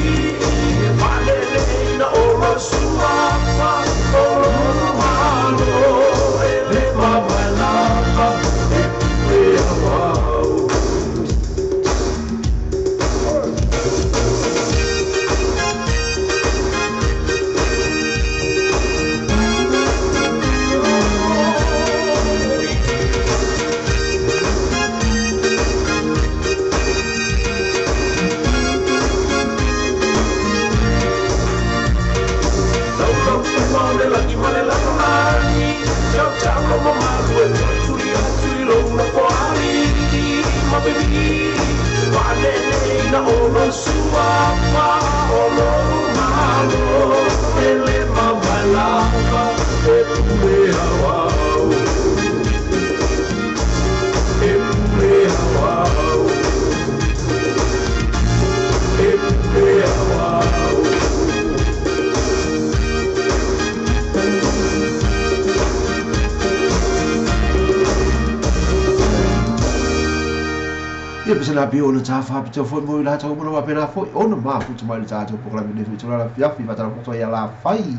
faalelei na o lo suafa, o lo malo, e le mamae lava, e pule auau. pese la pio ona tā whapito foi mo i lātou uma lava pena foi ona mafuta mai le tātou pokalame nei foi tula la fiafi whatarapoko ia la whai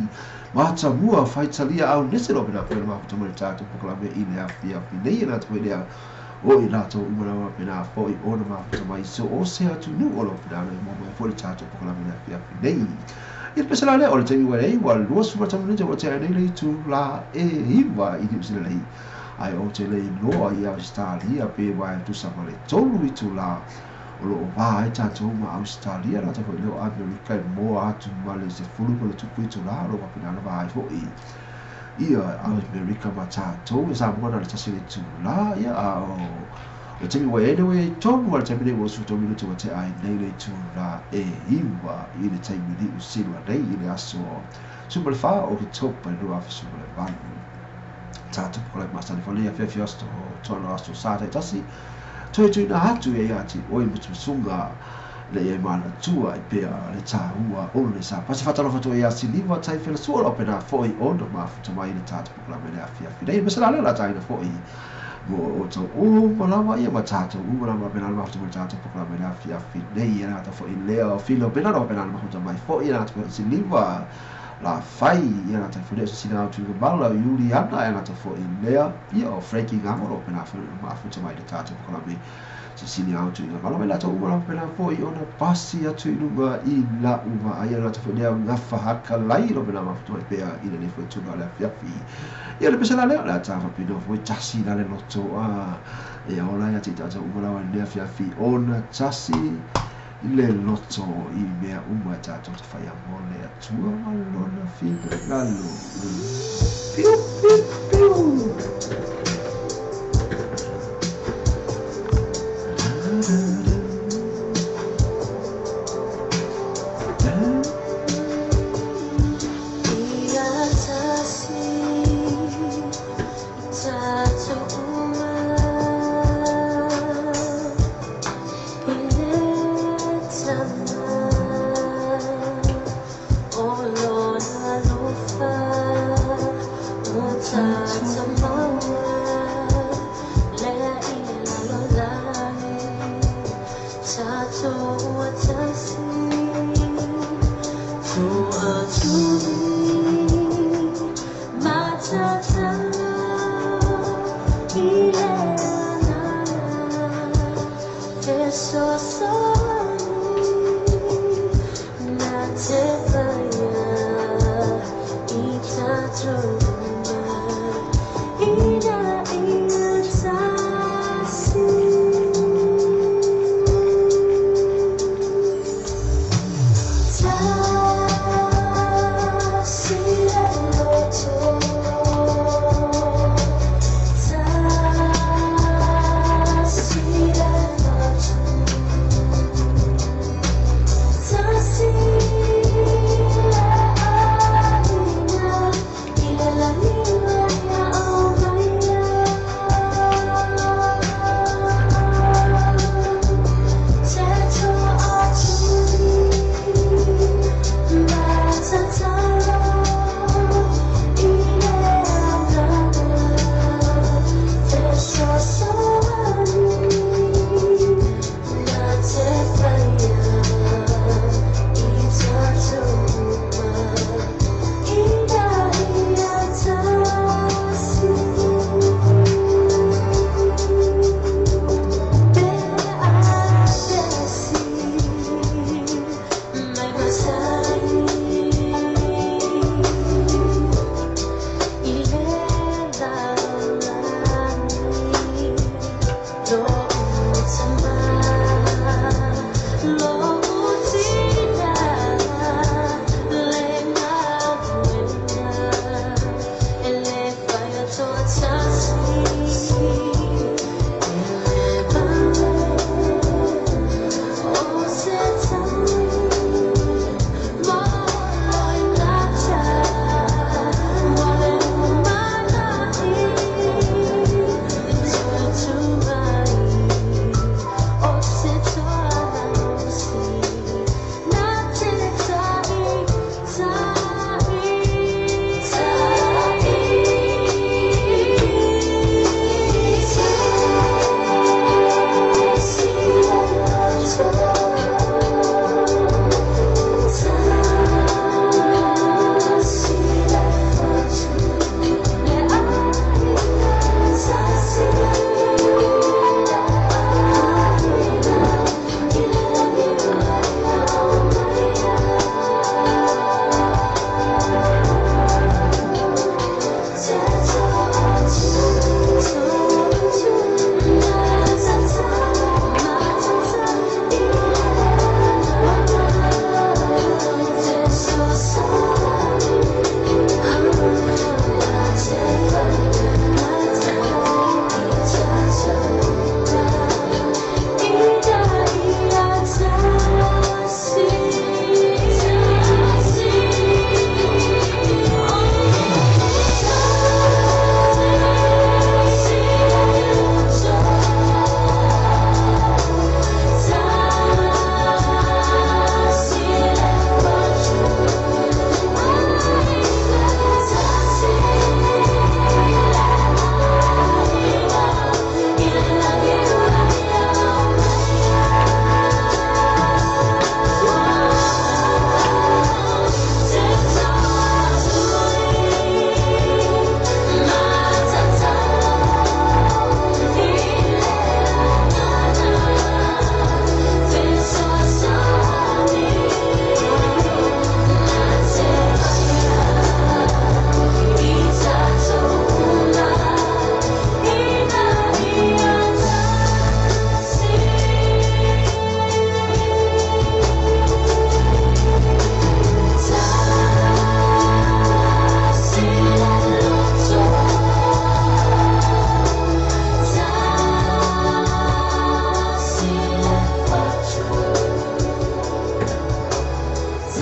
mata mua whai talia au nese lo pena foi ona mafuta mai le tātou pokalame i le afiafi nei e nā te lea o i lātou uma lava pena foi ona mafuta mai so o se atu nu o lo pena no mo mai foi le tātou pokalame le afiafi nei. I le pese la lea o le taimi ua nei ua lua suma tamunete ua tea nei le itu la e iwa i Niu Sila nei. Ai o te lei loa i Australia pe wai tusa ma le tolu i tula o loo vā ai tātou ma Australia la tātou leo Amerika e moa atu ma le se fulu ma le tupu i tula o loo wapina ana vā ai foi ia Amerika ma tātou e Samoa na le tasi le tula ia a o le taimi ua ene ua i tonu a le taimi nei ua su tolu minuti ua tea ai nei le itula e iwa i le taimi Niu Sila nei i le aso 14 o Oketopa i le 2018. Tātou pokalame masani fo nei afiafi aso tono aso sa taitasi toe tuina atu ia ia te oe musumusunga le ia manatua i pea le tāua o le sa pasi whatalofa to ia siliva tai whela sua lo pena foi ona mafuta mai le tātou pokalame le afiafi nei mese la lea la tāina foi mo o tau o malawa ia ma tātou u malawa pena le mafuta mai le tātou pokalame le afiafi nei ia nata foi lea o filo pena lo pena le mafuta mai foi ia nata foi siliva la fai ia nata foi lea sina atu i mala o Juliana ia nata foi lea ia o Frankie Ngamo lo pena foi mafuta mai le tātou pokalame Cecilia atu i ngā mai lātou uma lava pena foi ona pasi atu i lunga i la uma ai ia nata foi lea ngafa haka lai lo pena mafuta mai pea i le foi tuna le afiafi ia le pese la lea la tā whapino foi tasi la le loto a e ola ia te tātou uma lava le afiafi ona tasi le loto i mea uma e tātou te whai a mo le atua ma lona finagalo. Piu, piu, piu. Tasi.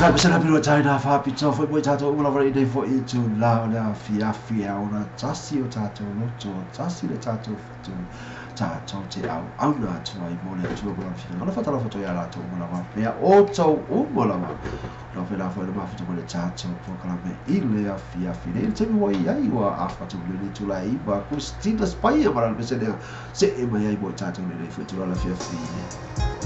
Sa pese la pilo tai na fa pito foi mo tatou uma lava i nei foi i tula o le afiafi e ona tasi o tatou loto, tasi le tatou fitu, tatou te auauna atu ai mo le Atua ma lona finagalo. Faatalofa atu ai ia latou uma lava pea outou uma lava. Lau faila foi le mafuta mo le tatou polokalame i le afiafi nei. I le taimi ua i ai ua afa atu le itula e 9, Christina Spaia ma lana pese lea see mai ai mo i tatou lenei foi itula o le afiafi. Ua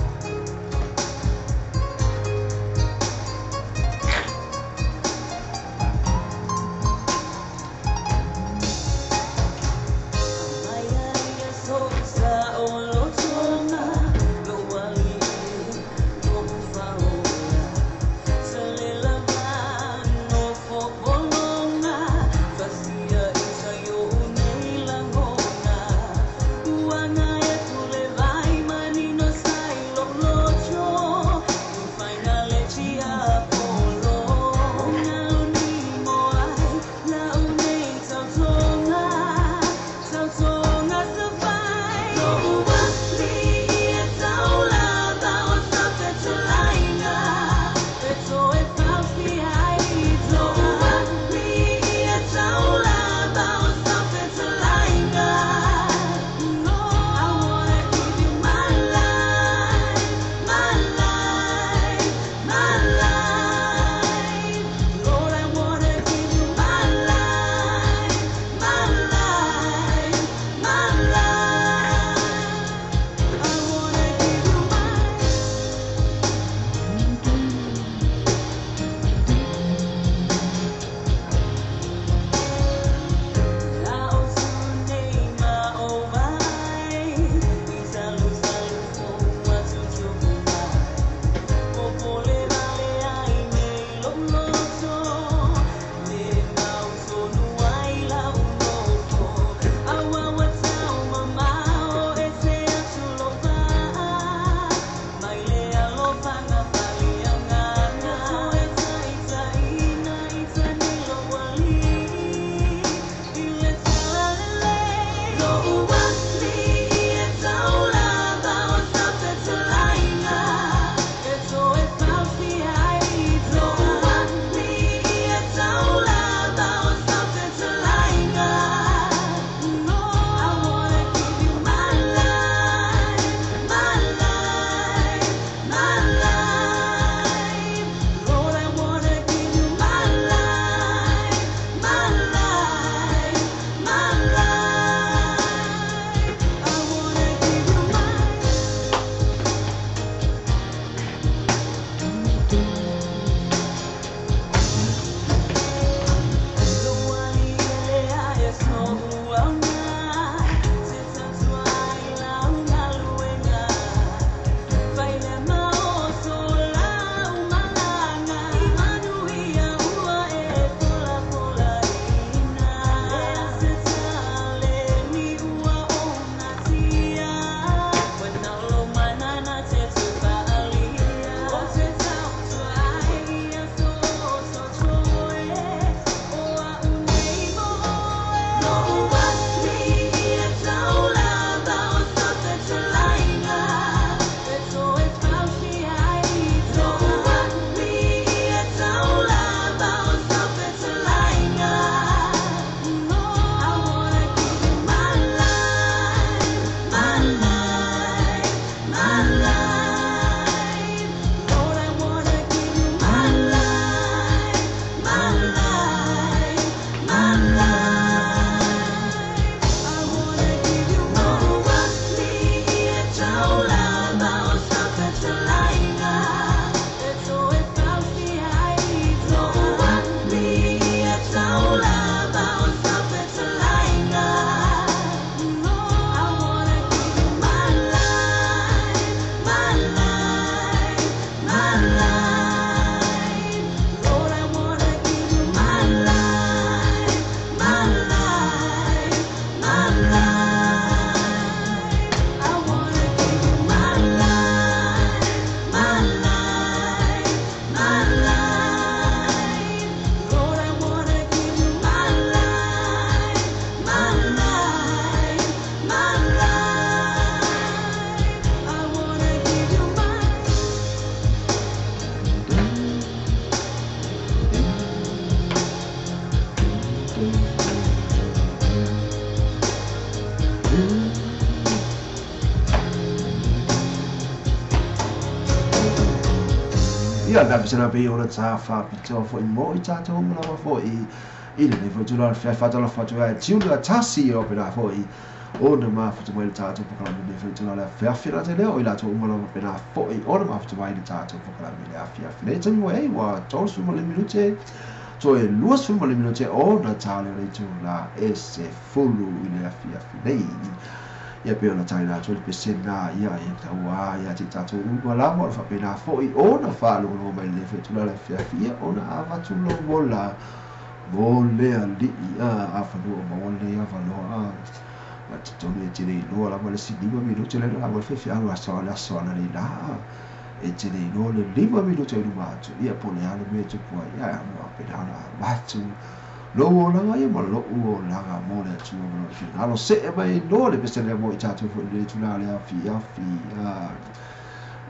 Ia le pesela pe o le ta faapitoa foʻi mo i tatou uma lava foʻi i lenei foi tulaga le feafatalofa atu ai tiula tasi o pena foʻi ona mafuta mai le tatou pokalame lenei foi tulaga le afiafi la te lea o i latou uma lava pena foʻi ona mafuta mai le tatou pokalame le afiafi nei taimi ua ai ua 35 minute toe 25 minute ona tale o le itulā e 10 i le afiafi nei. Ia pe ona taina atu le pesena ia ia taua ia te tatou uma lava o le faapena foʻi ona faalogologo mai lenei foi tulaga le afiafi ia ona avatu lou ola mo le aliʻi afanua o maua lenei avanoa ma totonu e te le iloa lava le isi 5 minute lea na lago ai faifeau aso le aso analeila e te le iloa le 5 minute i luma atu ia po o le a le mea e tupu ai ia ua faapena ona avatu lou olaga ia ma loʻu olaga mo le Atua ma lona finagalo see mai loa le pese lea mo i tatou foi i lenei tulaga le afiafi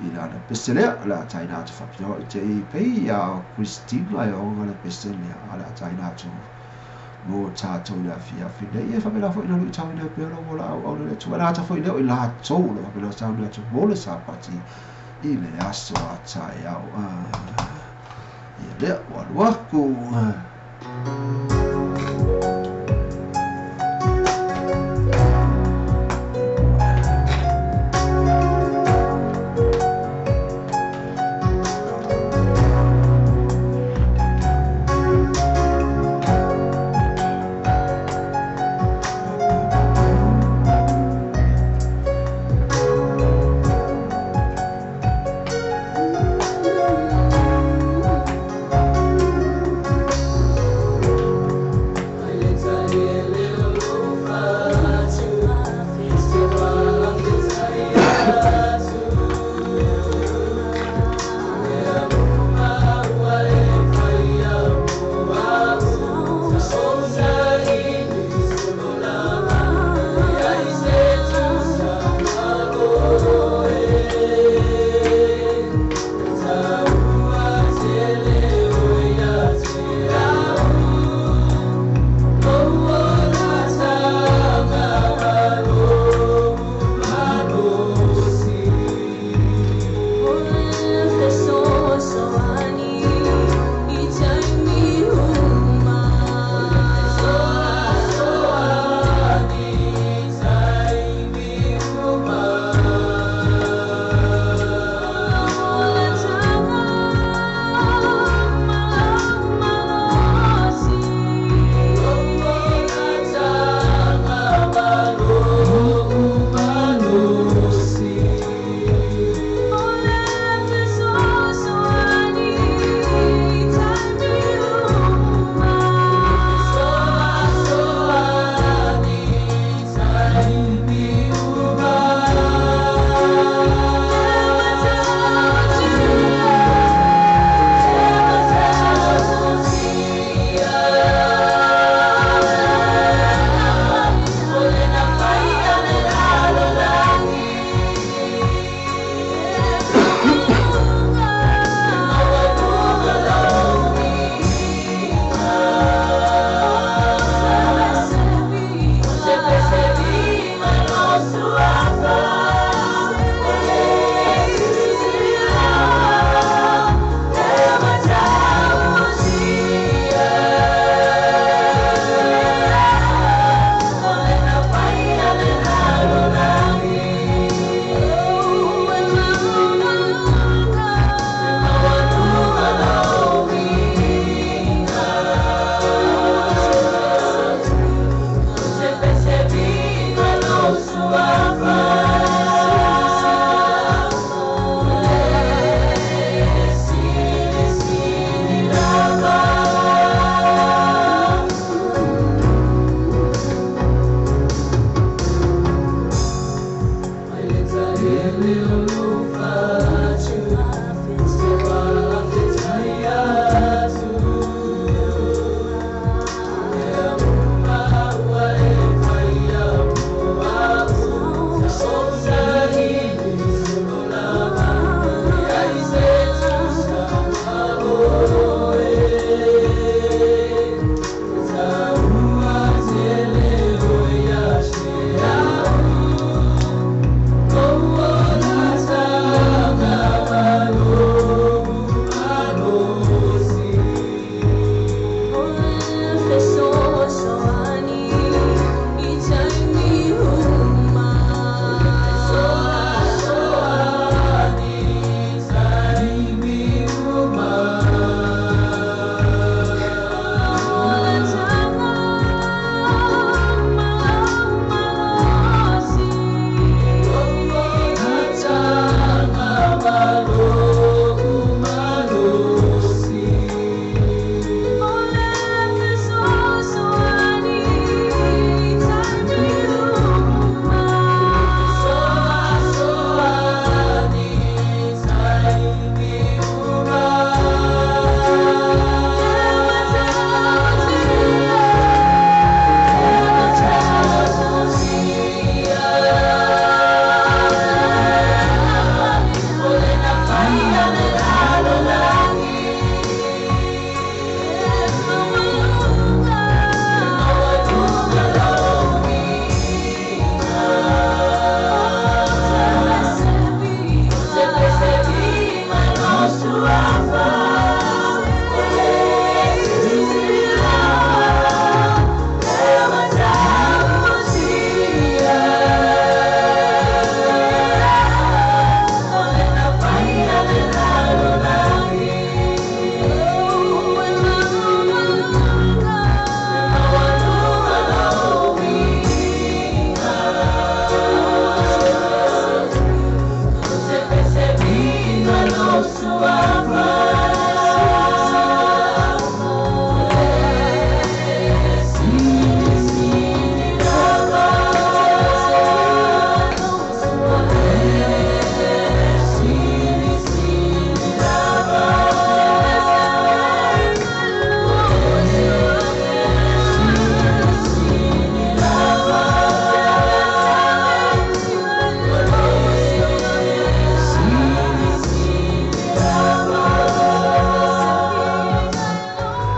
i lana pese lea o le a taina atu faapitoa i te i pei ia Christina e oga le pese lea a le a taina atu mo tatou i le afiafi nei. Ia faapena foi na luitauina ai pea lou ola auauna i le Atua. E le gata foi lea o i latou o lo o faapena sauni atu mo le Sapati i le aso a taeao. Ia lea ua alu aku.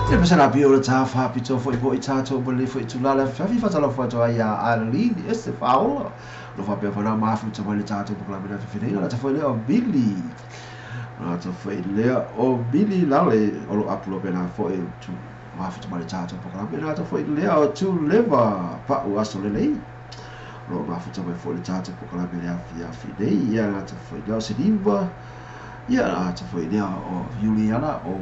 Ia pese la pio le tā whapito fo i mo i tātou mo le fo i tūlala whiawhi whatala whato ai a Arlene e se whaola. Lo whapea whana mafu ta mai le tātou mo kala mena whiwhinei. La ta fo i lea o Billy. La ta fo i lea o Billy lale o lo apu lo pena fo i tu mafu ta mai le tātou mo kala mena. La ta fo i lea o tū leva pau aso lelei. Lo mafu ta mai fo i le tātou mo kala mena whiawhi nei. Ia la ta fo i lea o Siniva. Ia la ta fo i lea o Juliana o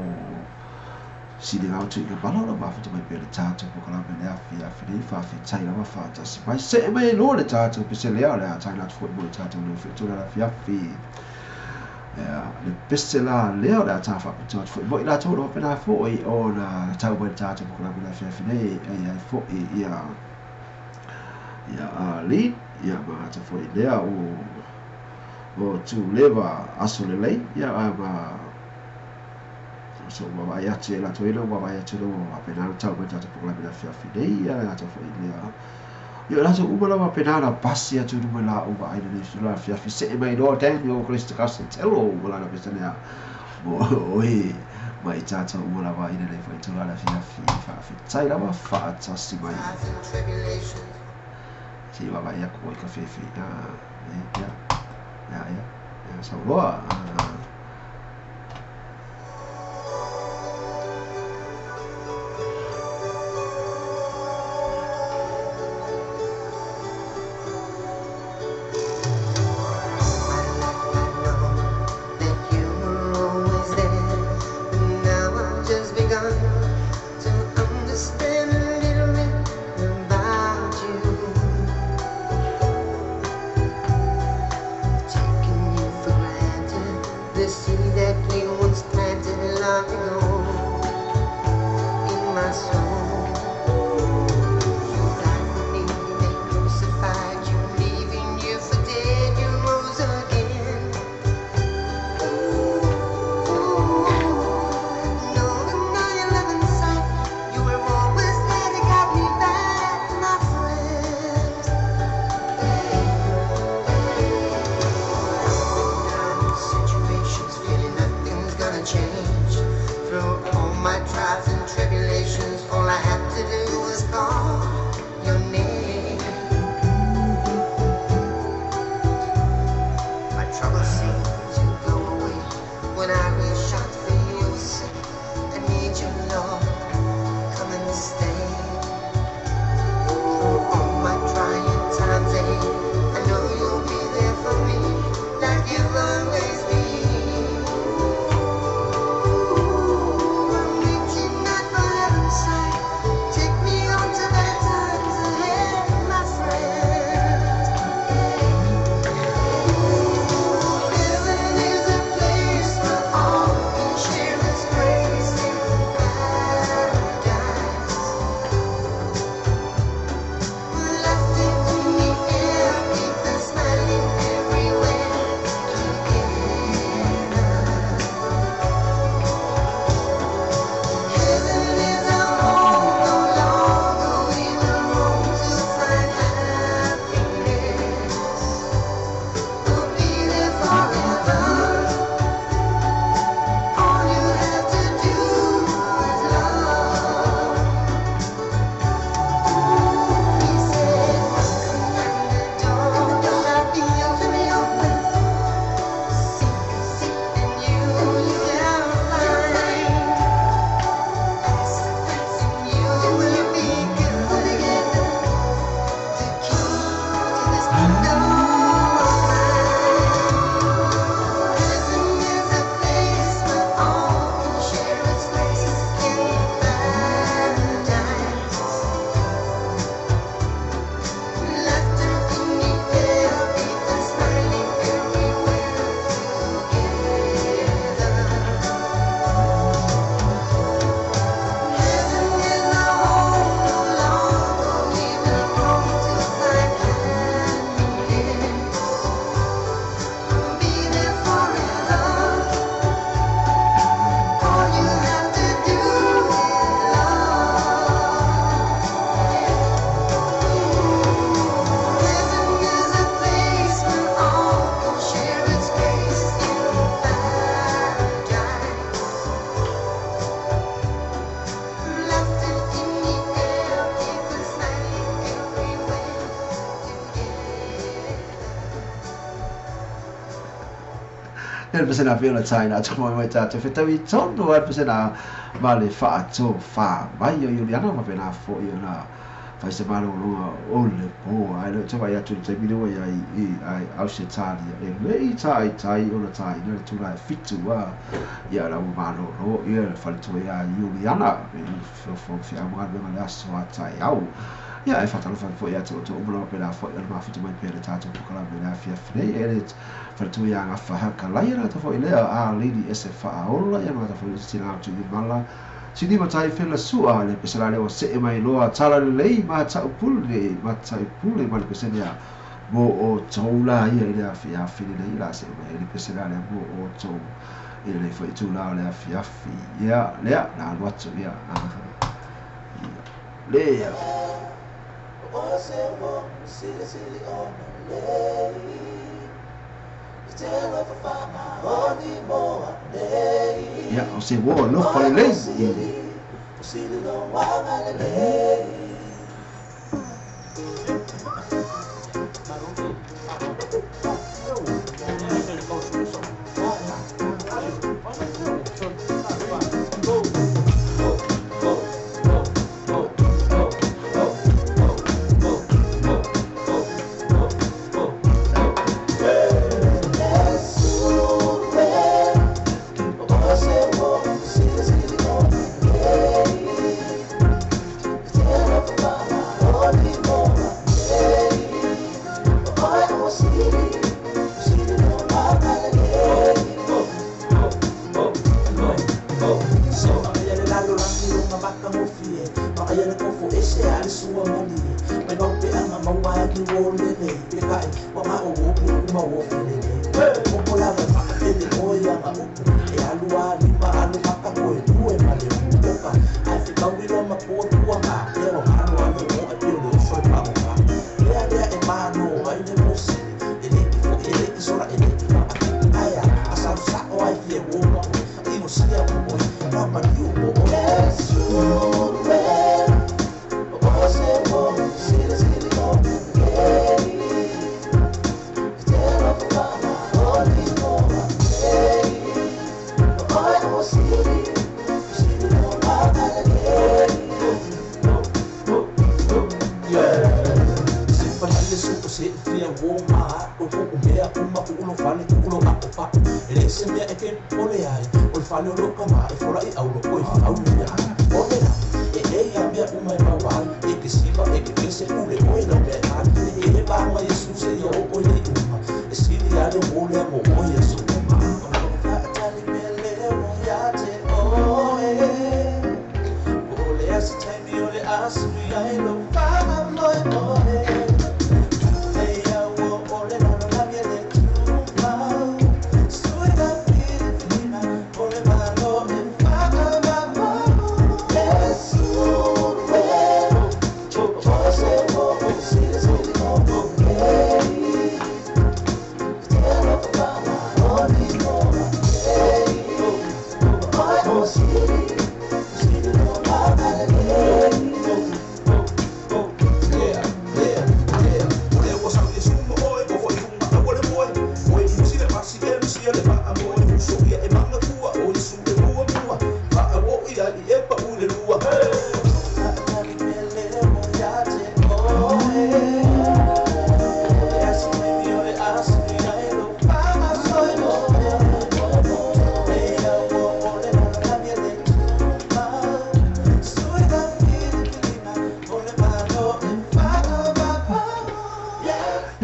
Sili ngau tu ika bala ora mafu mai pele tātou po kala mele afi afi nei whawhi tai lama whātasi mai se e mai loa le tātou pese lea o le a tai natu fo i mo le tātou le whitu la afi afi le pese la lea o le a tā whapito atu fo i mo i lātou o pena fo i o na tau mai le tātou po kala mele afi afi nei ai ai fo i ia ia a li ia ma ata fo i lea o tū lewa aso le lei ia a ma so ua vai atu e latou ina ua vai atu ua pena na tau mai tātou pokalame na fiafi nei ia le ata foi lea ia latou uma lava pena na pasi atu numa la uma aina nei sula fiafi se e mai loa Daniel Christ Castelo ua lana pesa lea mo oi mai tātou uma lava aina nei foi tula na fiafi faafetai lava faatasi mai se ua vai aku i ka fefe ia ia ia ia sauloa. This Le pesena pe ona tai na tomo mai tātou whetaui tonu ai pesena ma le whaato wha mai o Iuliana ma pena fo i ona whaise malologa o le po ai le te vai atu te mire wai ai i ai au se tāria e le i tai tai ona tai na le tūra e fitu a ia la malolo ia le whaletua ia Iuliana me i fo fi amunga le aso a tai au. Ia e whatalofa fo ia te o umala pena fo i ana mafuta mai pere tātou pokala me le awhia whinei e le whaletua ia ngā whahaka lai ana ta fo i lea a lini ese whaola ia ngā ta fo i tina atu i mala sini matai whela sua le pesela leo se e mai loa tala lei ma tau pule ma tau pule ma le pesela mo o tau la ia i le awhia whinei nei la se mai le pesela lea mo o tau i le fo i tūla le awhia ia lea nā luatu ia lea. Ia, o se wo lo fa le lei.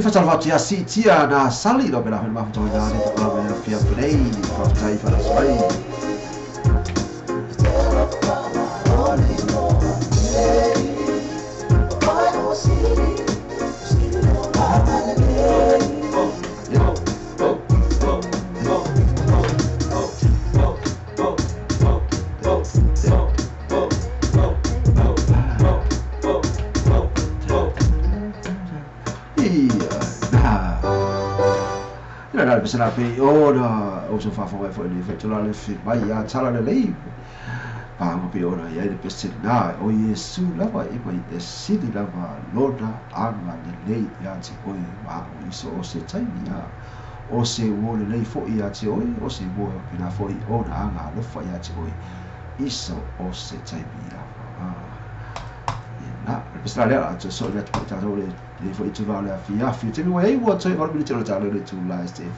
Whatalwatu ia sitia nā sali no pera hoi mafuta hoi nā ne pokala mea fia penei whaftai whanasmai. Pesela pe ona o so fa fo fo le fetola le fi mai ia tala le lei pa mo pe ona ia le pesela o Yesu lava e mai e sili lava lona anga le lei ia te oi ma o iso o se taimi ia O se uo lelei foʻi iā te oe, o se uo e faapena foʻi ona aga alofa iā te oe i so o se taimi lava. Ia la, le pese la lea la toe soʻi atu po tatou le foʻi itulā o le afiafi. Taimi ua iai ua toe 8 minute o le tatou le itulā e 10.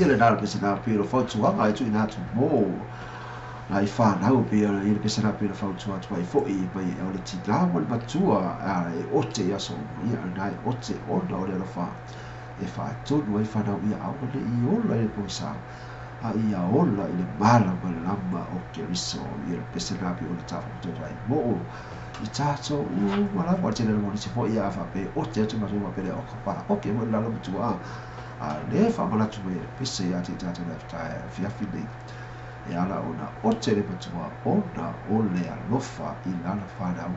Ia le na le pese na pe o fautuaga e tuuina atu mo nai fanau pe ia le pese na pe o fautua atu ai foʻi mai o le tinā ma le matua e ote i aso uma ia na e ote ona o le alofa e faatonu ai fanau ia aua neʻi ola i le pogisā a ia ola i le malamalama o Keriso. Ia le pese na pe o le tafamatau ai moo i tatou uma lava o le tele mo nisi foʻi a faape ote atu matou faapea o ka palaoke mo le lalo matua a le faamanatu mai e le pese ia te tatou le afiafi nei e ala ona ote le matua ona o le alofa i lana fanau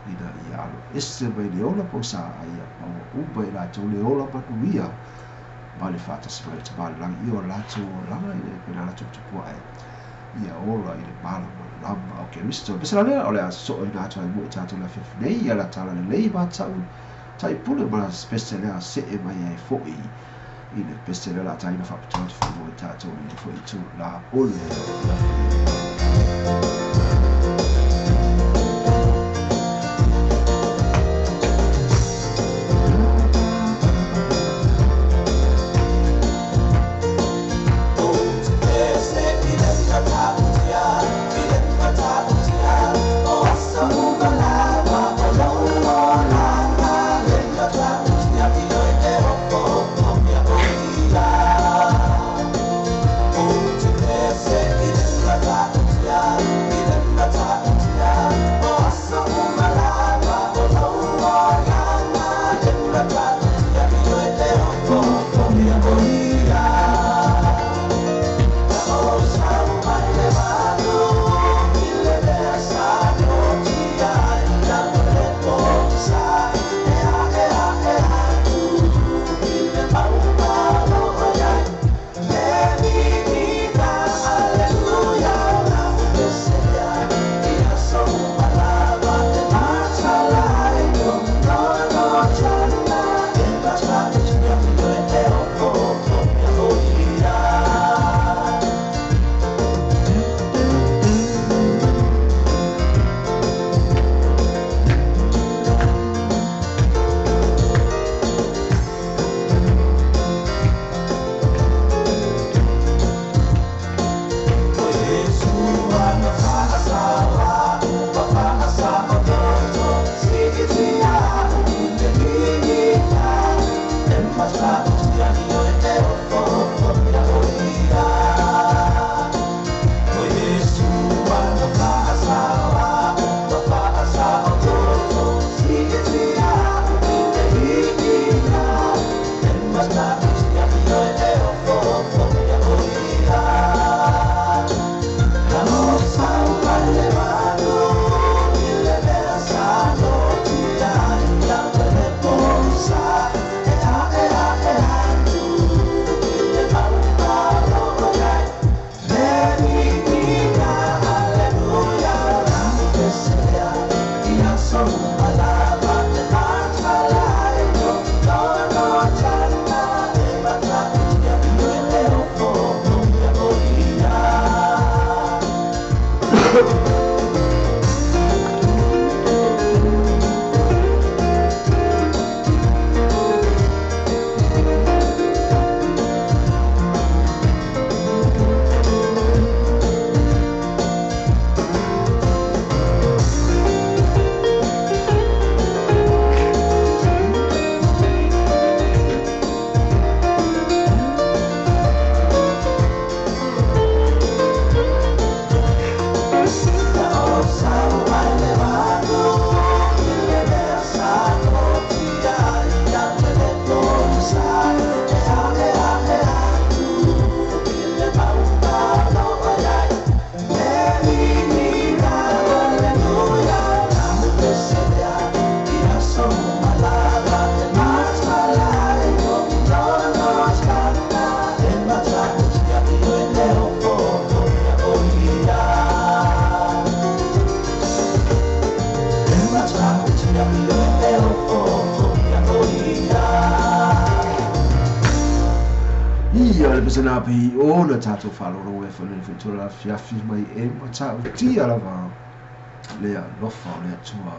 ina ia alo ese mai le ola posa a ia maua uma i latou le ola manuia ma le faatasi mai le Tamā i le lagi i o latou olaga i le pena latou tupua ae ia ola i le malamalama o Keriso. Pese la lea o le a soʻoina atu ai mo i tatou le afiafi nei ia la tala lelei matau taipule ma pese lea see mai ai foʻi i le pese lea la taina faapitoa atu foi mo i tatou i le foʻi itulā o le afiafi. Say it is my Ia le pesena pei o na tātou whaloro e whanau whentua la fiafi mai e matau tia lava lea lofa o lea tua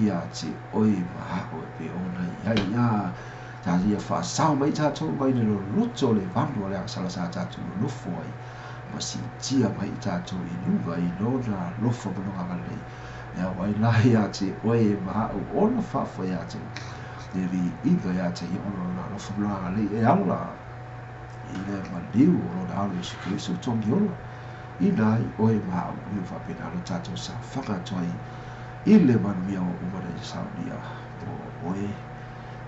ia te oi mahao e pe ona ia ia tā ia whaasau mai tātou mai le loloto le vanu o lea sala sa tātou lofo ai ma si tia mai tātou i lunga i lona lofa manonga ngalei ea wai la ia te oi mahao ona whaafo ia te le vi inga ia te i ona lona lofa manonga ngalei e ala i le maliu o lona alo Iesu Keriso tongi ola i nai oe ma au i whapena lo tātou sa whakatoa i le manuia o umana i saunia o oe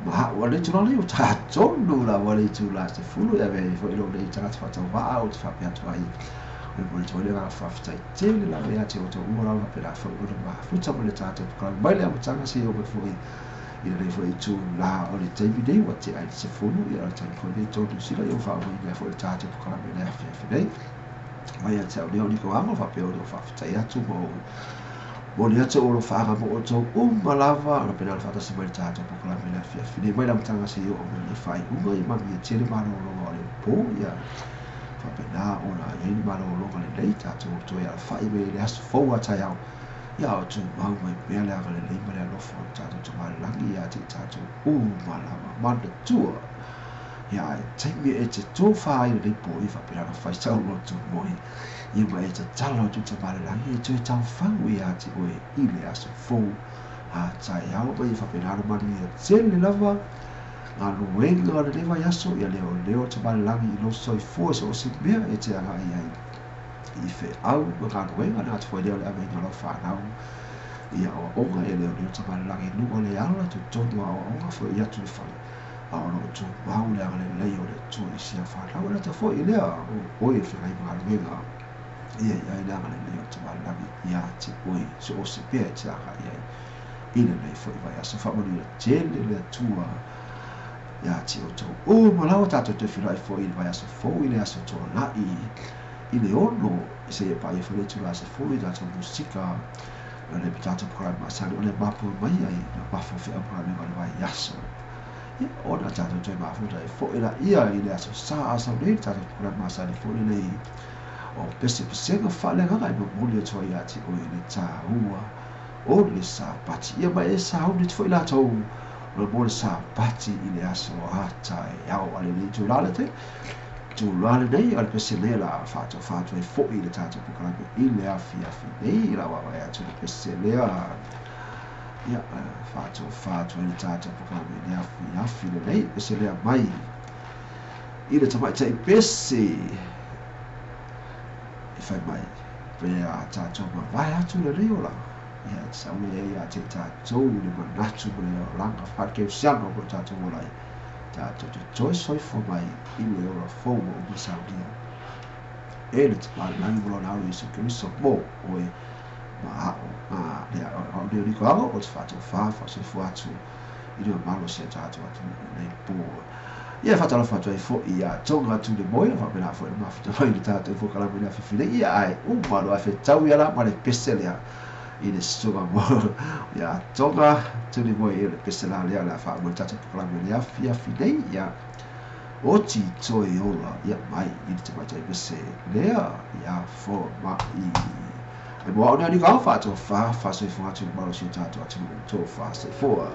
ma au ale tula leo tātonu la wale tula se fulu ia me fo ilo nei tagata whatau waa o te whapea atu ai o le mole toi le ngā whawhitai tele la mea te o tō ua rau whapena fo ilo mafuta mo le tātou pukarau mai le amatanga se o me fo i ina nei foi tu la o le taimi nei ua tea i le sefulu ia o le taimi foi nei tonu sila ia ua faaauina ai foi le tatou pokalame le afiafi nei mai ia te au lea o niko amo faapea o leo faafetai atu ma ou moni atu o lo faaga mo outou uma lava ona pena le faatasi mai le tatou pokalame le afiafi nei mai le amataga seia oo mai le faaiuga ia manuia tele malologa o le pō ia faapena ona iai le malologa lelei tatou toe alafai mai le aso fou a taeao ia o tumau mai pea le agalelei ma le alofa o le tatou Tamalelagi ia te i tatou uma lava manatua ia e taimi e te tofā ai lenei pō i faapena ona fai sau lotu moe ia ma e tatalo atu Tamalelagi e toe taufau ia te oe i le aso fou a taeao mai e faapena ona manuia tele lava galuega o lenei vaiaso ia leoleo Tamalelagi i lou soifua so o se mea e te agai ai i feau ma galuega na atu foi lea o le aveina o lau whanau i aoaoga e leo leo Tamalelagi i luga o le ala totonu aoaoga foi i atu le fale a o loo tumau le agalelei o le Atua i sia whanau e lata foi i lea o oe e whengai ma galuega ia i ai le agalelei o le Tamalelagi ia te oe so o se pea e te agai ai i lenei foi vaiaso faamanuia tele le Atua ia te outou uma lava tātou toe feiloai foi i le vaiaso fou i le aso tuanai i le ono seia paia foi le itula sefulu i tatou musika o le tatou pokalame masani o le mapu mai ai na mafo feau pokalame o le vaiaso ia ona tatou toe mafuta ai foi laia i le aso sa a sau nei le tatou pokalame masani foi lenei o pesepesega faaleagaga e momoli atu ai ia te oe le tāua o le Sapati ia ma e sauni atu foi latou o le mo le Sapati i le aso a taeao a lenei itula le te tula lenei o le pese lea la faatofa atu ai foi i le tatou pokalame i le afiafi nei la vaavaai atu le pese lea ia faatofa atu ai le tatou pokalame i le afiafi lenei pese lea mai i le tamaitai pese e fai mai pe a tatou mavae atu lenei olaga ia e saule ai ia te tatou le manatu ma le olaga faakerisiano mo le tatou ola ai tatou te toe soifua mai i le ola fou ua uma saunia e le Tamalelagi ma lona alo Iesu Keriso mo oe ma a'u a lea o leo niko amo o te faatofā faasoifua atu i le mamalu o si a tatou atunuu lenei pō ia e faatalofa atu ai foi ia Tonga atu le moe faapena foi le mafuta mai le tatou pokalame i le afiafi nei ia ae uma loa fetau ia la ma le pese lea i le susuga mo ia Tonga tuli moe ia le pese la lea o le a faauma le tatou pokalame i le afiafi nei ia oti toe ola ia mai i le tamaitai pese lea ia foma'i. E mo au nei ni ka whaatofa whaasoifua atu le malosi o tātou atunuu tofa soifua.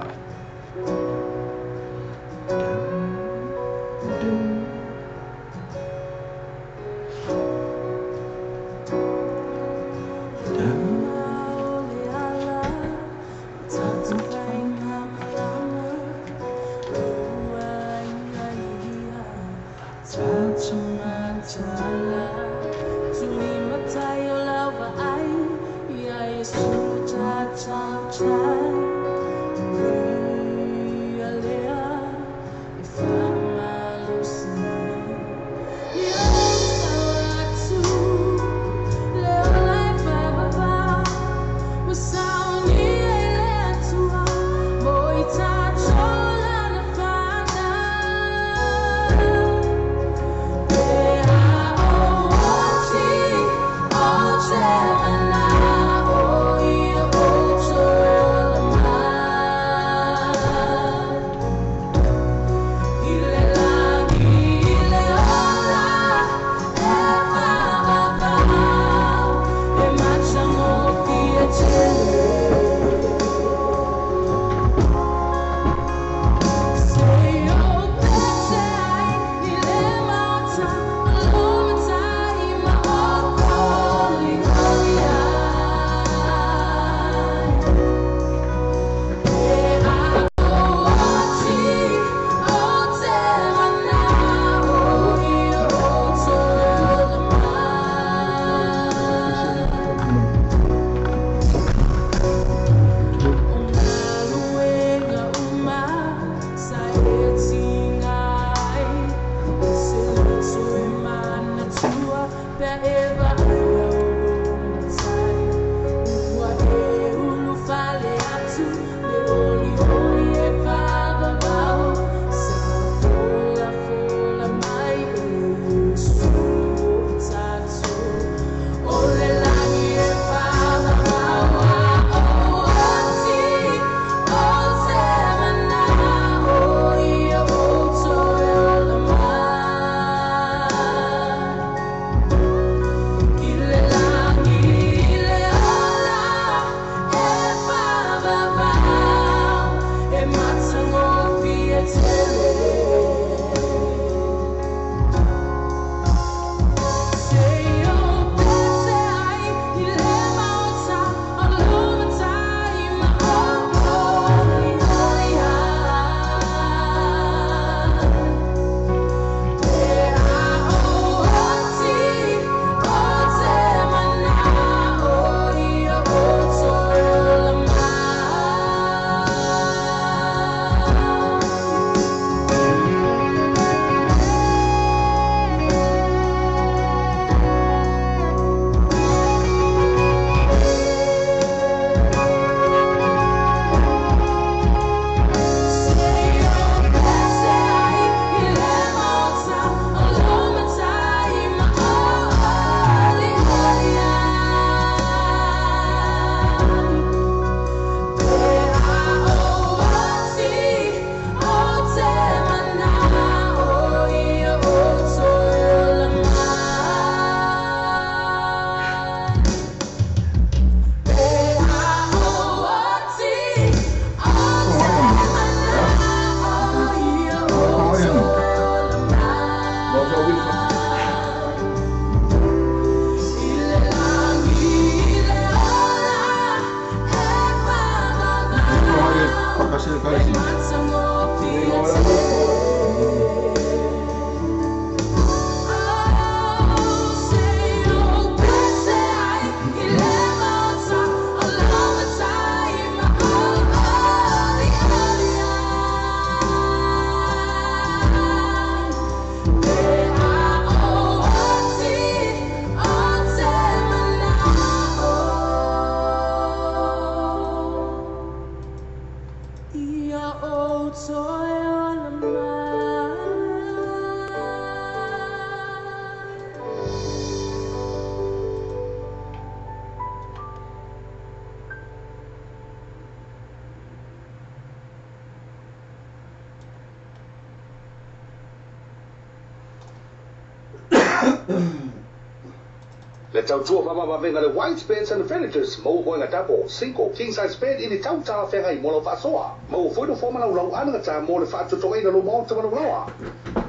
Le tautua faamamaavega le White Beds and Furnitures maua moega double, single, king size bed i ni tau talafeagai mo lau faasoa. Maua foi nofoa ma laulau anagata mo le faatotogaina lou maota ma lou laoa.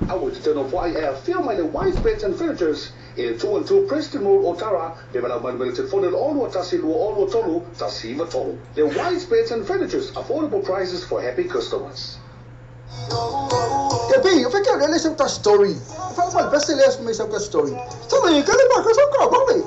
Aua e te toe nofoai ae afio mai le White Beds and Furnitures i le 212 Preston Road, Otara, pe valaau mai le telefoni o le 021 223 193. Le White Beds and Furnitures, affordable prices for happy customers. Ke bi, o feke le sau ta story. Fa ma le bese le mai sau ka story. Story ka le ba ka sau ka ba le.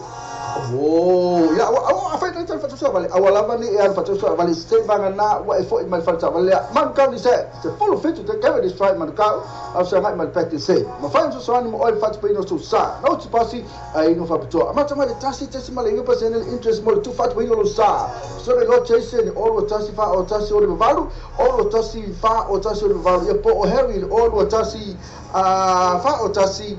Oh, ya wa wa fa ta fa ta vale. Awa lava ni e fa ta vale se vanga na wa e fo mai fa ta vale. Man ka ni se. Se full fit to keve this try man ka. Au sa ngai mai pek se. Ma fa so so ni mo oil fat pe no so sa. No ti pasi ai no fa to. Ma ta mai tasi tasi ma le ngi pasene interest mo tu fat pe no sa. So le lo chase ni all tasi fa o tasi o le valu, o tasi fa o tasi o le valu. E po o Harry o tasi fa o tasi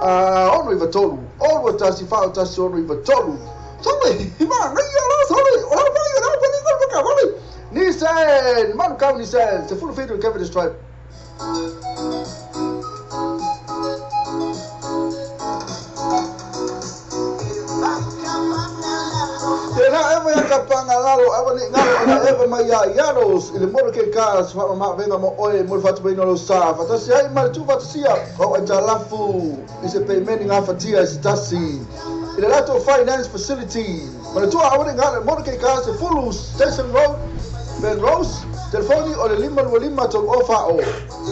ono i vatolu, o tasi fa o tasi ono i vatolu. Sorry, ma ngai ala sorry, o la vai la vai la vai vai. Nissan, man ka Nissan, se full feature Kevin Stripe. Tena ewa ia ka pangalalo, ewa ni ngalo ana ewa mai ia iaros, i le moro ke ka sa ma venga mo oe mo fatu mai no sa, fatasi ai ma tu fatasia, o ai talafu, i se payment ngā fatia i se tasi. I le lato finance facility, ma le tua awa ni ngalo, moro ke ka se Fulu Station Road, Ben Rose, telefoni o le 525 tolu o fa o,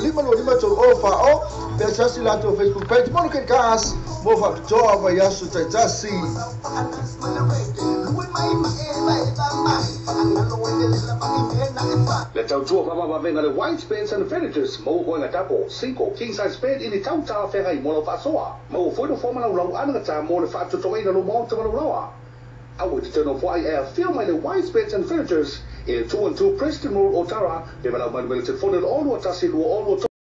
525 tolu o fa o, pe sasi lato Facebook page, moro ke ka mo fa toa vai aso taitasi. Le tautua faamamaavega le White Beds and Furnitures maua moega double, single, king size bed i ni tau talafeagai mo lau faasoa. Maua foi nofoa ma laulau anagata mo le faatotogaina lou maota ma lou laoa. Aua e te toe nofoai ae afio mai le White Beds and Furnitures i le 212 Preston Road, Otara, pe valaau mai le telefoni o le 021 223